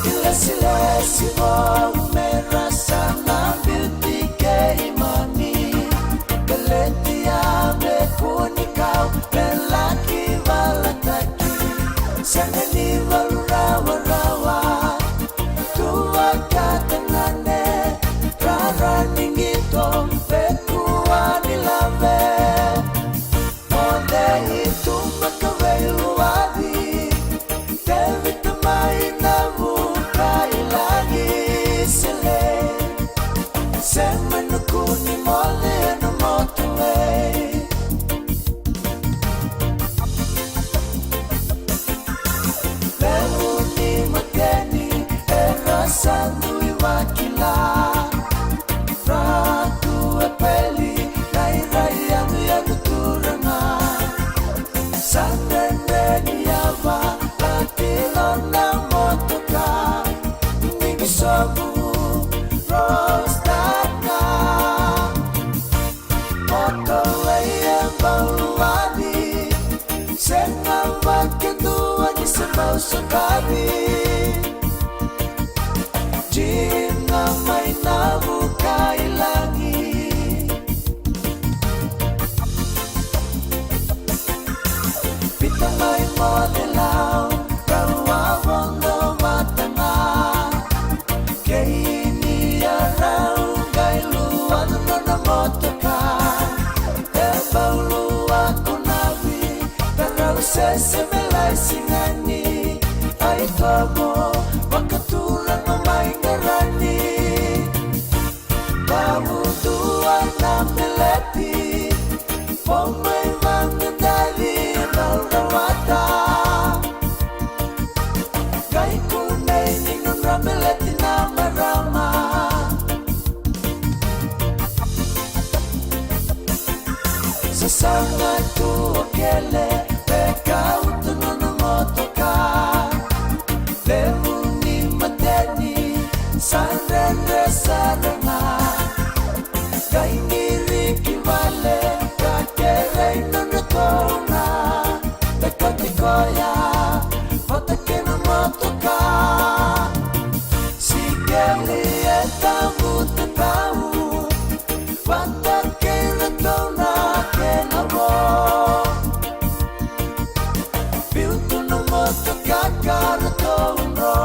Ilesilesi vou me ra sa na biuti keimami. Beleti ya me kua ni kau me laki valataki. Sega ni valu rawarawa. Tu vakatanane, rara ni qito, pe kua ni lave. Moce i tuba ka veiluaci, Tevita mai na vuka i lagi sele. Sema na kuni moce na motu ei. Levu ni mateni era sa dui vakila. Ratu Epeli na iraiyaguyagu turaga. Sa dredre ni yava lati nona motoka. Ni sobu rostaka. Moto e bau luaci, sega vakadua ni se bau soqavi. Jina mai na vuka i lagi. Pita mai moce lau, rau a vodo vata ga. Kei ni a rau qai luaca nona motoka. E bau lua kunavi, ka rau sese me lai sigani. Ai tomo, vakaturaga mai qarani. Vavudua na meleti, fo mai vaqaqali na rawata. Qai kunei ni nodra meleti na marama. Sasaga tu o kele, veka utu nona motoka. Levu ni mateni, sa dredre sara ga. Qai qiri ki vale, ka kerei nona tona. Veka tiko ya, vata kei na motoka. Sikeli e tavuta tau, vata kei ratou na kena vo. Biu tu na motoka ka ratou dro.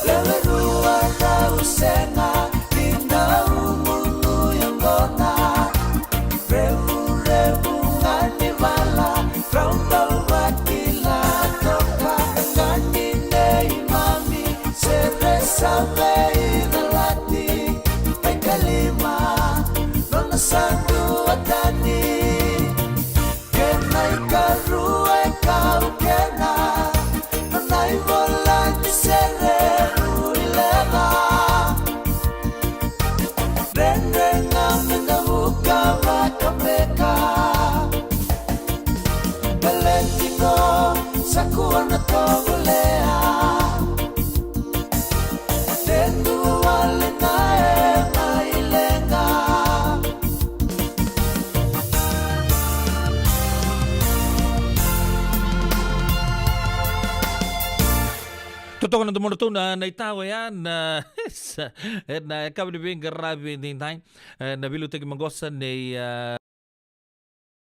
Lewe rua rau sega ni dau gunu yaqona. Revurevu ga ni vala, rau dau vakila toka. Ga ni neimami sere sa veicalati. Mai kalima nona sa duatani. Kena ikarua e kau kena, nona ivola ni sere rui leqa. Dredre ga me da vuka vaka beka. Baleti qo sa kua na tovolea. Te dua wale na e mai leqa. Totoka na domodratou na, na itawa ya na, e na, e ka vini veiqaravi ni dai. E na veiliutaki maqosa nei, a,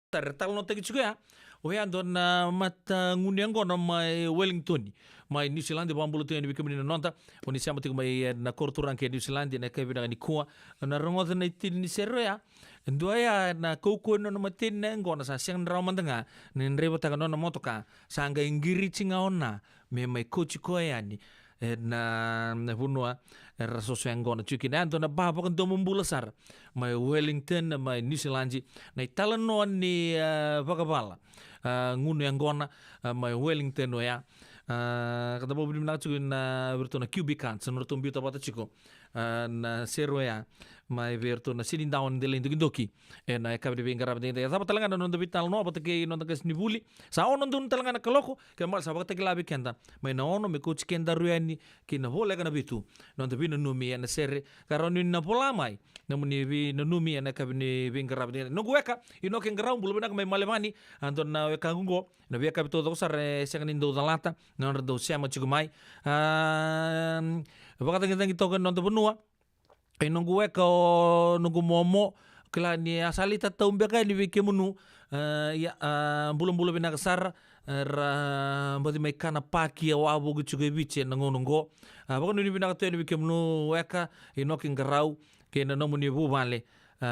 Sa ra talanoataki tiko ya. Oya dua na matagunu yaqona mai Wellington, mai New Zealand, vakabula tu yani vei kemuni na noda. O ni sema tiko mai, e, na koro turaga kei New Zealand, na yakavi vinaka nikua. Na rogoca na itini ni sere oya. E dua ya na kaukauwa ni nona mateni na yaqona, sa sega ni rawa mada ga ni draivataka na nona motoka. Sa qai qiriti ga o Na me mai kauti koya yani, e, na, na vanua, e, ra soso yaqona tiko kina. Ya dua na ba vakadomobula sara mai Wellington, mai New Zealand, na italanoa ni, e, vakavala, e, gunu yaqona, e, mai Wellington oya. E, ka da vakavinavinaka tiko na vei iratou na Q B Cards, sa nodratou biuta vata tiko, e, na sere oya mai vei iratou na Senidawa Delai Dokidoki. E, na yakavi ni veiqaravi edaidai, e cava tale ga na noda veitalanoa vata kei noda qasenivuli. Sa ono donu tale ga na kaloko, kena ibalebale sa vakatakila vei keda mai na ono me kauti kedaru yani ki na voleka na vitu, noda veinanumi ena sere ka rawa ni na vola mai nomuni veinanumi ena yakavi ni veiqaravi edaidai. Noqu weka Inoke Qarau, bula vinaka mai Malevani. A dua na wekaqu oqo, na veiyakavi taucoko sara e sega ni dau calata na nodra dau sema tiko mai. A, vakacagicagi toka na noda vanua. E noqu weka, o noqu momo, kila ni a sa lai tatau beka yani vei kemunu. E, ia, a, bulabula vinaka sara. E, ra baci mai kana paki e wavoki tiko e Viti ena gauna oqo. A, vakanuinui vinaka tu yani vei kemunu weka Inoke Qarau kei na nomuni vuvale, e,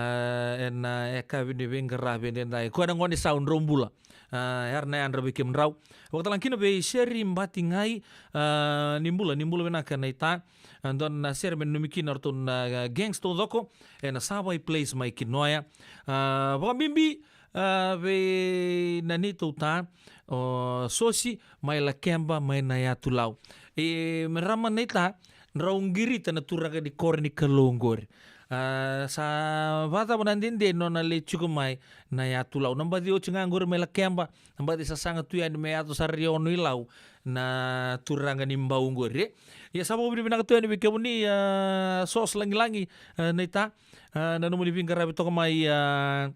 ena yakavi ni veiqaravi edaidai. Koya na gone sau, drau bula. E, yara na yadra vei kemudrau. Vakatalega kina vei Seri Batigai, e, ni bula, ni bula vinaka naita. E dua na sere me nanumi kina o ratou na, e, gangs taucoko ena Savai Place mai Kinoya. E, vakabibi, e, vei na neitou ta o Sosi mai Lakeba mai Nayatulau. E, me rama naita, drau qirita na turaga ni koro ni Kalou oqori. E, sa vakacava na dede nona lai tiko mai Nayatulau? Na baci oti ga oqori mai Lakeba, na baci sasaga tu yani me yaco sara i Ono-i-Lau na turaga ni Bau oqori. Ia sa vakavinavinaka tu yani vei kemuni, e, Sos Lagilagi, e, naita, e, na nomuni veiqaravi toka mai, e,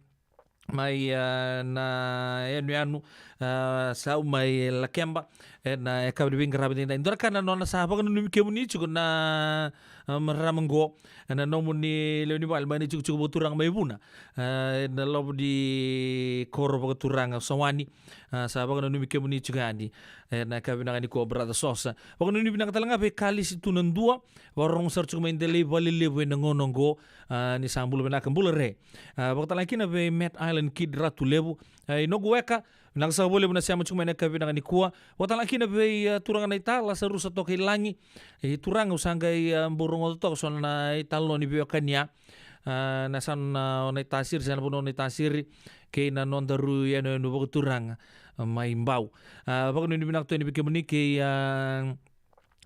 mai, e, na yanuyanu, e, sau mai Lakeba ena yakavi ni veiqaravi edaidai. Dua na ka na nona sa vakananumi kemuni tiko na, e, marama oqo, e, na nomuni lewe ni vale mai na itikotiko vakaturaga mai Vuna, e, ena loma ni koro vakaturaga Sawani. E, sa vakananumi kemuni tiko yani ena yakavi vinaka nikua, brother Sos. Vakananumi vinaka tale ga vei Kalisi Tunadua, vakarorogo sara tiko mai Delai Valelevu ena gauna oqo. E, ni sa bula vinaka, bula re. E, vakatalega kina vei Mad Island Kid Ratulevu. E, Inoqu weka, vinaka saka vakalevu na sema tiko mai ena yakavi vinaka nikua. Vakatalega kina vei, e, turaga naita Lasarusa Tokailagi. E, turaga, au sa qai, e, bau rogoca toka so na italanoa ni veiwekani ya. E, na yasana o Naitasiri, se na vanua o Naitasiri, kei na nodaru yanuyanu vakaturaga, e, mai Bau. E, vakanuinui vinaka tu yani vei kemuni kei, e,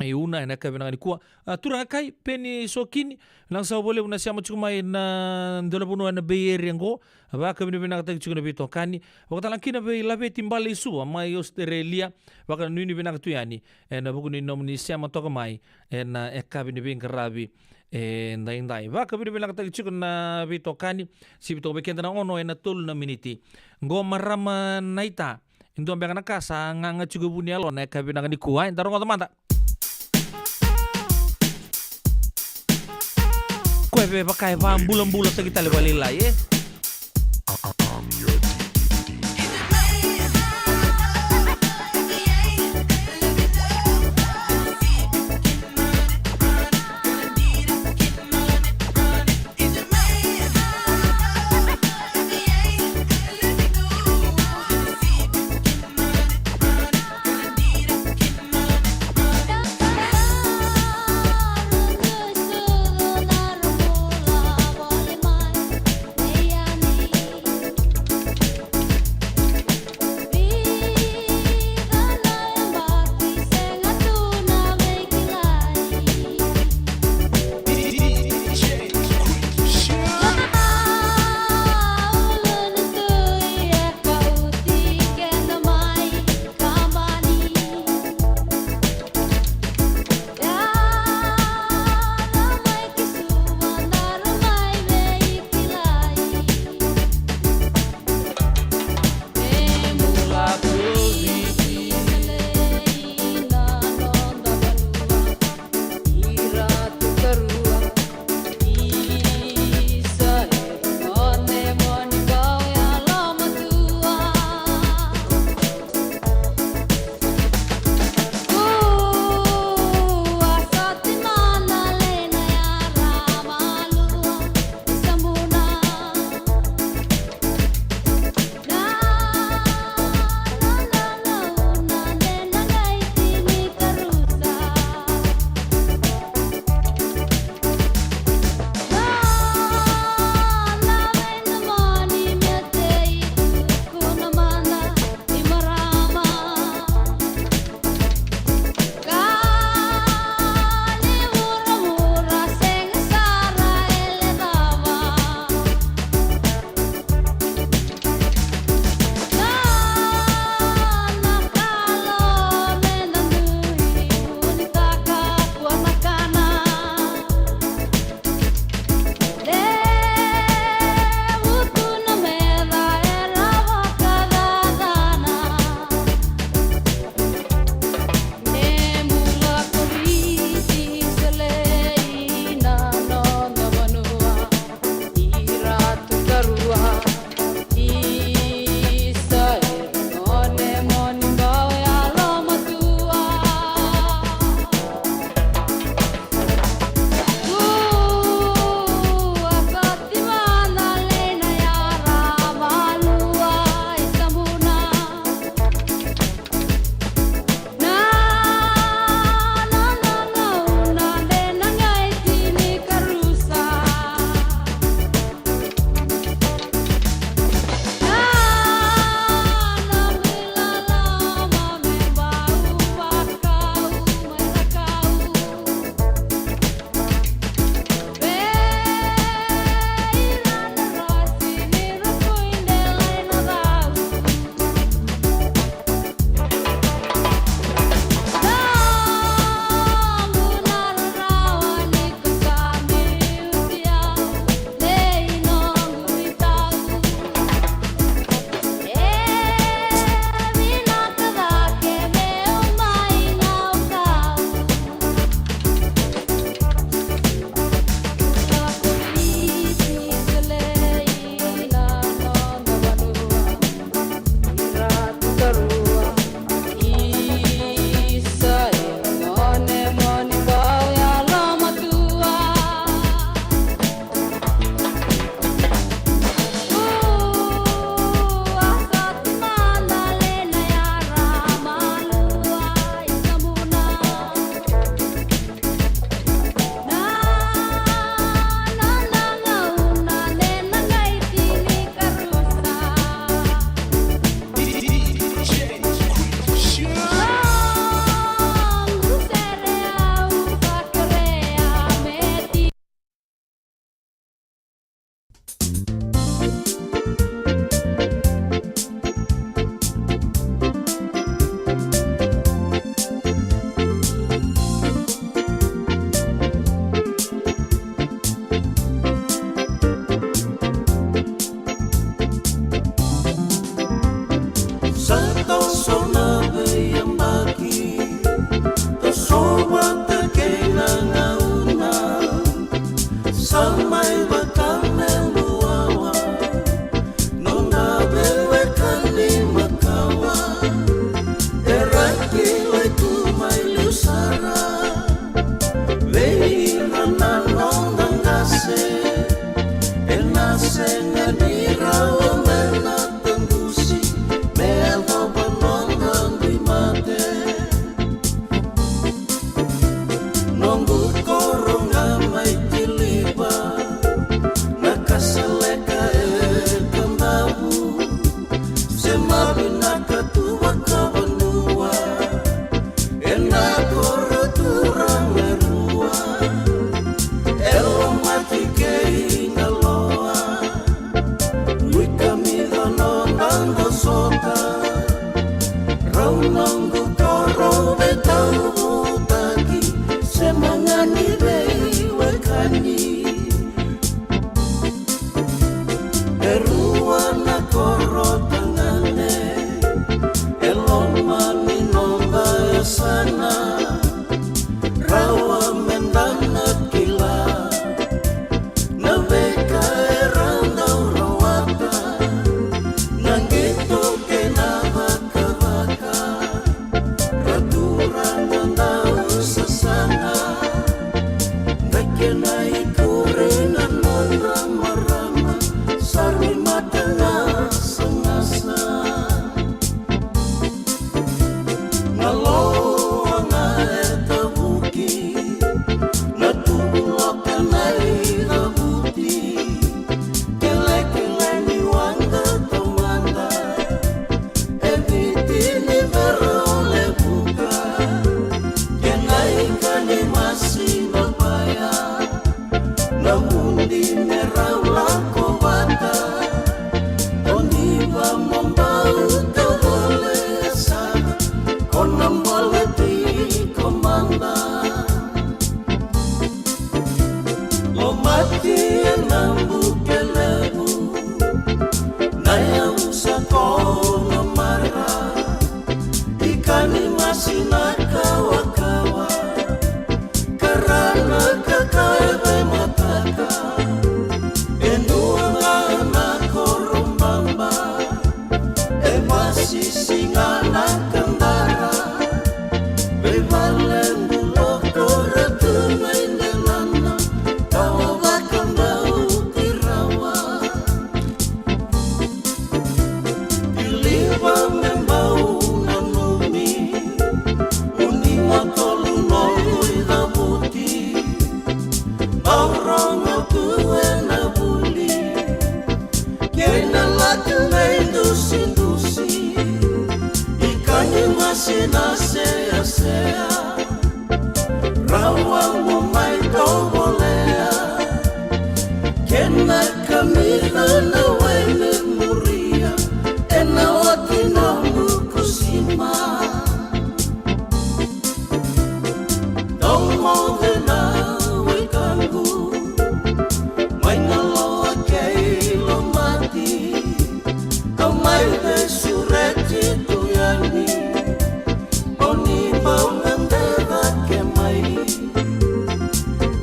e Una ena yakavi vinaka nikua. E, turaga kai Peni Sokini, vinaka saka vakalevu na sema tiko mai na dua na vanua ena Bay Area oqo. Vakavinavinakataki tiko na veitokani. Vakatalega kina vei Laveti Baleisuva mai Australia. Vakanuinui vinaka tu yani ena vuku ni nomuni sema toka mai ena yakavi ni veiqaravi edaidai. Vakavinavinakataki tiko na veitokani. Sivi toka vei keda na ono ena tolu na miniti. Qo marama naita. E dua beka na ka sa gaga tiko e vu ni yalona ena yakavi vinaka nikua, e, da rogoca mada. Koya e vaka e vakabulabulataki tale vakalailai, e. Rau noqu koro veitauvutaki, sema ga ni veiwekani. E rua na koro tagane e loma ni noda yasana. Rawa me da na kila na veika era dau rawata, na qito kei na vakavaka. Ra turaga dau sasaga, na kena ikuri na nodra marama, sa ri mata na sagasa. Na loa ga e tavuki, na tuvuloka na icavuti, kelekele ni waqa taumada, e Viti ni Vera o Levuka, kena ika ni masi na vaya, na vudi me rau lako vata. O ni va mo bau tavole sara, o na bole tiko mada. Lomati e na buke levu, na yavusa ko na mara, ika ni masi na kawakawa. Karana ka ka e veimataka, e dua ga na koro baba, e vasisi ga na kadara. Veivale buloko ra tu mai delana, tawa vakabauti rawa. Tiliva me bau nanumi, u ni matolu noqu icavuti. Bau rogo tu e na vuli, kei na latu veidusidusi, ika ni masi na seasea. Rawa mo mai tovolea, kena kamica na wai me muria, e na oti nomu kusima. Dau moce na wekaqu, mai na loa kei Lomati, au mai veisureti tu yani. O ni bau gade cake mai,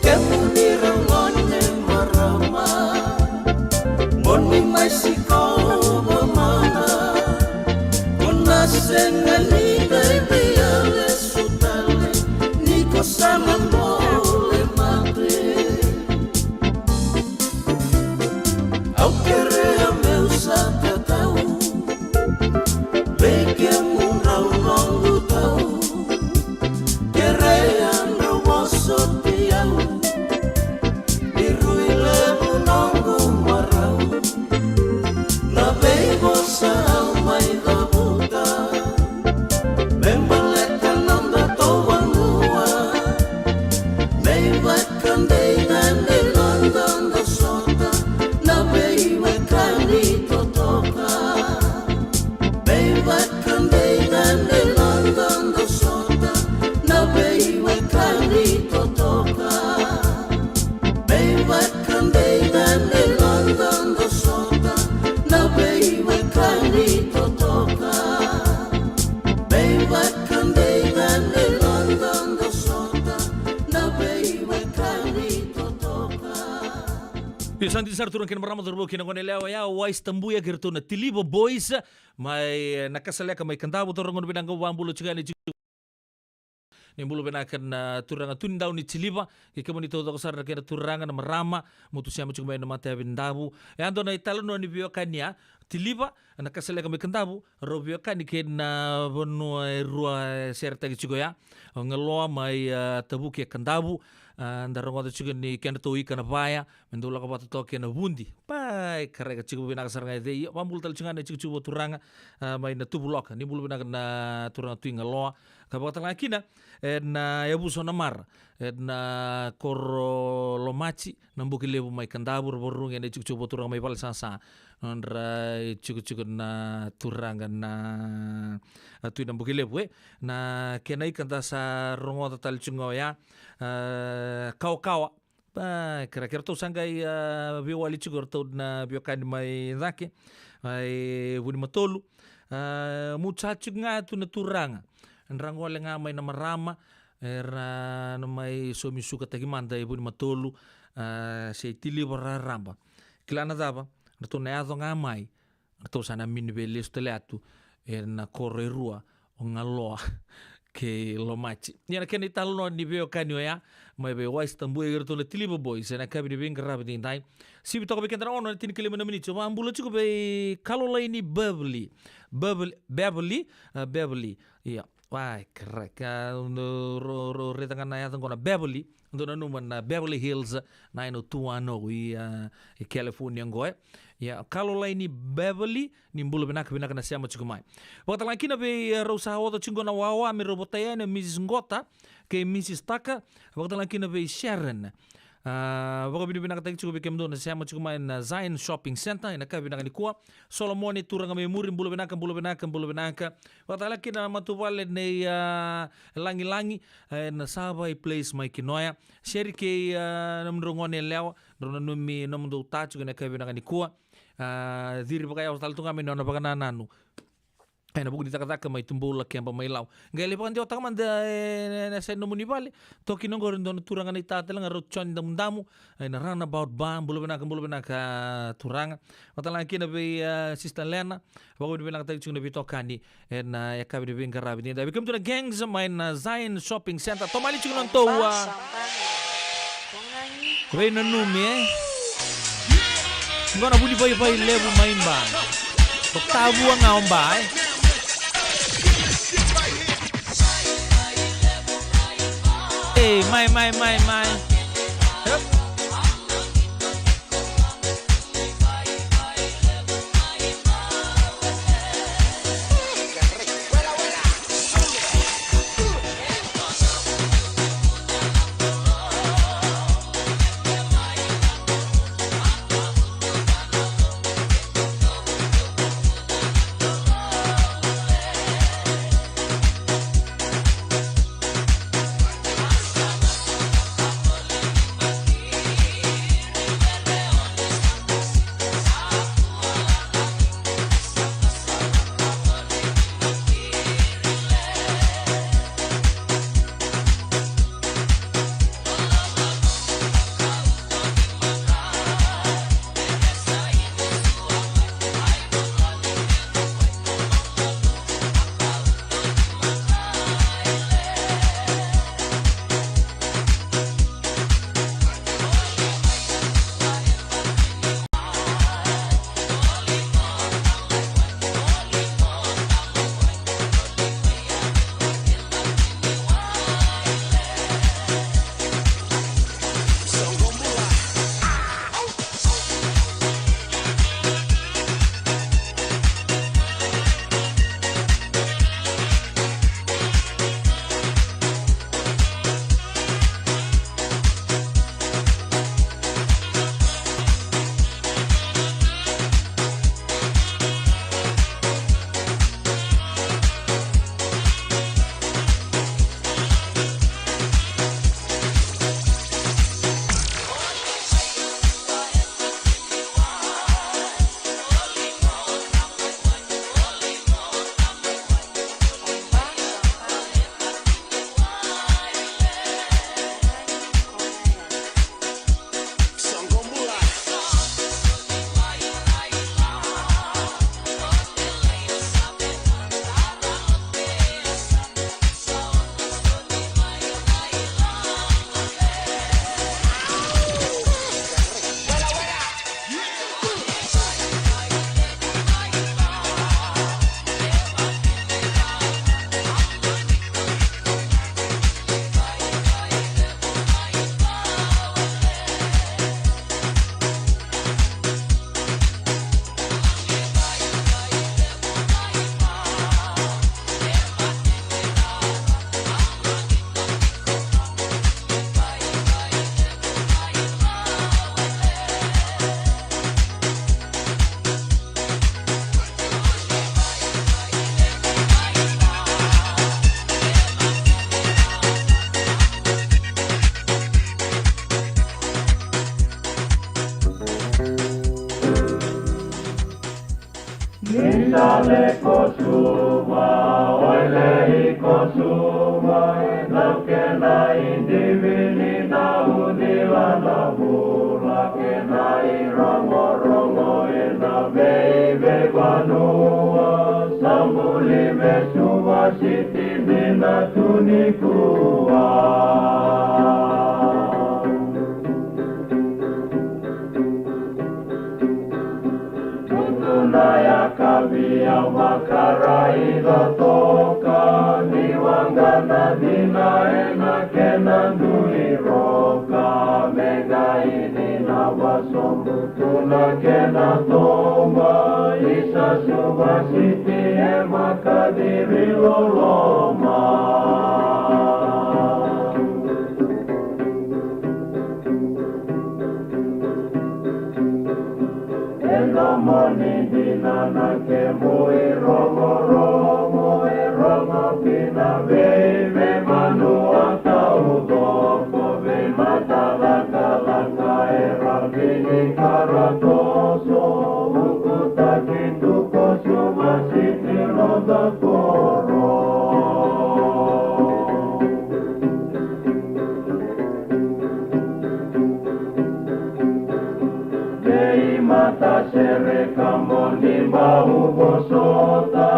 kemuni rau gone marama, mo ni mai sikova mada. Ko na sega ni qai via lesu tale, ni ko sa na bole mate. Au kerea meu sa tatau vei kemudrau noqu tau, kerea drau vosoti au, ni rui levu noqu marau. Na veivosa au mai cavuta me baleta noda tovo vanua, me ivakadei ga ni noda dau sota na veiwekani totoka. Me ivakadei ga ni noda dau sota na veiwekani totoka. Me ivakadei ga ni noda dau sota na veiwekani totoka. Me ivakadei ga ni noda dau sota na veiwekani totoka. Io, sa dina sara turaga kei na marama, cauravou kei na goneyalewa, oya o Wise Tabuya kei ratou na Tiliva Boys mai, e, Nakasaleka mai Kadavu. Turaga, gauna vinaka, vakabula tiko yani tiko. Ni bula vinaka na turaga tu ni dau ni Tiliva, kei kemuni taucoko sara na kena turaga na marama, mo tu sema tiko mai na matayavi ni Davu. E a dua na italanoa ni veiwekani ya, Tiliva, Nakasaleka mai Kadavu, rau veiwekani kei na vanua e rua e seretaki tiko ya. O Galoa mai, a, Tavuki e Kadavu, a, da rogoca tiko ni kedratou ika na vaya, me dau lako vata toka kei na vudi. Pai, kareka tiko vinaka sara ga e cei. Ia, vakabula tale tiko ga na itikotiko vakaturaga, a, mai na Tuvuloka. Ni bula vinaka na turaga Tui Galoa. Ka vakatale ga kina, e, na yavusa o Namara. e na koro Lomaji, na Buki Levu mai Kadavu, ra vakarurugi e na itikotiko vakaturaga mai Valesasa. Nodra itikotiko na turaga na, a, Tui Nabuki Levu, e. Na kena ika da sa rogoca tale tiko ga oya, a, kawakawa. Ba, kera, keratou sa qai, a, veiwali tiko ratou na veiwekani mai cake, mai Vunimatolu. A, mucha tiko ga tu na turaga. Dra gole ga mai na marama, era na mai saumi sukataki mada e Vunimatolu, a, se i Tiliva raraba. Kila na cava, ratou na yaco ga mai, ratou sa na mini vei lesu tale atu e na koro e rua, o Galoa kei Lomaji. Ia na kena italanoa ni veiwekani oya, mai vei Wise Tabua kei ratou na Tiliva Boys, e na yakavi ni veiqaravi edaidai. Sivi toka vei keda na ono na tinikalima na miniti. Au vakabula tiko vei Kalolaini Beverly. Beverly, Beverly, a, Beverly. Ia. Wai, kera, ka, ro, ro, raica ga na yaca qo na Beverly. Dou nanuma na Beverly Hills nine oh two one oh i, a, i California qo, e. Ia, Kalolaini Beverly, ni bula vinaka, vinaka na sema tiko mai. Vakatalega kina vei, e, rau sa oca tiko qo na wawa, me rau votai yani, Missus Qota kei Missus Taka. Vakatalega kina vei Sharon. A, vakavinavinakataki tiko vei kemudou na sema tiko mai na Zion Shopping Centre, e na yakavi vinaka nikua. Solomone, turaga mai muri, bula vinaka, bula vinaka, bula vinaka. Vakatalega kina na matavuvale nei, a, Lagilagi, e na Savai Place mai Kinoya. Seri kei, a, nomudrau gone yalewa, drau nanumi nomudou ta tiko e na yakavi vinaka nikua. A, ciri vakayawa tale tu ga mai na nona vakanananu. E na vuku ni cakacaka mai Tubou, Lakeba, mai Lau. Qai lai vakadewataka mada e na, na side nomuni vale. Toki na qori dua na turaga na ita tale ga, rau John Damudamu. E na Roundabout Bar, bula vinaka, bula vinaka, turaga. Vakatalega kina vei, a, Sister Lena. Vakavinavinakataki tiko na veitokani e na yakavi ni veiqaravi edaidai. Vei kemudou na gangs mai na Zion Shopping Centre. Tomani tiko na nodatou, a, veinanumi, e. Qo na Vunivaivai Levu mai Ba. O Tavua ga o Ba, e. Ei, mai, mai, mai, mai. Yep. Isa lei Kosova, oi lei Kosova, e dau kena i divi ni dau cila na vula, kena i rogorogo ena veiveivanua, sa buli me Suva City dina tu nikua. Tutu na yakavi au vakaraica toka, ni waqa na cina ena kena dui roka, me qai cina vasobu tu na kena toba, isa Suva City e vakaciri loloma. E domoni dina na kemu irogorogo, e rogo ki na veiveivanua taucoko, veimatacakalaka era vini karatoso, ukutaki tu ko Suva City noda koro. Veimatasere ka moni bau vosota,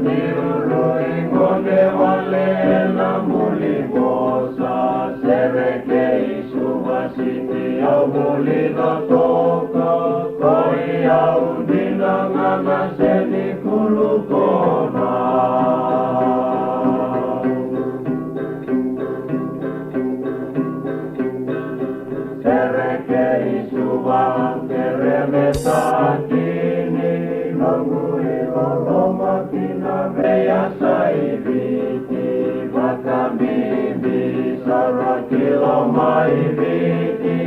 ni ulu i gone wale ena buli vosa, sereki Suva City au vulica toka, koi au dina ga na seni kulukona. Sereki Suva, kere me sakini, noqu iloloma ki na veiyasai Viti, vakabibi sara ki loma i Viti,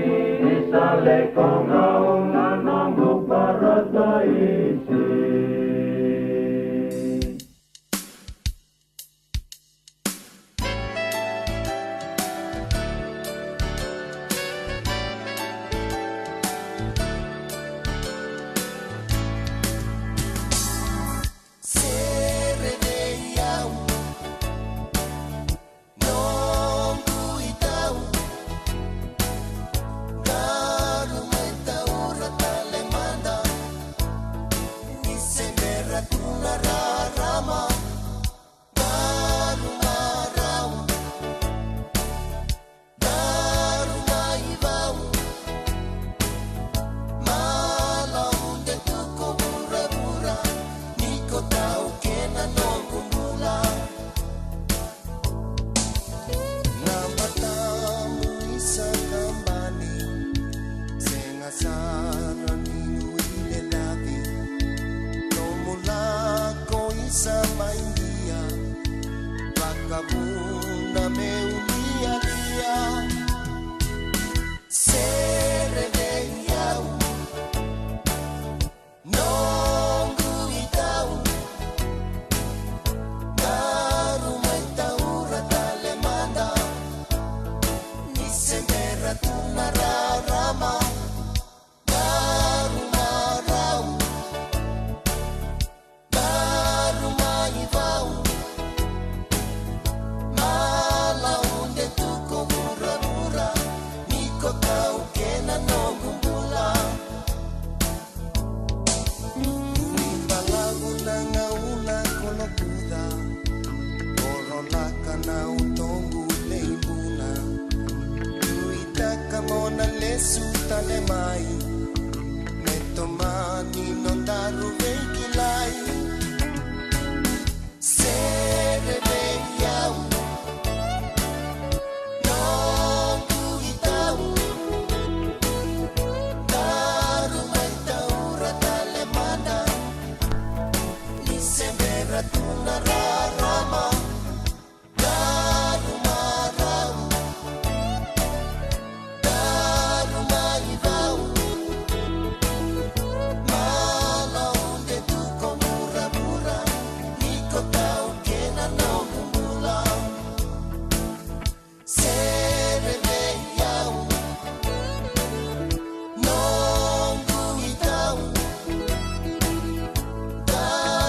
isa lei Kogauna noqu parataisi. Sere vei au, noqu itau, daru mai taura tale mada, ni se bera tu na rarama, daru marau. Daru mai vau, malaude tu ko vuravura, ni ko taukena noqu bula. Na matamu isa kabani, sega sara ni nuilecavi. Nomu lako isa mai dia, vakavuna meu lialia. Sere vei au, noqu itau, daru mai taura tale mada, ni se bera tu na rarama, daru marau. Daru mai vau, malaude tu ko vuravura, ni ko taukena noqu bula. Ni balavu na gauna ko lokuca, ko rolaka na utoqu leibuna. Nuitaka mo na lesu tale mai, me tomani nodaru veikilai. Sere vei au, noqu itau, daru mai taura tale mada, ni se bera tu na rarama. Daru marau, daru mai vau, malaude tu ko vuravura, ni ko taukena noqu bula. Sere vei au, noqu itau, daru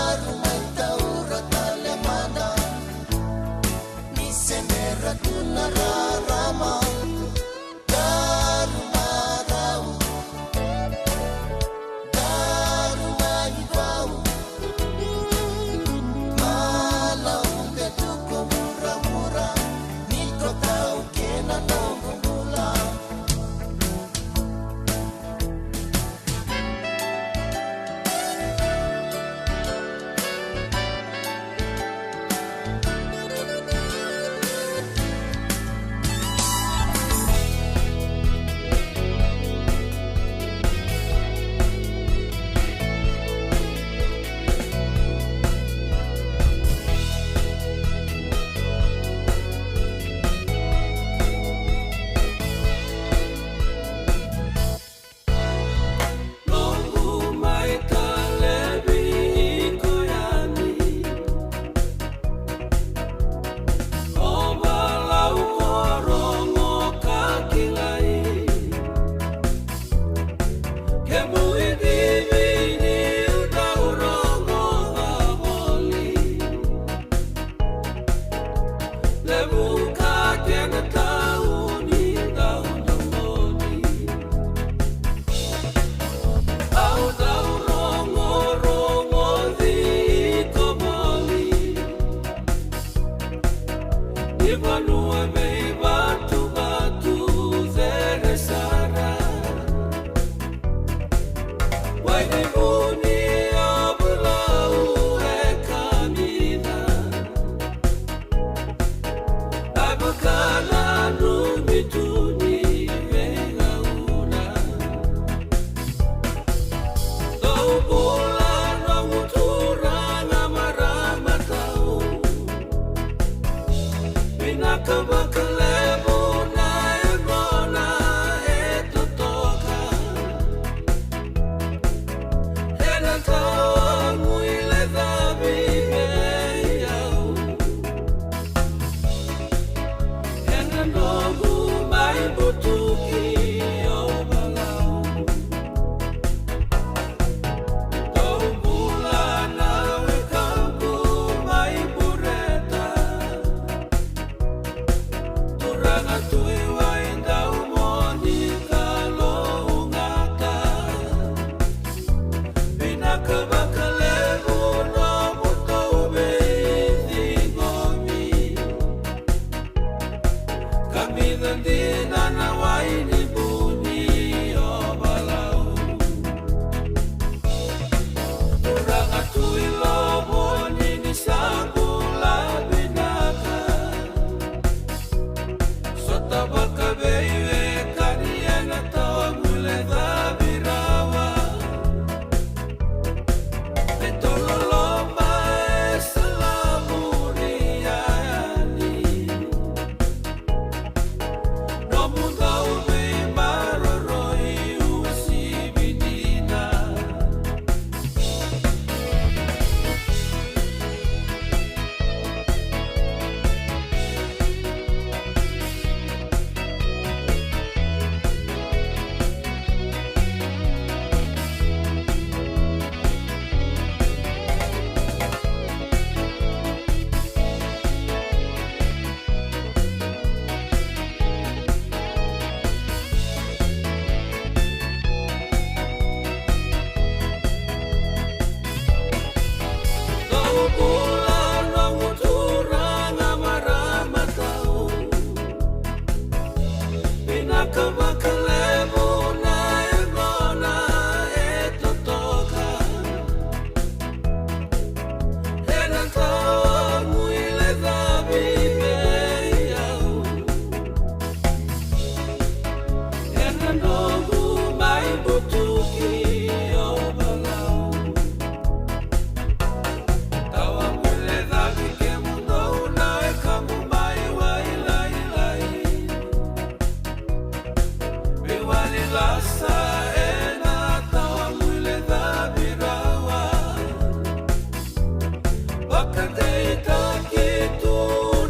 Vakadeitaki tu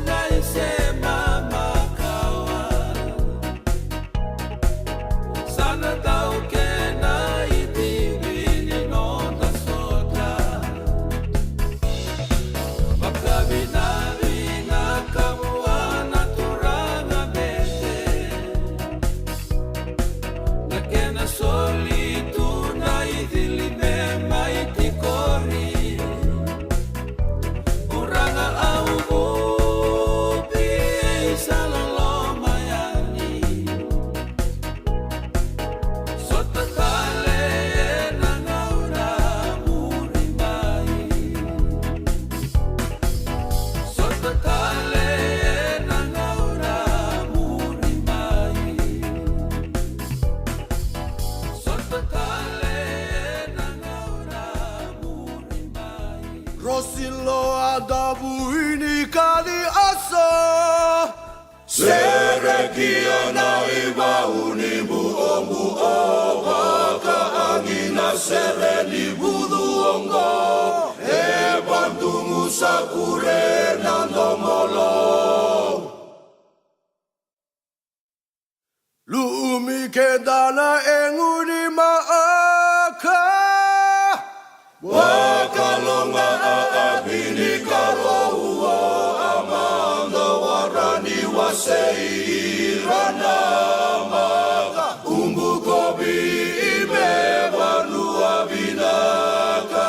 na isema makawa. Sa na dau kena idivi ni noda sota. Vakavinavina ka vua na turaga bete. Na kena soli tu na icili me mai tikori. Uraga au vupi sa loloma yani. Sota tale ena gauna muri mai. Sota tale ena gauna muri mai. Sota tale ena gauna muri mai. Rosi loa davu ini kali asa. Serekia na ivau ni buobuo, vakaagi na sere ni vucu oqo, e vadugu sa kure na domolo. Lumi keda na egu ni maaka. Vakaloga a avini ka rou o a mada warani wasei ira na maka. Ubu kovi me vanua vinaka.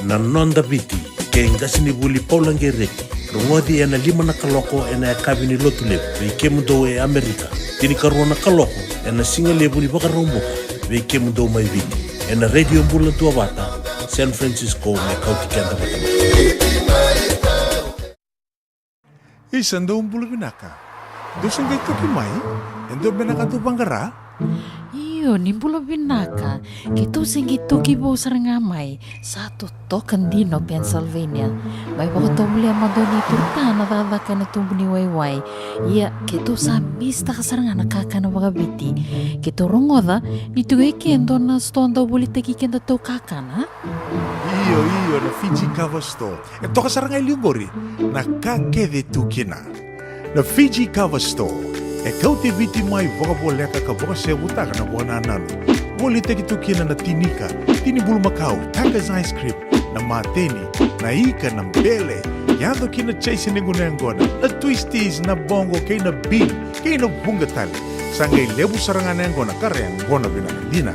Na Noda Viti, kei Qasenivuli Paula Qereti. Rogoci ena lima na kaloko ena yakavi ni Lotulevu vei kemudou e Amerika. Tinikarua na kaloko ena sigalevu ni Vakaraubuka vei kemudou mai Viti, ena Radio Bula Duavata, San Francisco, me kauti keda vata mai. Isa, dou bula vinaka. Dou se qai toki mai? E dua beka na ka dou vaqara? Io, ni bula vinaka. Keitou se qai toki vou sara ga mai. Sa totoka dina o Pennsylvania. Mai vakatovolea mada o neitou ta na cakacaka ena tubu ni waiwai. Ia, keitou sa misitaka sara ga na kakana vakaviti. Keitou rogoca ni tiko e ke e dua na sitoa dau volitaki kedatou kakana. Io, io, na Fiji Cover Store. E toka sara ga e liu qori na ka kece e tu kina. Na Fiji Cover Store e kauti Viti mai vakavoleka ka vakasevutaka na vakanananu. Volitaki tu kina na tinika, tini bulumakau, Taka's ice cream, na mateni, na ika, na bele, yaco ki na chaise ni gunu yaqona, na twisties, na boqo kei na bean, kei na vuqa tale. Sa qai levu sara ga na yaqona ka ra yaqona vinaka dina.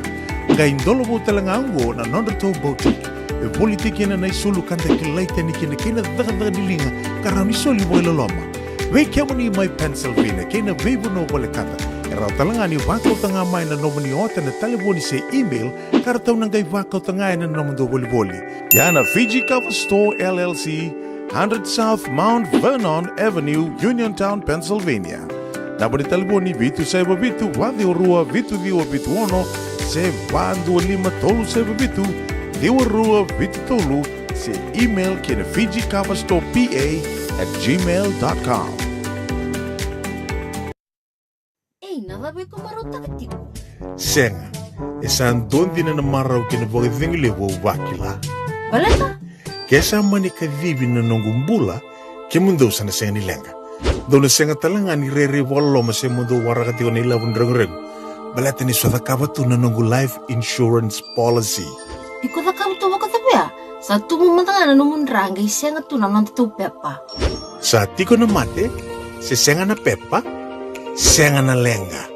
Qai dolovou tale ga oqo na nodratou boutique. E volitaki kina na isulu ka da kilai tani kina kei na cakacaka ni liga ka rawa ni soli vakailoloma. Vei kemuni mai Pennsylvania kei na veivanua volekata, e rawa tale ga ni vakauta ga mai na nomuni ota ena talevoni se email ka ratou na qai vakauta ga ena nomudou volivoli. Ia na Fiji Cover Store L L C, hundred South Mount Vernon Avenue, Uniontown, Pennsylvania. Naba ni talevoni vitu saiva vitu, va ciwa rua, vitu ciwa vitu ono, se va dua lima tolu saiva vitu, ciwa rua vitu tolu, se email ki na Fiji Cover Store P A at gmail dot com. Ei, na cava iko marautaka tiko? Sega, e sa dua dina na marau kei na vakacegu levu au vakila. Baleta? Ke sa mani kacivi na noqu bula, kemudou sa na sega ni leqa. Dou na sega tale ga ni rairai vakaloloma se mo dou waraka tiko na ilavo ni reguregu. Baleta ni sa cakava tu na noqu life insurance policy. Iko cakava tu vakacavia? Sa tubu mada ga na nomu dra qai sega tu na nodatou pepa. Sa tiko na mate, se sega na pepa, sega na leqa.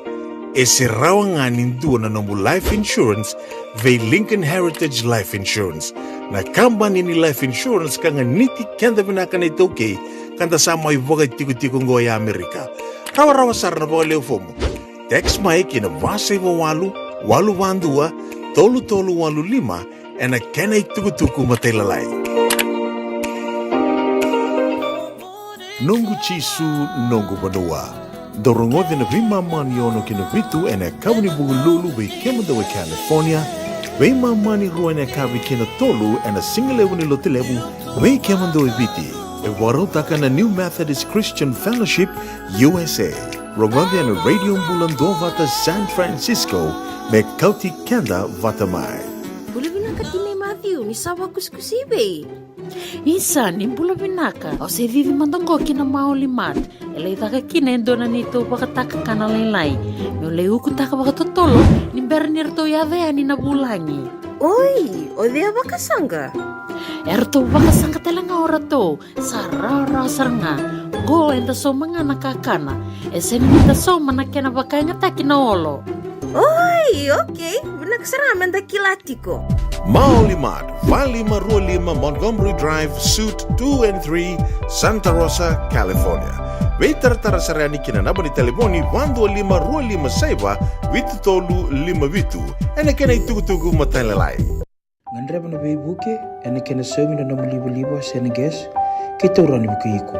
E se rawa ga ni dua na nomu life insurance vei Lincoln Heritage Life Insurance, na kabani ni life insurance ka ganiti keda vinaka na iTaukei ka da sa mai vakaitikotiko oqo e Amerika. Rawarawa sara na vakaleu fomu. Text mai ki na va saiva walu, walu va dua, tolu tolu walu lima, ena kena itukutuku matailalai. Noqu Jisu, noqu vanua. Dou rogoci na veimama ni ono ki na vitu ena yakavi ni Vukelulu vei kemudou e California, veimama ni rua ena yakavi ki na tolu ena sigalevu ni Lotulevu vei kemudou e Viti. E vakarautaka na New Methodist Christian Fellowship U S A. Rogoci ena Radio Bula Duavata San Francisco me kauti keda vata mai. Bula vinaka tinai Matthew, ni sa vakusikusi i vei? Isa, ni bula vinaka. Au se cici mada oqo ki na Maoli Mart. E lai caka kina e dua na neitou vakataka kana lailai. Meu lai ukutaka vakatotolo ni bera ni ratou yaco yani na vulagi. Oi, o cei a vakasaqa? E ratou vakasaqa tale ga o ratou. Sa rawarawa sara ga. Qo eda sauma ga na kakana. E sega ni da sauma na kena vakayagataki na olo. Oi, okei. Vinaka sara ga meda kila tiko. Maoli Mart, va lima rua lima Montgomery Drive, Suite two and three, Santa Rosa, California. Veitaratara sara yani ki na naba ni talevoni va dua lima rua lima saiva vitu tolu lima vitu. Ena kena itukutuku matailalai. Gadreva na veivuke ena kena saumi na nomu livaliva se na gas, keitou rawa ni vukei iko.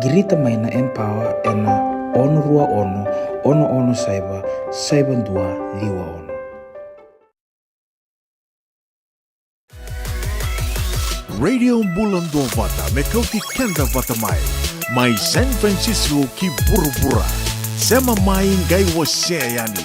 Qirita mai na Empower ena ono rua ono, ono ono saiva, saiva dua ciwa ono. Radio Bula Duavata me kauti keda vata mai, mai San Francisco ki vuravura. Sema mai qai wasea yani.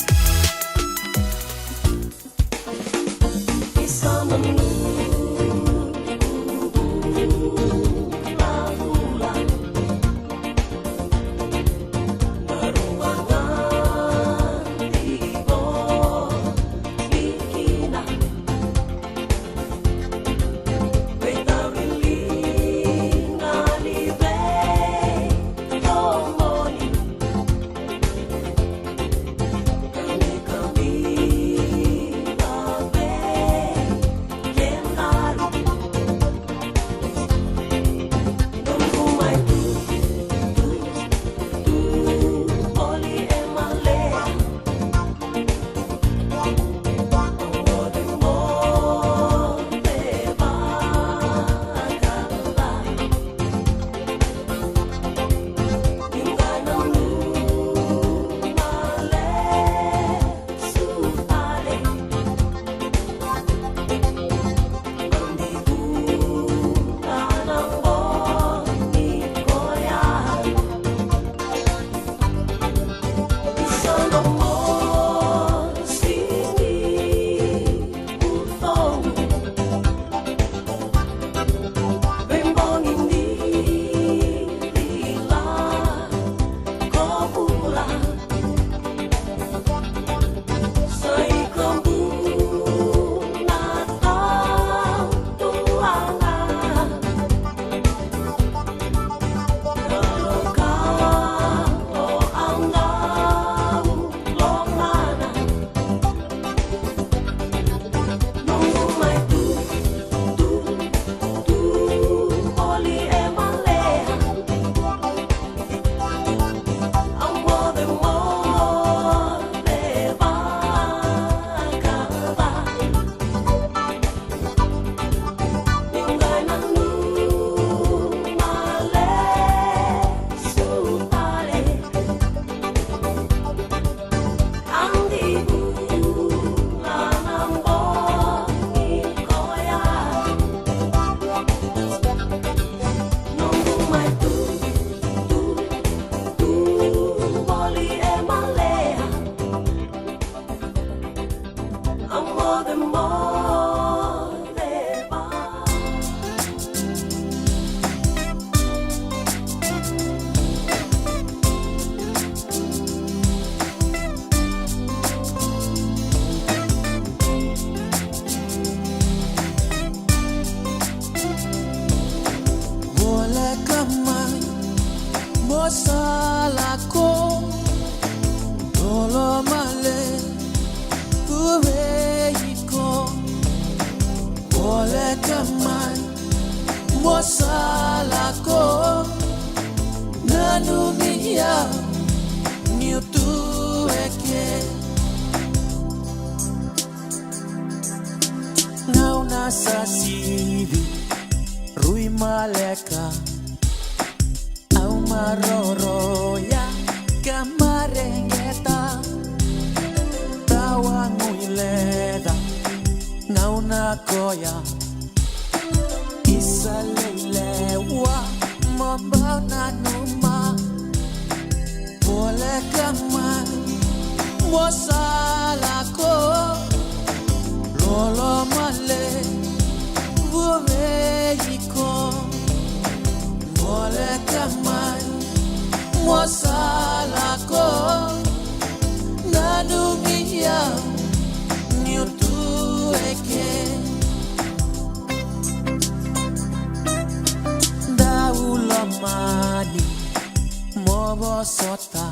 Mole, mole, va. Voleka mai, mo sa lako, lolo male, vei iko. Voleka mai, mo sa lako, nanumi au niu tu eke. Gauna sa sivi, rui maleka, au maroroya ka mareqeta. Tawa guileca, gauna koya isa leilewa, mo bau nanuma. Voleka mai, mo sa lako, lolo male, vei iko. Voleka mai, mo sa lako, nanumi au niu tu eke. Dau lomani, mo vosota,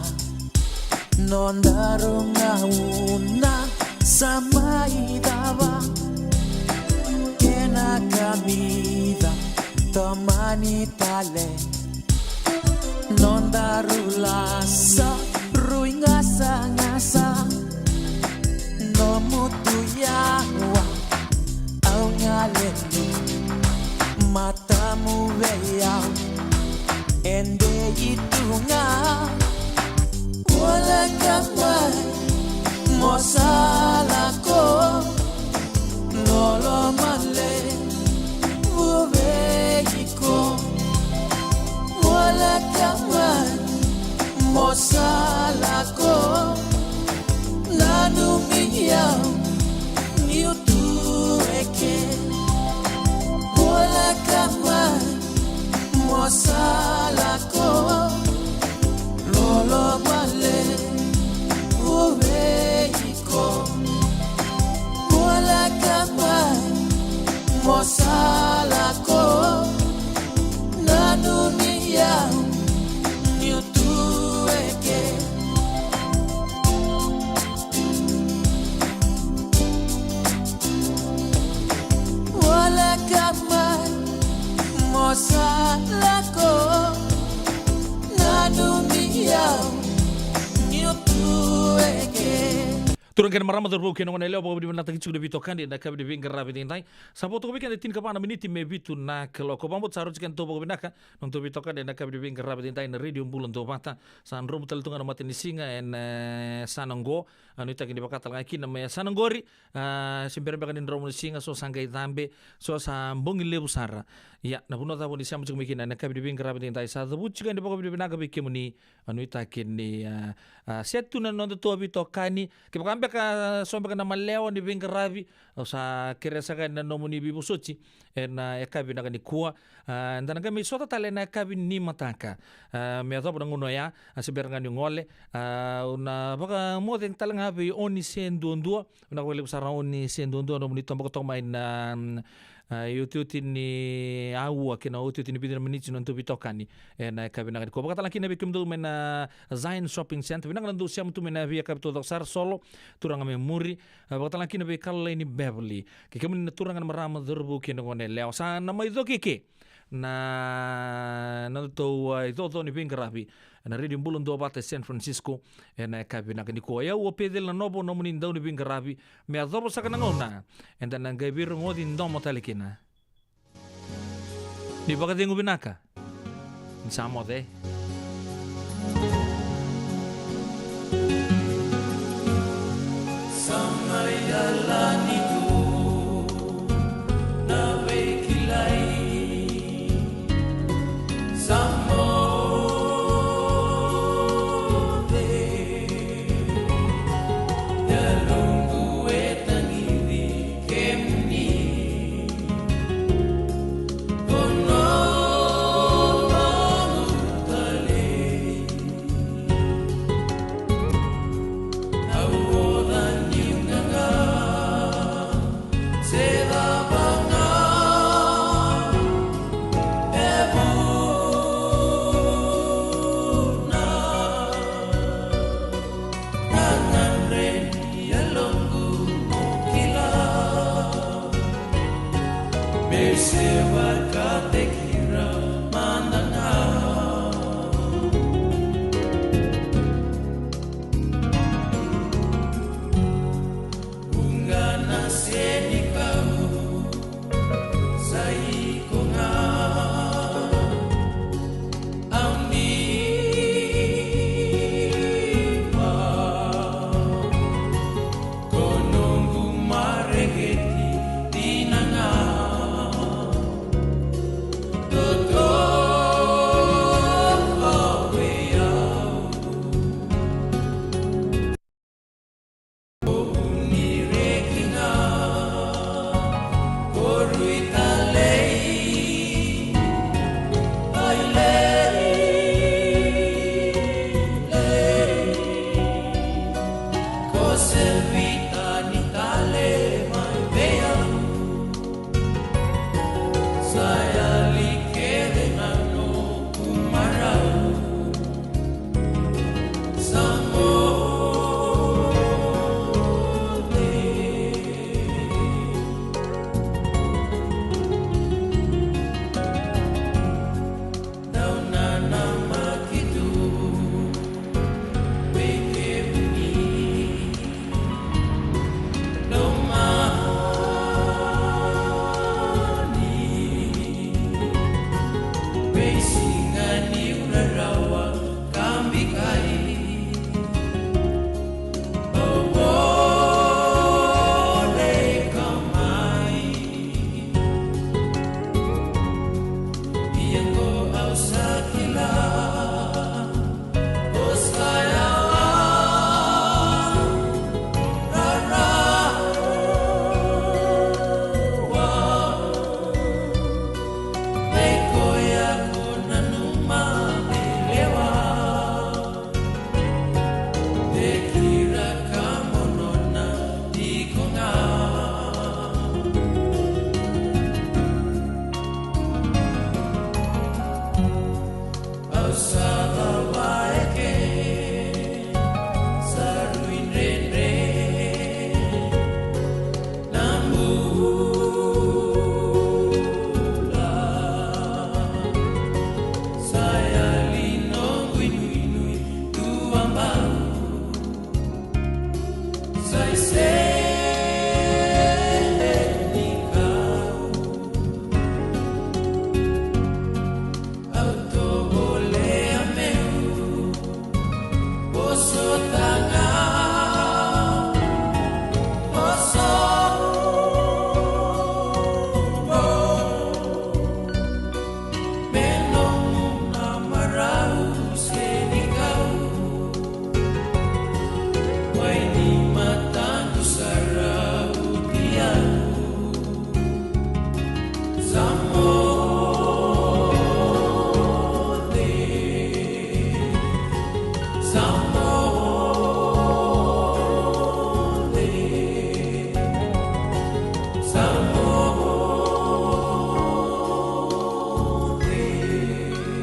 nodaru gauna sa mai cava. Kena kamica, tomani tale, nodaru lasa, rui gasagasa. Nomu tu yawa, au galeli, matamu vei au, e dei tu ga. Voleka mai, mo sa lako, lolo male, vei iko. Voleka mai, mo sa lako, nanumi au niu tu eke. Voleka mai, mo sa lako, lolo male, vei iko. Voleka mai, mo sa lako, nanumi au niu tu eke. Voleka mai, mo sa lako, nanumi au niu tu eke. Turaga kei na marama, cauravou kei na goneyalewa, vakavinavinakataki tiko na veitokani ena yakavi ni veiqaravi edaidai. Sa vo toka vei keda e tinikava na miniti me vitu na kaloko. Vakabauta sa rauti keda toka vakavinaka na nodatou veitokani ena yakavi ni veiqaravi edaidai na Radio Bula Duavata. Sa dromu tale tu ga na matanisiga ena, e, yasana oqo. A, nuitaki ni vakatalega kina me yasana oqori, a, se bera beka ni dromu na siga, so sa qai cabe, so sa bogi levu sara. Ia, na vanua cava ni sema tiko mai kina ena yakavi ni veiqaravi edaidai, sa cavuti tiko yani vakavinavinaka vei kemuni. A, nuitaki ni, a, a, se tu na nodatou veitokani. Kevaka beka, a, so beka na malewa ni veiqaravi, au sa kerea saka yani na nomuni veivosoti ena yakavi vinaka nikua. A, eda na qai mai sota tale ena yakavi ni mataka. A, me yacova na gauna oya, a, se bera ga ni gole. A, au na vakamoce talega vei Oni se duadua. Vinaka vakalevu sara Oni se duadua, nomuni toboka toka mai na, mm, a, iotioti ni aua kei na iotioti ni vica na miniti na nodatou veitokani ena yakavi vinaka nikua. Vakatalega kina vei kemudou mai na Zion Shopping Centre. Vinaka na dou sema tu mai na veiyakavi taucoko sara, Solo, turaga mai muri. A, vakatalega kina vei Kalalaini Beverly. Kei kemuni na turaga, na marama, cauravou kei na goneyalewa. Sa na mai coki eke na, na nodatou, a, icoco ni veiqaravi ena Radio Bula Duavata e San Francisco ena yakavi vinaka nikua. O yau o Peceli Nanovo, nomuni dau ni veiqaravi. Me yacova saka na gauna, eda na qai veirogoci domo tale kina. Ni vakacegu vinaka. Ni sa moce. Sa mai yalani tu na veikilai. Sa moce. Yaloqu e tagiri.